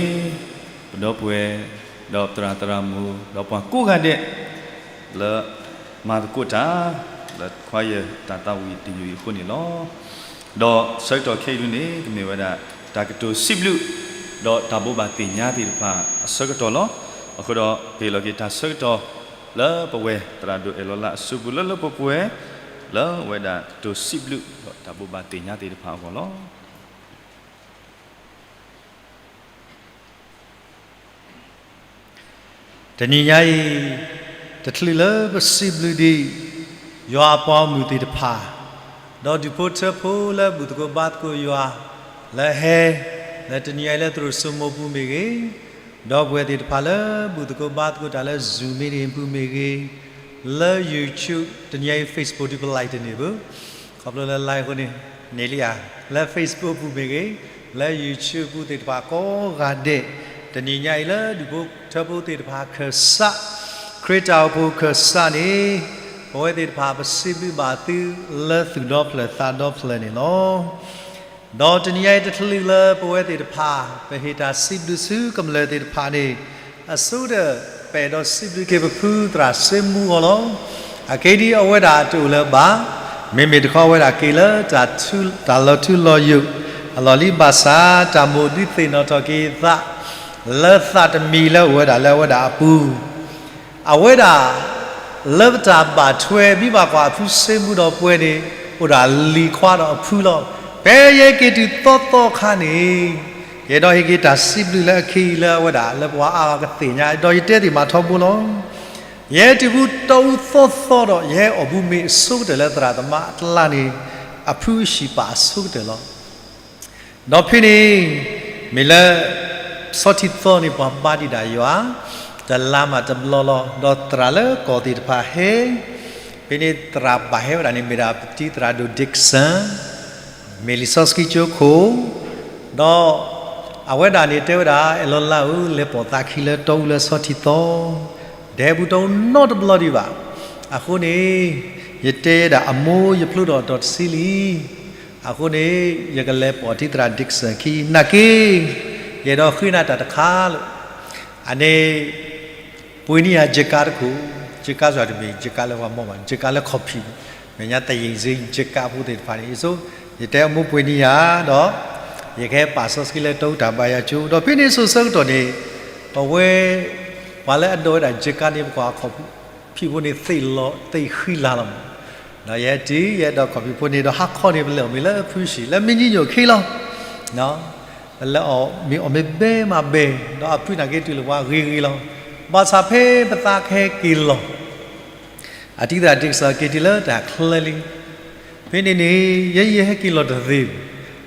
ပဒီပုၢ်ဝဲၢ် ဒီးသရၣ်သရၣ်မုၣ် ဒီးပှၤကိးဂၤဒဲး လၢမၤသကိးတၢ် လၢခွါယတၢ်သးဝံၣ်တယုၢ်အံၤအဃိန့ၣ်လီၤ. ဒီးဆၢကတီၢ်ခဲအံၤဒုန့ၣ် ကမ့ၢ်ဝဲဒၣ် တၢ်ကတိၤစံးဘျုး ဒီးတၢ်ဘိးဘၣ်သ့ၣ်ညါသ့ၣ်တဖၣ်အဆၢကတီၢ်လီၤ. အဃိဒီး ပဟ့ၣ်လီၤက့ၤတၢ်ဆၢကတီၢ် လၢပဝဲသရၣ်ဒိၣ်အဲၣ်လီၤလၢအစုပူၤလၢလၢပှဲၤပှဲၤ လၢအဝဲဒၣ်ကတိၤစံးဘျုး ဒီးတၢ်ဘိးဘၣ်သ့ၣ်ညါသ့ၣ်တဖၣ်အဂီၢ်လီၤ. တနံၤညါအံၤ တချုးလၢပစံးဘျုးဒံး ယွၤအပှၤဂီၢ်မုၢ်သ့ၣ်တဖၣ်, ဒီးဒူၣ်ဖိထၢဖိလၢဘူၣ်သကိးဘါသကိးယွၤ လၢဟဲ လၢတနံၤညါအံၤလၢသရိာ်စိမိပူၤမ့ၢ်ဂ့ၤ, ဒီပုၢ်ဝဲၢ်သ့ၣ်တဖၣ်လၢဘူၣ်သကိးဘါသကိးတၢ်လၢ Zoom meeting ပူၤမ့ၢ်ဂ့ၤ, လၢ YouTube တနံၤညါအံၤ Facebook ဒုးပ live တန့ၢ်ဘၣ် ခီဖျိလၢ live အဃိန့ၣ် န့ၢ်လံဧါ, လၢ Facebook ပူၤမ့ၢ်ဂ့ၤ, လၢ YouTube ပူၤသ့ၣ်တဖၣ်ကိးဂၤဒဲး, တနံၤညါအံၤလၢဒူၣ်ဖိထၢဖိသ့ၣ်တဖၣ်ခၢၣ်စး, ခရံာ်တၢ်အိၣ်ဖှိၣ်ခၢၣ်စးန့ၣ်, ပဝဲသ့ၣ်တဖၣ်ပစံးဘျုးဘၣ်သုလၢသူၣ်ဒီဖျၢၣ်သးဒီဖျၢၣ်န့ၣ်လီၤ. ဒီးတနံၤညါအံၤတချုးလၢပဝဲသ့ၣ်တဖၣ် ပဟ့ၣ်တၢ်စံးဘျုးဆူကမျၢၢ်သ့ၣ်တဖၣ်န့ၣ်, အဆိကတၢၢ် ပအဲၣ်ဒိးစံးဘျုးက့ၤပဖုသရၣ်စ့မူဂီၢ်လီၤ. အခဲအံၤဒ်အဝဲဒၣ်တအိၣ်လၢၤဘၣ်, မ့မ့ၢ်တခီအဝဲဒၣ်က့ၤလၢ တၢ်လီၤထူလီၤယိာ်အလီၢ်လံဘၣ်ဆၣ် တၢ်မိၣ်ဒုးသ့ၣ်နီၣ်ထီၣ်က့ၤအသး လၢသးတမံၤလၢအိၣ်ဝဲဒၣ်လၢအဝဲဒၣ်အပူၤ အဝဲဒၣ် လၢပတၢ်ဘၣ်ထွဲ မ့ၢ်ဘၣ်ကွၢ်အဖုစ့မူဒီးပှဲၤန့ၣ် အိၣ်ဒၣ်လံၤခွါဒီးအဖုလီၤ. ဖဲယဟဲက့ၤတုၤသီသီခါန့ၣ်, ယအဲၣ်ဒိးဟ့ၣ်က့ၤတၢ်စံးဘျုးလၢအခဲအံၤလၢအဝဲဒၣ်လၢပှၤအါဂၤကသ့ၣ်ညါ ဒီးယတဲသ့ၣ်မးထီဘိလီၤ. ယဟဲတုၤဖုတီအူသီသီဒီး ယဟဲအီၣ်ဘူမ့ၤအဆိကတၢၢ်လၢသရၣ်သမါအကျါန့ၣ်, အဖုအဟံၣ်ပာ်အဆိကတၢၢ်လီၤ. ဒီးဖဲန့ၣ် မ့ၢ်လၢ ဆီထံသီန့ၣ် ပှၤဘါတံာ်တာ်ယွၤ တလါမးတဘျီလီၤ. ဒီးသရၣ်လၢကီၢ်သ့ၣ်တဖၣ်ဟဲ, ဖဲန့ၣ်သရၣ်ဘၣ်ဟဲဝဲဒၣ်န့ၣ် မ့ၢ်ဒၣ်ပတံၤ သရၣ်ဒိၣ် Dickson, မ့ၢ်လံာ်စီဆှံကၠိခိၣ်, ဒီးအဝဲဒၣ်န့ၣ်တဲဝဲဒၣ် အဲၣ်လီၤလါဧၢ, လဲၤပိာ်သးခံလၢတီအူလၢဆီထံသီ, တဟဲဘူးတီအူနီတဘျီဒံးဘၣ်. အဃိန့ၣ် ယတဲဒၣ်အမိၢ် ယဖျိထီၣ်အတီၢ်တဆံလံ. အဃိန့ၣ် ယကလဲၤပိာ်တံၤသရၣ် Dickson ခံ, နာ်က့ ယအဲၣ်ဒိးဃ့နၤတၢ်တခါလၢာ်, အန့ၣ် ပှ့ၤန့ၢ်ယၤ ကကါတခိၣ်, ကကါစ့ၢ်တမ့ၢ် ကကါလၢပှၤမီၢ်ဘၣ်, ကကါလၢခီၣ်ဖံး, မဲာ်ညါသယံၤစ့ ကကါဖိသ့ၣ်တဖၣ်န့ၣ်, အဆိ ယတဲအမိၢ်ပှ့ၤန့ၢ်ယၤဒီး ယကဟဲပာ်စီဆှံလၢတီအူတၢ်ဘါယွၤကၠိ, ဒီးဖဲန့ၣ်စိၤဆၢကတီၢ်န့ၣ် ပဝဲ ပှၤလၢအဒိးဝဲဒၣ် ကကါန့ၣ် ပကွၢ်ခီၣ်ဖံးဖိန့ၣ် သ့ၣ်လီၤသ့ၣ်ဃံလၤလီၤမး, ဒီးယဟဲတုၤ ယအဲၣ်ဒိးခီၣ်ဖံးဖိန့ၣ် ဒီးဟါခီန့ၣ် ပလဲၤအီၣ်မ့ၤလၢဖုဟံၣ် လၢမ့ၢ်ညံညိၣ်ခ့လီၤ. ပလဲၤအီၣ်မ့ၤ အီၣ်မ့ၤဘဲမးဘဲ, ဒီးအဖုနာ်က့တုၤလၢပှၤဂ့ၤဂ့ၤလီၤ. ဘၣ်ဆၣ်ဖဲပသးကဟဲက့ၤလီၤ အတံၤသရၣ် Dickson က့ၤတုၤလၢတၢ်ချၢလံ. ဖဲန့ၣ်န့ၣ် ယဲယဟဲက့ၤလီၤတသ့ဘၣ်.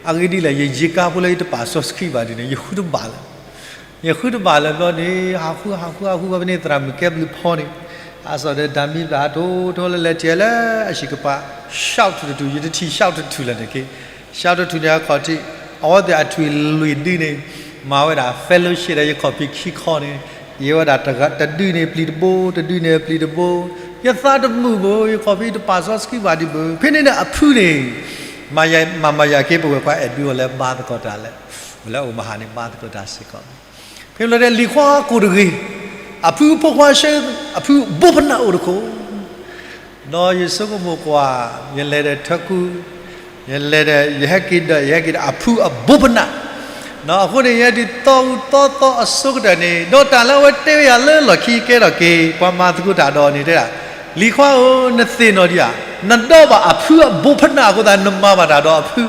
အဂ့ၢ်ဒ်လဲၣ်, ယ ကကါဖိလၢယတပာ်စီဆှံဘၣ်ဒ်န့ၣ် ယဃုတဘၣ်လၢၤ, ယဃုတဘၣ်လၢၤဘျီန့ၣ် ဟးဃုဟးဃုဟးဃုဘၣ်ဖဲန့ၣ် သရၣ်မုၣ်ကဲဘျုးဖီန့ၣ် အစံးဒီး ဒၤမံဘၣ် ထိထိလၢလဲၤထံၣ်လၢအဟံၣ်ကပၤ ရှောက်တထူၣ်, ယတထံၣ် ရှောက်တထူၣ်လၢၤန့ၣ်က့, ရှောက်တထူၣ်န့ၣ်အခီၣ်ထံး အဝဲသ့ၣ်အထွံၣ်လွံၢ်ဒုန့ၣ် မၤဝဲဒၣ် fellowship ဒီးယခီၣ်ဖံးခံခီန့ၣ်, ယဝဲဒၣ်တဒုန့ၣ်ပျံၤတဘိ, တဒုန့ၣ်ပျံၤတဘိ, ယသးတမုာ်ဘၣ်, ယခီၣ်ဖံးတပာ်စီဆှံဘၣ်ဒံးဘၣ်. ဖဲန့ၣ်န့ၣ်အဖုန့ၣ် မၤယၤ မၤမၤယၤက့ ပဝဲခွါအဲၣ်ဒူအီၤလၢဘါသကိးတၢ်လၢ လၢအိၣ်မဟါန့ၣ် ဘါသကိးတၢ်စ့ၢ်ကီး. ဖဲလီၤဒဲးလံၤခွါကိးတဂ့ၤ, အဖုအဖိခွါဆှၢ, အဖုအဘိဖနၢ်အိၣ်တခိၣ်, ဒီးယဆိကမိၣ်ကွၢ်, ယလဲၤဒီးထၢကူ, ယလဲၤဒီး ယဟဲက့ၤဒီး ယဟဲက့ၤဒီးအဖုအဘိဖနၢ်, အဃိန့ၣ် ယဟဲတုၤသီအူသီသီအဆိကတၢၢ်န့ၣ် ဒီးတၢ်လၢအဝဲတဲဝဲယၤလၢလီၢ်ခံကဲထီၣ်က့ၤ ပှၤမၤသကိးတၢ်ဒီးန့ၣ်တဲဒၣ်, လံၤခွါဧၢ, နသ့ၣ်နီၣ်ဒံးဧါ, နဒီးဘၣ်အဖုအဘိဖနၢ်အဃိသတး နမၤဘၣ်တၢ်ဒီးအဖု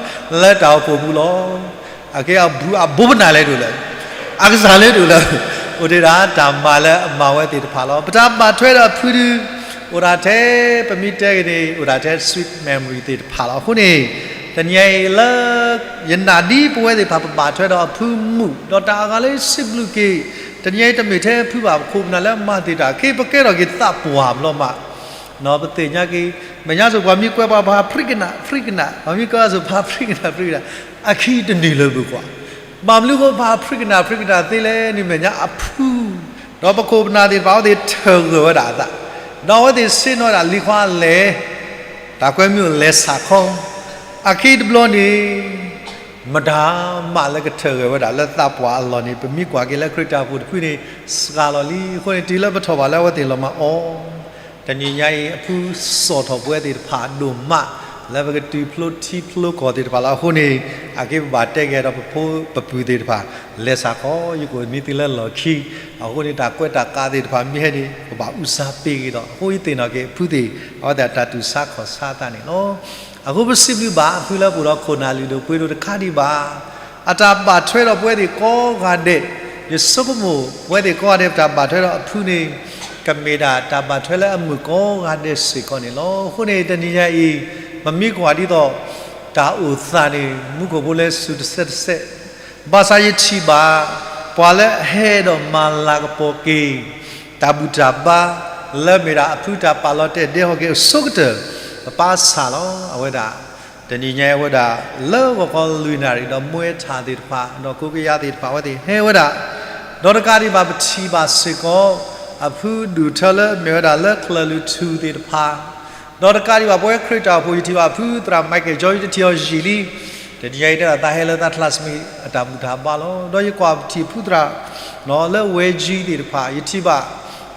လၢတၢ်အိၣ်ဖှိၣ်ပူၤလီၤ. အကဲအဖုအဘိဖနၢ်လဲၣ်တအိၣ်လၢၤ, အကစၢ်လဲၣ်တအိၣ်လၢၤ, အိၣ်တ့ၢ်ဒၣ်တၢ်မၤလၢအမၤဝဲသ့ၣ်တဖၣ်လီၤ. ပတၢ်ဘၣ်ထွဲဒီးအဖုဒုး အိၣ်ဒၣ်ထဲ ပမ့ၢ်တဲက့ၤန့ၣ် အိၣ်ဒၣ်ထဲ sweet memory သ့ၣ်တဖၣ်လီၤ. အဃိန့ၣ် တနံၤအံၤလၢ ယနာ်ဒ်ပဝဲသ့ၣ်တဖၣ် ပဘၣ်ထွဲဒီးအဖုမုၢ် ဒီးတၢ်အဂၤလၢစံးဘျုးက့ၤ, တနံၤအံၤတမ့ၢ်ထဲဖုဘၣ် ပခိၣ်ပနၢ်လၢအမၤသ့ၣ်တၢ် ခဲအံၤပကဲထီၣ်က့ၤသးပှၢ်ဘျီမး, ပသ့ၣ်ညါက့ၤ, မဲာ်ညါစိၤပှၤမ့ၢ်ကွဲးပှၤ ပှၤဖရံးကနၣ် ဖရံးကနၣ်, ပှၤမ့ၢ်ကွဲးပှၤစိၤ ပှၤဖရံးကနၣ် ဖရံးကနၣ်, အခံတနုာ်လၢၤဘၣ်ကွၢ်, ဘၣ်မနုၤအဃိ ပှၤဖရံးကနၣ် ဖရံးကနၣ်သ့လဲၣ်န့ၣ် မဲာ်ညါအဖု, ဒီးပခိၣ်ပနၢ်သ့ၣ်တဖၣ် အဝဲသ့ၣ်ထၢၣ်ဂၢၢ်ဝဲဒၣ်အသး, ဒီးအဝဲသ့ၣ်ဆ့ၣ်နီၤဝဲဒၣ်လံၤခွါလဲၤ, တၢ်ကွဲမုာ်လဲၤဆးခီ, အခံတဘျီန့ၣ် မတၤမးလၢကထၢၣ်ဂၢၢ်ဝဲဒၣ်လၢသးပှၢ်အလီၢ်န့ၣ် ပမ့ၢ်ကွၢ်က့ၤလၢခရံာ်တၢ်အိၣ်ဖှိၣ်တဖုန့ၣ် စှၤလီၤလံ. အဃိန့ၣ် တုၤလၢပထီၣ်ဘၣ်လၢအဝဲသ့ၣ်လီၤမးအီၤ, တနံၤညါအံၤ အဖုစိာ်ထီၣ်ပဝဲသ့ၣ်တဖၣ်ဒိၣ်မး လၢပကတုၤဖျိထံဖျိကီၢ်သ့ၣ်တဖၣ်လီၤ. အဃိန့ၣ် အက့ပဘၣ်တဲက့ၤဒီးပဖိပပုၢ်သ့ၣ်တဖၣ် လဲၤစ့ၢ်ကီး ယကအိၣ်မံသုလၢလီၢ်ခံ. အဃိန့ၣ် တၢ်ကွဲးတၢ်ကးသ့ၣ်တဖၣ်မ့ၢ်ဟဲန့ၣ် ပဘၣ်အူစါပ့ၤဂ့ၤဒီး အဃိယသ့ၣ်နီၣ်က့ၤအဖုသ့ၣ် အဝဲသ့ၣ်တၢ်တူၢ်ဆါခီၣ်ဆါအသးန့ၣ်လီၤ. အဃိပစံးဘျုးဘၣ်အဖုလၢပအိၣ်ဒီးခိၣ်နၢ်လုၢ်ဒိၣ်ပှ့ၤဒိၣ် တခါဒံးဘၣ် အတၢ်ဘၣ်ထွဲဒီးပဝဲသ့ၣ်ကိးဂၤဒဲး, ယဆိကမိၣ်ပဝဲသ့ၣ်ကိးဂၤဒဲး ပတၢ်ဘၣ်ထွဲဒီးအဖုန့ၣ် ကမ့ၢ်ဒၣ်တၢ်ဘၣ်ထွဲလၢအမုာ်ကိးဂၤဒဲးစ့ၢ်ကီးန့ၣ်လီၤ. အဃိန့ၣ် တနံၤညါအံၤ ပမ့ၢ်ကွၢ်ဒ်သိး တၢ်အိၣ်သးန့ၣ် မူခိၣ်ဖိလၢစူၤတစဲးတစဲး, ဘၣ်ဆၣ်ယထံၣ်ဘၣ် ပှၤလၢအဟဲဒီးမၤလၤကပီၤက့ၤ တၢ်ဘူၣ်တၢ်ဘါ လၢမ့ၢ်ဒၣ်အဖုတၢ်ပာ်လီၤတဲာ်ဒဲဟီၣ်က့ၤအဆိကတၢၢ် ပပၢ်ဆၣ်လီၤ. အဝဲဒၣ် တနံၤညါအံၤအဝဲဒၣ် လၢဂီၤခီလွံၢ်နၣ်ရံၣ်ဒီးမွဲထၣ်သ့ၣ်တဖၣ် ဒီးကိးကယၤသ့ၣ်တဖၣ် အဝဲသ့ၣ်ဟဲဝဲဒၣ်, ဒီးတကးဒံးဘၣ်ပထံၣ်ဘၣ်စ့ၢ်ကီး အဖုဒူၣ်ထၢလၢမ့ၢ်ဝဲဒၣ်လၢချၢၣ်လွံၢ်ထူၣ်သ့ၣ်တဖၣ် ဒီးတကးဒံးဘၣ် ပဝဲခရံာ်တၢ်အိၣ်ဖှိၣ် ယထံၣ်ဘၣ်ဖုသရၣ် Michael John ယတထံၣ်အီၤယံာ်လံ. တနံၤညါအံၤတဲဒၣ်သးဟဲလၢသးချါစမံ အတၢ်ဘူၣ်တၢ်ဘါလီၤ. ဒီးယကွၢ်ပထံၣ်ဖုသရၣ် လၢဝဲကၠံသ့ၣ်တဖၣ် ယထံၣ်ဘၣ်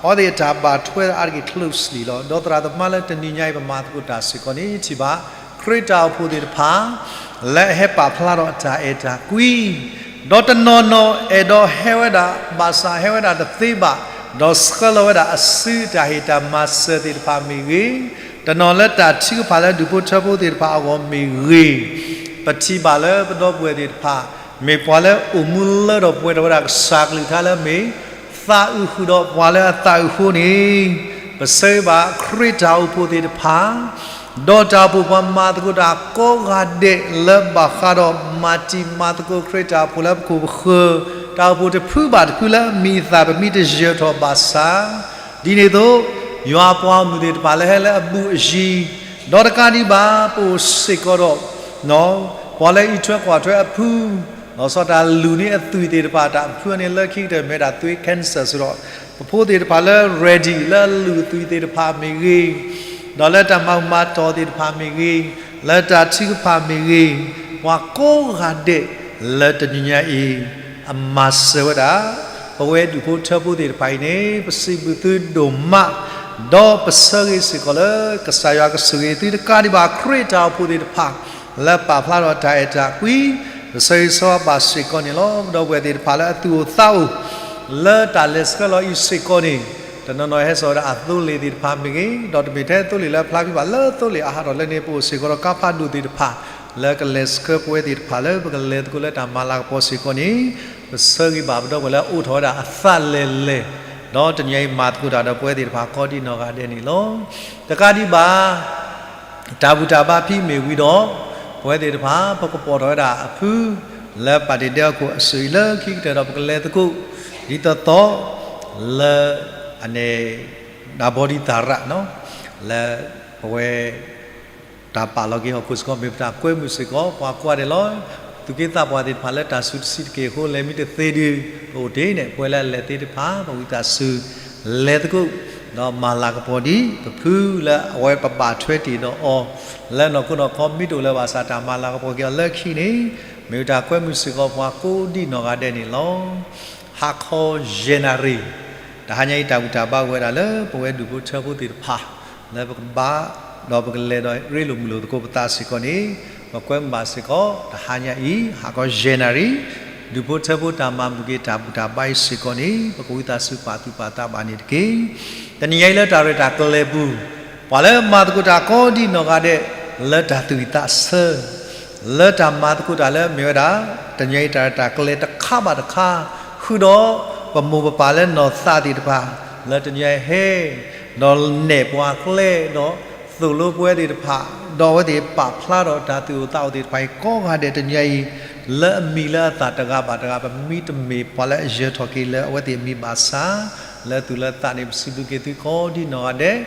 အဝဲသ့ၣ်အတၢ်ဘၣ်ထွဲအါတက့ၢ် closely လီၤ. ဒီးသရၣ်သမါလၢတနံၤညါအံၤပမၤသကိးတၢ်စ့ၢ်ကီးန့ၣ် ယထံၣ်ဘၣ် ခရံာ်တၢ်အိၣ်ဖှိၣ်သ့ၣ်တဖၣ် လၢအဟဲပာ်ဖျါထီၣ်အတၢ်အဲၣ်တၢ်ကွံ ဒီးတနီၤနီၤအဲၣ်ဒိးဟဲဝဲဒၣ် ဘၣ်ဆၣ်ဟဲဝဲဒၣ်တသ့ဘၣ်, ဒီးဆှၢလီၤဝဲဒၣ်အစုတၢ်ဟ့ၣ်တၢ်မၤစၢၤသ့ၣ်တဖၣ်မ့ၢ်ဂ့ၤ, တနီၤလၢတၢ်ထုကဖၣ်လၢဒူၣ်ဖိထၢဖိသ့ၣ်တဖၣ်အဂီၢ်မ့ၢ်ဂ့ၤ, ပထံၣ်ဘၣ်လၢပဒီပုၢ်ဝဲၢ်သ့ၣ်တဖၣ် မ့ၢ်ပှၤလၢအိၣ်မူလၢထီၣ်ပှဲၤထီၣ်ဝဲဒၣ်ကစၢ်ကလုၢ်ကထါလၢမ့ၢ် သးအုးဃုာ်ဒီးပှၤလၢအသးအုးအဃိန့ၣ်, ပဆၢဂ့ၤဘၣ်ခရံာ်တၢ်အိၣ်ဖှိၣ်သ့ၣ်တဖၣ် ဒီးတၢ်အိၣ်ဖှိၣ်ပှၤမၤသကိးတၢ်ကိးဂၤဒဲးလၢဘၣ်ဃးဒီးမၤတံၤမၤသကိးခရံာ်တၢ်အိၣ်ဖှိၣ်လၢပခိၣ်ပဃၢၤ, တၢ်အိၣ်ဖှိၣ်တဖုဘၣ်တဖုလၢအမံၤအသၣ်ပမ့ၢ်တယၢၤထီၣ်ဘၣ်ဆၣ်, ဒ်န့ၣ်အသိး ယွၤပှၤအိၣ်မုာ်သ့ၣ်တဖၣ်လၢဟဲလၢအဘူးအယံၤ, ဒီးတကးဒံးဘၣ် ပအိၣ်စ့ၢ်ကီးဒီး ပှၤလၢအအံးထွဲကွၢ်ထွဲအဖု, လီၤဆီတၢ်လူၤန့ၢ်အသွံၣ်သ့ၣ်တဖၣ် တၢ်ဖုန့ၣ်လၢခံကတၢၢ်မ့ၢ်ဒၣ်သွံၣ် cancer စ့ၢ်ဒီး ပဖိသ့ၣ်တဖၣ်လၢ ready လၢအလူၤအသွံၣ်သ့ၣ်တဖၣ်မ့ၢ်ဂ့ၤ, ဒီးလၢတၢ်မၤဘူၣ်မၤတီၢ်သ့ၣ်တဖၣ်မ့ၢ်ဂ့ၤ, လၢတၢ်ထုကဖၣ်မ့ၢ်ဂ့ၤ, ပှၤကိးဂၤဒဲးလၢတနံၤညါအံၤ အမၤစၢၤဝဲဒၣ် ပဝဲဒူၣ်ဖိထၢဖိသ့ၣ်တဖၣ်အံၤန့ၣ် ပစံးဘျုးသုဒိၣ်မး, ဒီးပဆၢဂ့ၤစ့ၢ်ကီးလၢ ကစၢ်ယွၤကဆိၣ်ဂ့ၤသုတကးဒံးဘၣ် ခရံာ်တၢ်အိၣ်ဖှိၣ်သ့ၣ်တဖၣ် လၢပာ်ဖျါထီၣ်တၢ်အဲၣ်တၢ်ကွံ, ပဆၢဂ့ၤဆၢဝါဘၣ်စ့ၢ်ကီးန့ၣ်လီၤ. ပဒီပုၢ်ဝဲၢ်သ့ၣ်တဖၣ်လၢအသူၣ်အိၣ်သးအိၣ် လၢတၢ်လဲၤဆှၢလီၤအံၤစ့ၢ်ကီးန့ၣ်, တနီၤနီၤဟဲစိာ်ဝဲဒၣ်အသိလ့ၣ်သ့ၣ်တဖၣ်မ့ၢ်ဂ့ၤ, ဒီးတမ့ၢ်ထဲသိလ့ၣ်လၢအဖျါဖံးဘၣ် လၢသိလ့ၣ်အဟးထီၣ်လၢန့ၣ် ပအိၣ်စ့ၢ်ကီးဒီးကါဖးဒိၣ်သ့ၣ်တဖၣ် လၢကလဲၤဆှၢပဝဲသ့ၣ်တဖၣ်လၢပကလဲၤသကိးလၢတၢ်မၤလၤကပီၤစ့ၢ်ကီးန့ၣ်, ပဆၢဂ့ၤဘၣ်ပဒီပုၢ်ဝဲၢ်လၢအအိးထီၣ်ဝဲဒၣ်အသးလဲၤလဲၤ, ဒီးတနံၤအံၤမၤသကိးတၢ်ဒီးပဝဲသ့ၣ်တဖၣ်ကိးဒံးနီၢ်ဂၤဒဲးန့ၣ်လီၤ. တကးဒံးဘၣ် တၢ်ဘူၣ်တၢ်ဘါဖဲအံၤမ့ၢ်ဝံၤဒီး ပဝဲသ့ၣ်တဖၣ် ပကပိာ်ထီၣ်ဝဲဒၣ်အဖု လၢပာ်တ့ၢ်ဒဲဟီၣ်ခိၣ်အစၢၤအံၤလၢခံကတၢၢ်ဒီးပကလဲၤသကိး ဒ်သိးသိး လၢအန့ၣ် ဒၣ်ဘီဒံသၣ်ရး လၢပဝဲ တၢ်ပာ်လီၤက့ၤဟီၣ်ခိၣ်စ့ၢ်ကီး မ့ၢ်ပတၢ်ကွဲမုာ်စ့ၢ်ကီး ပှၤကိးဂၤဒဲးလီၤ. သူၣ်က့သးပှၢ်သ့ၣ်တဖၣ်လၢတၢ်စုတဆံးတက့ၢ်အဃိ လဲၤမံတသ့ဒုး ပအိၣ်တ့ၢ်န့ၣ် ပဝဲလၢအလဲၤသ့ၣ်တဖၣ် ပဝံသးစူၤ လဲၤသကိး ဒီးမၤလၤကပီၤဒံး ပဖုလၢအဝဲပဘၣ်ထွဲတ့ၢ်ဒီးအီၤ လၢနီၢ်ခိနီၢ်ခီမ့ၢ်တအိၣ်လၢၤဘၣ်ဆၣ် တၢ်မၤလၤကပီၤက့ၤအီၤလၢခံန့ၣ် မ့ၢ်ပတၢ်ကွဲမုာ်စ့ၢ်ကီး ပှၤကိးဒံးနီၢ်ဂၤဒဲးန့ၣ်လီၤ. ဟါခီယဲၢ်နၣ်ရံၣ် တဟါညါအံၤ တၢ်ဘူၣ်တၢ်ဘါအိၣ်ဝဲဒၣ်လၢ ပဝဲဒူၣ်ဖိထၢဖိသ့ၣ်တဖၣ် လၢပကဘါ ဒီးပကလဲၤဒီးရ့လိာ်မုာ်လိာ်သကိးပသးစ့ၢ်ကီးန့ၣ် ပကွဲမုာ်ဘၣ်စ့ၢ်ကီး တဟါညါအံၤ ဟါခီယဲၢ်နၣ်ရံၣ် ဒူၣ်ဖိထၢဖိတၢ်မၤဘူၣ်က့ၤတၢ်ဘူၣ်တၢ်ဘါအံၤစ့ၢ်ကီးန့ၣ် ပကဝံသးစူၤပာ်သူၣ်ပာ်သးဘၣ်န့ၣ်တက့ၢ်. တနံၤညါအံၤလၢတၢ်ရဲၣ်တၢ်ကျဲၤပူၤ ပှၤလၢမၤသကိးတၢ်ကိးဒံးနီၢ်ဂၤဒဲး လၢတၢ်သူၣ်ဝံၣ်သးဆၢ လၢတၢ်မၤသကိးတၢ်လၢမ့ၢ်ဝဲဒၣ် တနံၤညါအံၤတၢ်ရဲၣ်တၢ်ကျဲၤတခါဘၣ်တခါ ဃုာ်ဒီးပမိၢ်ပပၢ်လၢနီၢ်သးသ့ၣ်တဖၣ် လၢတနံၤညါအံၤဟဲ ဒီးနဲၣ်ပှၤကျဲ ဒီးသိၣ်လိပဝဲသ့ၣ်တဖၣ် ဒီးအဝဲသ့ၣ်ပာ်ဖျါထီၣ်တၢ်သူၣ်အိၣ်သးအိၣ်သ့ၣ်တဖၣ်အံၤ ကိးဂၤဒဲးတနံၤညါအံၤ လၢအမံၤလၢအသၣ်တဂၤဘၣ်တဂၤ ပမ့တမ့ၢ်ပှၤလၢအယၢၤထီၣ်က့ၤလၢအဝဲသ့ၣ်အမံၤဘၣ်ဆၣ် လၢသူၣ်လၢသးန့ၣ် ပစံးဘျုးက့ၤသုကိးဒံးနီၢ်ဂၤဒဲး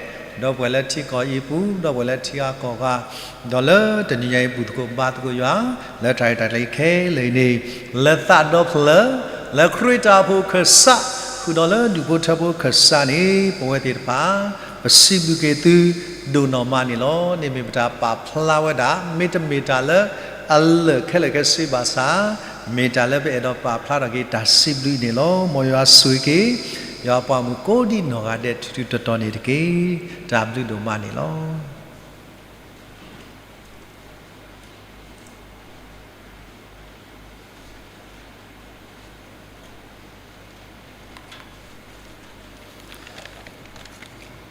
ဒီပုၢ်ဝဲၢ်လၢထံကီၢ်အံၤအပူၤ ဒီပုၢ်ဝဲၢ်လၢထံဂၤကီၢ်ဂၤ ဒီးလၢတနံၤညါအံၤဘူၣ်သကိးဘါသကိးယွၤ လၢတၢ်ရဲၣ်တၢ်ကျဲၤခဲလၢာ်အံၤန့ၣ် လၢသးဒီဖျၢၣ် လၢခရံာ်တၢ်အိၣ်ဖှိၣ်ခၢၣ်စး ဃုာ်ဒီးလၢဒူၣ်ဖိထၢဖိခၢၣ်စးန့ၣ် ပဝဲသ့ၣ်တဖၣ် ပစံးဘျုးက့ၤသု ဒိၣ်နီၢ်မးန့ၣ်လီၤ. န့ၣ်မ့ၢ်ပတၢ်ပာ်ဖျါဝဲဒၣ် မ့တမ့ၢ်တၢ်လၢ အလၢာ်ခဲလၢာ်ခဲဆ့ဘၣ်ဆၣ်, မ့ၢ်တၢ်လၢပအဲၣ်ဒိးပာ်ဖျါထီၣ်က့ၤတၢ်စံးဘျုးန့ၣ်လီၤ. မ်ယွၤဆိၣ်ဂ့ၤက့ၤ ယွၤပှၤမုၣ်ကိးဒံနီၢ်ဂၤဒဲး ထူထူတီတီန့ၣ်တက့ၢ်. တၢ်ဘျုးဒိၣ်မးန့ၣ်လီၤ.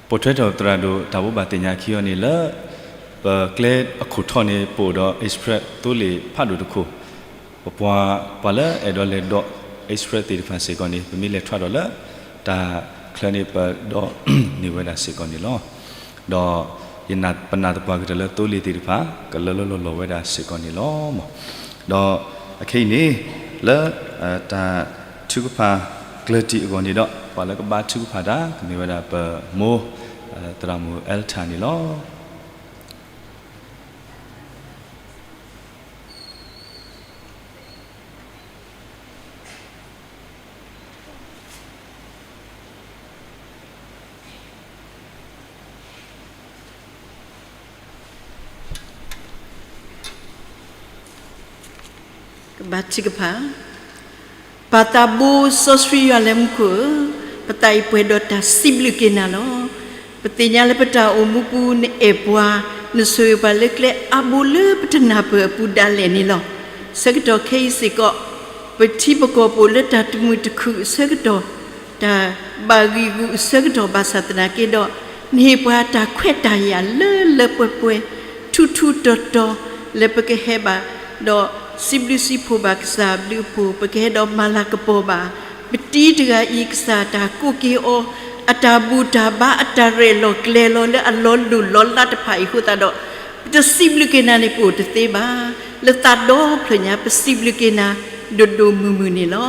ပိာ်ထွဲထီၣ်သရၣ်ဒိၣ်တၢ်ဘိးဘၣ်သ့ၣ်ညါခံအီၤန့ၣ်လၢ ပကျဲအခိၣ်ထီၣ်န့ၣ် ပအိၣ်ဒီး Express သိလ့ၣ်ဖးဒိၣ်တခိၣ်, ပပှၤ ပှၤလၢအဲၣ်ဒိးလဲၤဒိး Express သ့ၣ်တဖၣ်စ့ၢ်ကီးန့ၣ် ပမ့ၢ်လဲၤထွဲဒီးလၢ တၢ်ချၢန့ၣ် ပဒိးန့ၢ်ဝဲဒၣ်စ့ၢ်ကီးန့ၣ်လီၤ. ဒီးယနာ် ပနာ်သပှၢ်ကတၢၢ်လၢသိလ့ၣ်သ့ၣ်တဖၣ် ကလၢလၢလီၢ်လီၢ်ဝဲဒၣ်စ့ၢ်ကီးန့ၣ်လီၤ. ဒီးအခဲအံၤန့ၣ် လၢ တၢ်ထုကဖၣ်ကျၢၢ်တံၢ်အဂီၢ်န့ၣ်ဒီး ပှၤလၢကဘါထုကဖၣ်တၢ် ကမ့ၢ်ဝဲဒၣ်ပမိၢ် သရၣ်မုၣ် Elta န့ၣ်လီၤ. ကဘါထုကဖၣ်. ပၢ်သးဘိစီဆှံယွၤလၢမူခိၣ်ဧၢ, ပသးအံၤပှဲၤဒီးတၢ်စံးဘျုးက့ၤနၤလီၤ. ပသ့ၣ်ညါလၢပတၢ်အိၣ်မူပူၤနအဲၣ်ပှၤ, နဆိၣ်ဂ့ၤပှၤလၢကျဲအါဘိလၢပတနၢ်ပၢၢ်အပူၤဒၣ်လဲာ်န့ၣ်လီၤ. ဆၢကတီၢ်ခဲအံၤစ့ၢ်ကီး ပထံပကီၢ်ပအိၣ်လၢတၢ်တမုာ်တခုၣ်အဆၢကတီၢ်, တၢ်ဘၣ်ဂံၢ်ဂူာ်အဆၢကတီၢ်ဘၣ်ဆၣ်သနာ်က့ဒီး, နဟ့ၣ်ပှၤတၢ်ခွဲးတၢ်ယာ်လၢလၢပှဲၤပှဲၤ, ထူထူတီတီ, လၢပကဟဲဘၣ်ဒီးစံးဘျုးစံးဖှိၣ်ဘၣ်ကစၢ်အဘျုးအဖှိၣ်, ပကဟဲဒီးမၤလၤကပီၤဘၣ် ပတံၤတဂၤအံၤ ကစၢ်တၢ်ကိးက့ၤအီၤ, အတၢ်ဘူၣ်တၢ်ဘါ အတၢ်ရဲၣ်လီၤကျဲၤလီၤလၢအလီၤလိၣ်လီၤလးတဖၣ်အံၤအဃိသတးဒီး, ပတစံးဘျုးက့ၤနၤန့ၣ် ပအိၣ်တသ့ဘၣ်. လၢသးဒီဖျၢၣ်ညါ ပစံးဘျုးက့ၤနၤ ဒိၣ်ဒိၣ်မုၢ်မုၢ်န့ၣ်လီၤ.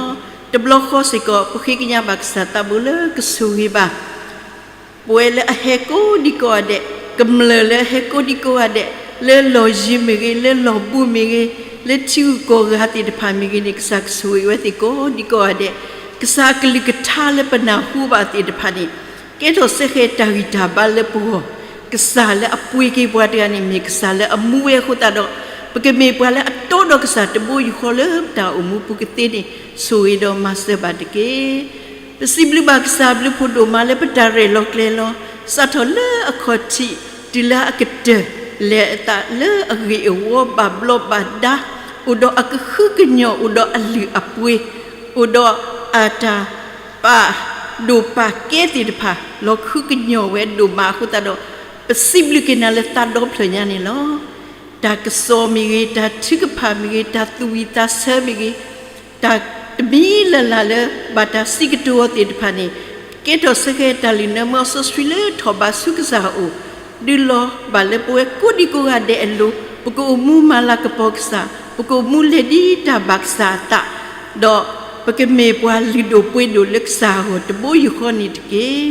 တဘျီဃီစ့ၢ်ကီး ပဃ့ကညးဘၣ်ကစၢ်သးဘိလၢကဆိၣ်ဂ့ၤဘၣ် ပဝဲလၢအဟဲကိးဒံကိးဂၤဒဲး, ကမျၢၢ်လၢအဟဲကိးဒံကိးဂၤဒဲး, လၢလီၢ်ယံၤမ့ၢ်ဂ့ၤ, လၢလီၢ်ဘူးမ့ၢ်ဂ့ၤ, လၢထံဂုၤကီၢ်ဂၤသ့ၣ်တဖၣ်မ့ၢ်ဂ့ၤန့ၣ် ကစၢ်ကဆိၣ်ဂ့ၤဝဲသ့ၣ်ကိးဒံကိးဂၤဒဲး, ကစၢ်အကလုၢ်ကထါလၢပနၢ်ဟူဘၣ်သ့ၣ်တဖၣ်န့ၣ် ကဲထီၣ်စ့ၢ်ကီးတၢ်ဂံၢ်တၢ်ဘါလၢပဂီၢ်, ကစၢ်လၢအပှ့ၤက့ၤပှၤတဂၤန့ၣ် မ့ၢ်ကစၢ်လၢအမူဝဲအဃိသတးဒီး, ပကမ့ၢ်ပှၤလၢအတီဒီးကစၢ်တဘိယူၢ်ဃီလၢပတၢ်အိၣ်မူပူၤကသ့န့ၣ် ဆိၣ်ဂ့ၤဒီးမၤစၢၤဘၣ်တက့ၢ်. ပစံးဘျုးဘၣ်ကစၢ်အဘျုးအဖှိၣ်ဒိၣ်မးလၢပတၢ်ရဲၣ်လီၤကျဲၤလီၤ, စးထီၣ်လၢအခီၣ်ထံး တုၤလၢအကတၢၢ် လဲၤအသးလၢအဂ့ၢ်အဝီ ဘၣ်ဘျီးဘၣ်ဒါ, အိၣ်ဒီးအကဟုကညီၢ် အိၣ်ဒီးအလုၢ်အပှ့ၤ, အိၣ်ဒီးအတၢ်ပာ်ဒိၣ်ပာ်ကဲသ့ၣ်တဖၣ် လီၤကဟုကညီၢ်ဝဲဒိၣ်မးအဃိသတးဒီး, ပစံးဘျုးက့ၤနၤလၢသးဒီဖျၢၣ်ညါန့ၣ်လီၤ. တၢ်ကစီၣ်မ့ၢ်ဂ့ၤ, တၢ်ထုကဖၣ်မ့ၢ်ဂ့ၤ, တၢ်သူၣ်ဝံၣ်သးဆၢမ့ၢ်ဂ့ၤ, တၢ်တမံၤလၢ်လၢ်လၢဘၣ်တၢ်စံးကတိၤအီၤသ့ၣ်တဖၣ်န့ၣ်, ကဲထီၣ်စ့ၢ်ကီးတၢ်လုၢ်နၢမူစီဆှံလၢထီၣ်ဘးဆူကစၢ်အအိၣ်, ဒုးလီၤဘၣ်လၢပဝဲကိးဒံကိးဂၤဒဲးအလိၤ, ပကအိၣ်မူမၤလၤကပီၤကစၢ်, ပကအိၣ်မူလဲၤဒ်တၢ်ဘၣ်ကစၢ်အသး, ဒီးပကမ့ၢ်ပှၤလုၢ်ဒိၣ်ပှ့ၤဒိၣ်လၢကစၢ်အဂီၢ်တဘိယူၢ်ဃီန့ၣ်တက့ၢ်.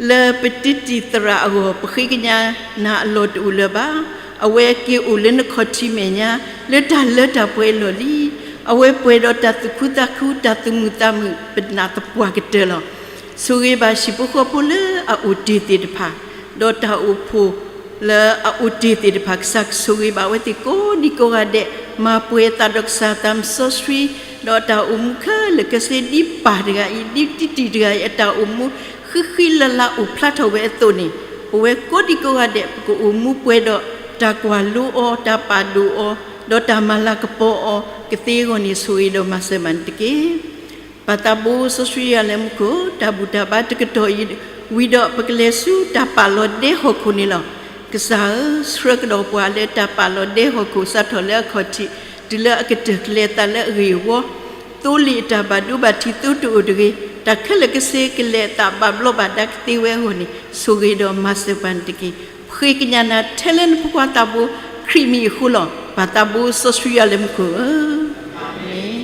လၢပတံၤတံၤသရၣ်အဂီၢ် ပဃ့ကညးနၤအလီၢ်တအိၣ်လၢၤဘၣ်. အဝဲက့ၤအိၣ်လၢနခီၣ်ထံးမဲာ်ညါ လၢတၢ်လၢတၢ်ပှဲၤအလီၢ်လံ. အဝဲပှဲၤဒီးတၢ်သူၣ်ခုသးခု တၢ်သူၣ်မုာ်သးမုာ် ပနာ်သပှၢ်ကတၢၢ်လီၤ. ဆိၣ်ဂ့ၤဘၣ်ဟံၣ်ဖိဃီဖိလၢအအိၣ်တ့ၢ်သ့ၣ်တဖၣ်, ဒီးတၢ်အိၣ်ဖှိၣ်လၢအအိၣ်တ့ၢ်သ့ၣ်တဖၣ် ကစၢ်ကဆိၣ်ဂ့ၤဘၣ်ဝဲသ့ၣ်ကိးဒံကိးဂၤဒဲး, မၤပှဲၤအသးဒီးကစၢ်သးစီဆှံ, ဒီးတၢ်အိၣ်မူခဲလၢာ်ခဲဆ့ဒ်ပၢ်တဂၤအံၤ ဒ်တံၤတံၤတဂၤအံၤ အတၢ်အိၣ်မူဃံဃံလၤလၤအိၣ်ဖျါထီၣ်ဝဲအသိးန့ၣ်, ပဝဲကိးဒံကိးဂၤဒဲး ပကအိၣ်မူပှဲၤဒီးတၢ်ကွၢ်လိအီၤ, တၢ်ပာ်ဒိၣ်အီၤ, ဒီးတၢ်မၤလၤကပီၤအီၤကသ့အဂီၢ်န့ၣ် ဆိၣ်ဂ့ၤဒီးမၤစၢၤဘၣ်န့ၣ်တက့ၢ်. ပၢ်သးဘိစီဆှံယွၤလၢမူခိၣ်, တၢ်ဘူၣ်တၢ်ဘါတကတီၢ်အံၤဝံၤဒီး ပကလဲၤဆူတၢ်ပာ်လီၤဒဲဟီၣ်ခိၣ်န့ၣ်လီၤ. ကစၢ်ဧၢ, ဆှၢကဒီးပှၤလၢတၢ်ပာ်လီၤဒဲဟီၣ်ခိၣ် စးထီၣ်လၢအခီၣ်ထံး တုၤလၢအကတၢၢ် ကလဲၤအသးလၢအဂ့ၢ်အဝီ, သိလ့ၣ်အတၢ်ဘၣ်ဒိဘၣ်ထံးသိတအိၣ်တဂ့ၤ, တၢ်ခဲလၢာ်ခဲဆ့ကလဲၤအသးဘၣ်ဘျီးဘၣ်ဒါကသ့ဝဲအဂီၢ်န့ၣ် ဆိၣ်ဂ့ၤဒီးမၤစၢၤပှၤန့ၣ်တက့ၢ်. ပဃ့ကညးနၤထဲလၢနဖိခွါသးဘိခရံာ်မံၤအဃိလီၤ. ပၢ်သးဘိစီဆှံယွၤလၢမူခိၣ်ဧၢ, အၤမ့ၣ်.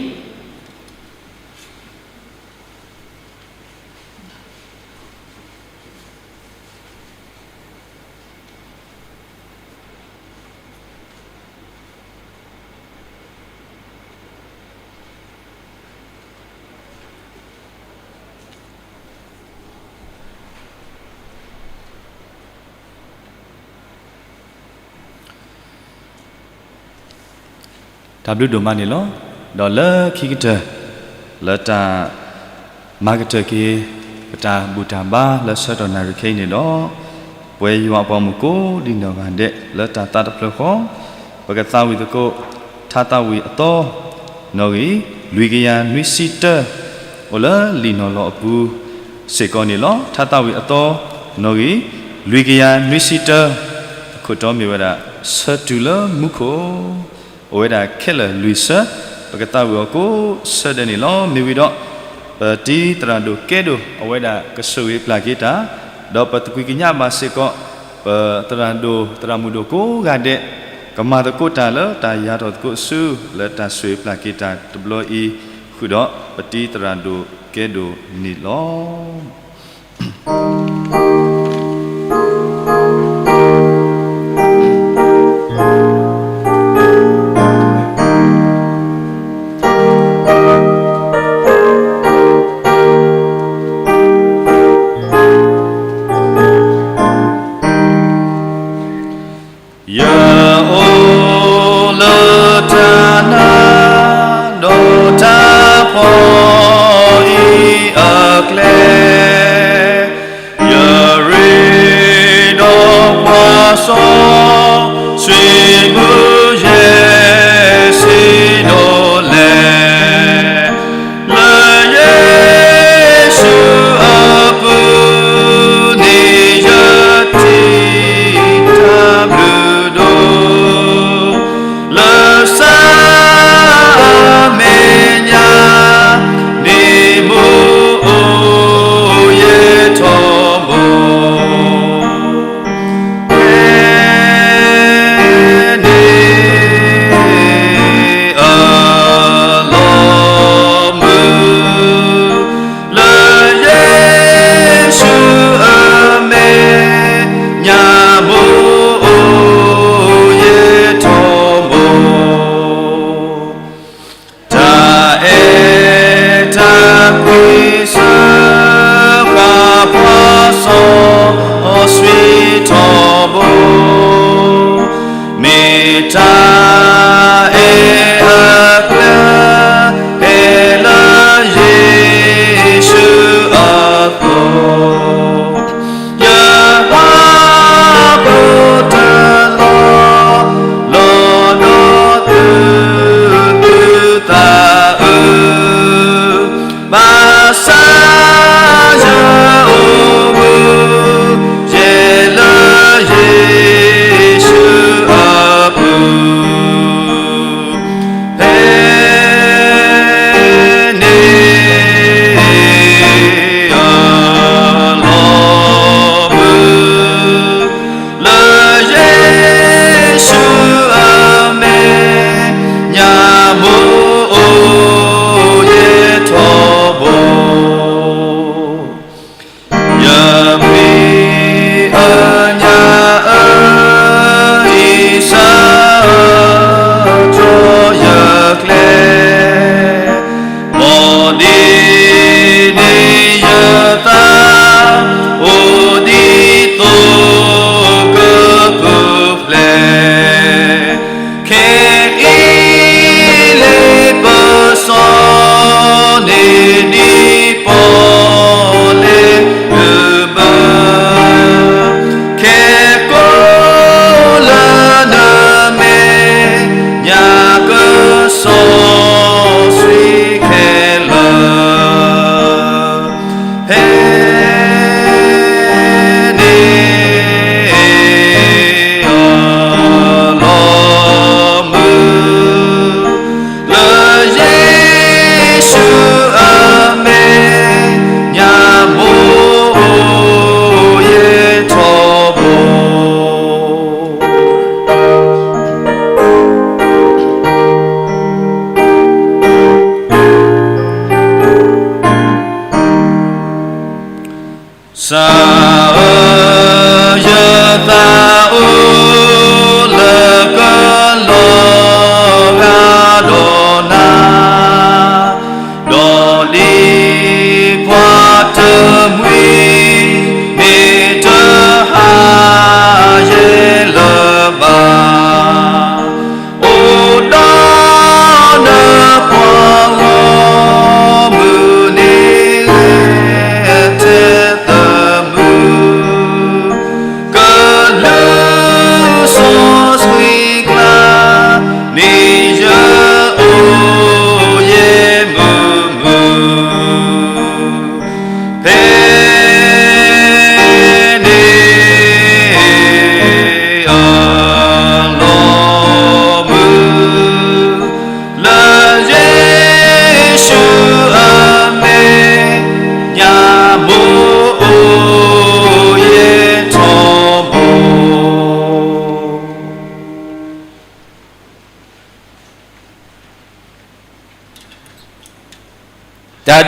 တၢ်ဘျုးဒိၣ်မးန့ၣ်လီၤ. ဒီးလၢခံကတၢၢ် လၢတၢ်မၤကတၢၢ်က့ၤ ပတၢ်ဘူၣ်တၢ်ဘါလၢဆၢကတီၢ်နၣ်ရံၣ်ခဲအံၤန့ၣ်ဒီး, ပဝဲယွၤအပှၤမုၣ်ကိးဒံနီၢ်ဂၤဒဲး လၢတၢ်သးတဖျၢၣ်ဃီ, ပကသးဝံၣ်သကိး ထါသးဝံၣ်အသီ နီၣ်ဂံၢ် လွံၢ်ကယၤနွံဆံတၢ အိၣ်လၢလံာ်နီၢ်လီၤအပူၤစ့ၢ်ကီးန့ၣ်လီၤ. ထါသးဝံၣ်အသီ နီၣ်ဂံၢ် လွံၢ်ကယၤနွံဆံတၢ, အခိၣ်တီမ့ၢ်ဝဲဒၣ် ဆၢတုၤလၢမူခိၣ်, အိၣ်ဝဲဒၣ်ခဲလၢာ်လွံၢ်ဆၢ, ပကသးဝံၣ်အီၤကိးဆၢဒဲးန့ၣ်လီၤ. မ့ၢ်ဝံၤဒီး ပတံၤသရၣ်ဒိၣ်ကဲဒိၣ် အဝဲဒၣ်ကဆိၣ်ဂ့ၤပျၢ်က့ၤတၢ်, ဒီးပသကွံာ်ကညးဘၣ်စ့ၢ်ကီး ပသရၣ်ဒိၣ်သရၣ်မုၣ်ဒိၣ်ကိးဂၤဒဲး ကမၤသကိးတၢ်လၢတၢ်ယၤထီၣ်သကိးဆူ လၢတၢ်ဆိၣ်ဂ့ၤပျၢ်က့ၤတၢ်တဘျီအံၤ, ဃုာ်ဒီး ပတံၤသရၣ်ဒိၣ်ကဲဒိၣ်န့ၣ်လီၤ. ယအိၣ်လၢတၢ်နး ဒီးတၢ်ဖှီၣ်အံၤအကျဲ, ယရ့ဒီးပှၤစီဆှံမုၢ်ယဲၢ် ဆံးဒိၣ်လဲၣ်, လၢယ့ၣ်ၡူးအပူၤန့ၣ် ယထံၣ်တၢ်ဘျုးဒိၣ်, လၢစၢ်အမဲာ်ညါန့ၣ် မိၢ်အိၣ်ယဲၢ်ထီဘိ, ဖဲန့ၣ်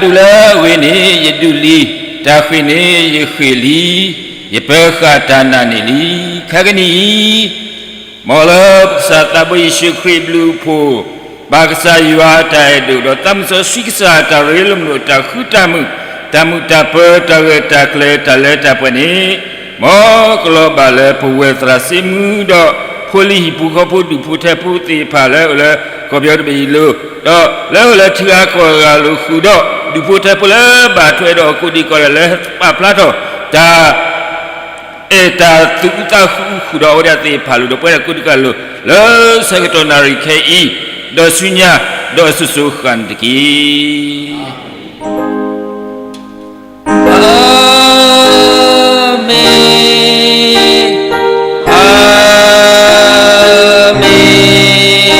ဒူၣ်လၢအဂ့ၤန့ၣ် ယဒူၣ်လံ, တၢ်ဃ့ၢ်န့ၣ်ယဃ့ၢ်လံ, ယပၢၤဃာ်တၢ်နာ်န့ၢ်လံ. ခဲကနံၣ်အံၤ, မ်လၢပကစၢ်သးဘိယ့ၣ်ၡူးခရံာ်ဘျုးအဖှိၣ်, ဘၣ်ကစၢ်ယွၤအတၢ်အဲၣ်ဒိၣ်, ဒီးသးစီဆှံကစၢ်အတၢ်ရ့လိာ်မုာ်, တၢ်ဃူတၢ်မုာ်, တၢ်မုာ်တၢ်ပၢၤ, တၢ်ဂၢၢ်တၢ်ကျၢၤ, တၢ်လၢတၢ်ပှဲၤန့ၣ်, မ်ကလီၤဘၣ်လၢပဝဲၢ်သရၣ်စ့မူဒီး ဖိလံၤဟံၣ်ဖိဃီဖိ ဒူၣ်ဖိထၢဖိသ့ၣ်တဖၣ်လၢအအိၣ်လၢကီၢ်ပယီၤတဘ့ၣ်အံၤအလိၤ, ဒီးလၢအအိၣ်လၢထံဂၤကီၢ်ဂၤလိၤဃုာ်ဒီး ဒူၣ်ဖိထၢဖိလၢဘၣ်ထွဲဒီးကိးဒံကိးဒဲးလၢပာ်ဖျါထီၣ်တၢ် အဲၣ်တၢ်သူၣ်အုးသးအုးဃုာ်ဒီးအဝဲဒၣ်သ့ၣ်တဖၣ်လိၤဒီး ပဝဲဒၣ်ကိးဒံကိးဒဲးလိၤ လၢဆၢကတီၢ်နၣ်ရံၣ်ခဲအံၤ, ဒီးဆူညါ, ဒီးအစိၤစိၤဃၣ်န့ၣ်တက့ၢ်. အၤမ့ၣ်, အၤမ့ၣ်, အၤမ့ၣ်.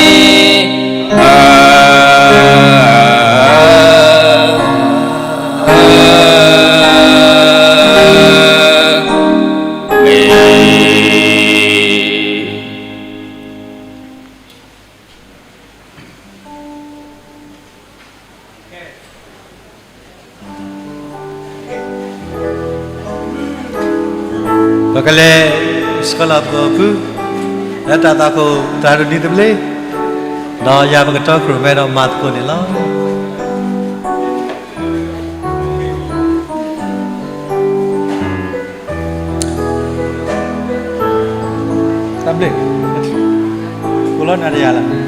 ပကလဲၤဆှၢလီၤသကိးဖု လၢတၢ်သွၣ်ခိၣ်သရၣ်ဒိၣ်နံၤသဘျ့, ဒီးယၤပကတီခိၣ်ရိၣ်မဲဒီးမၤသကိးန့ၣ်လီၤ. တၢ်ဘျုး, ကိးလီၤနၤတယၤလီၤ.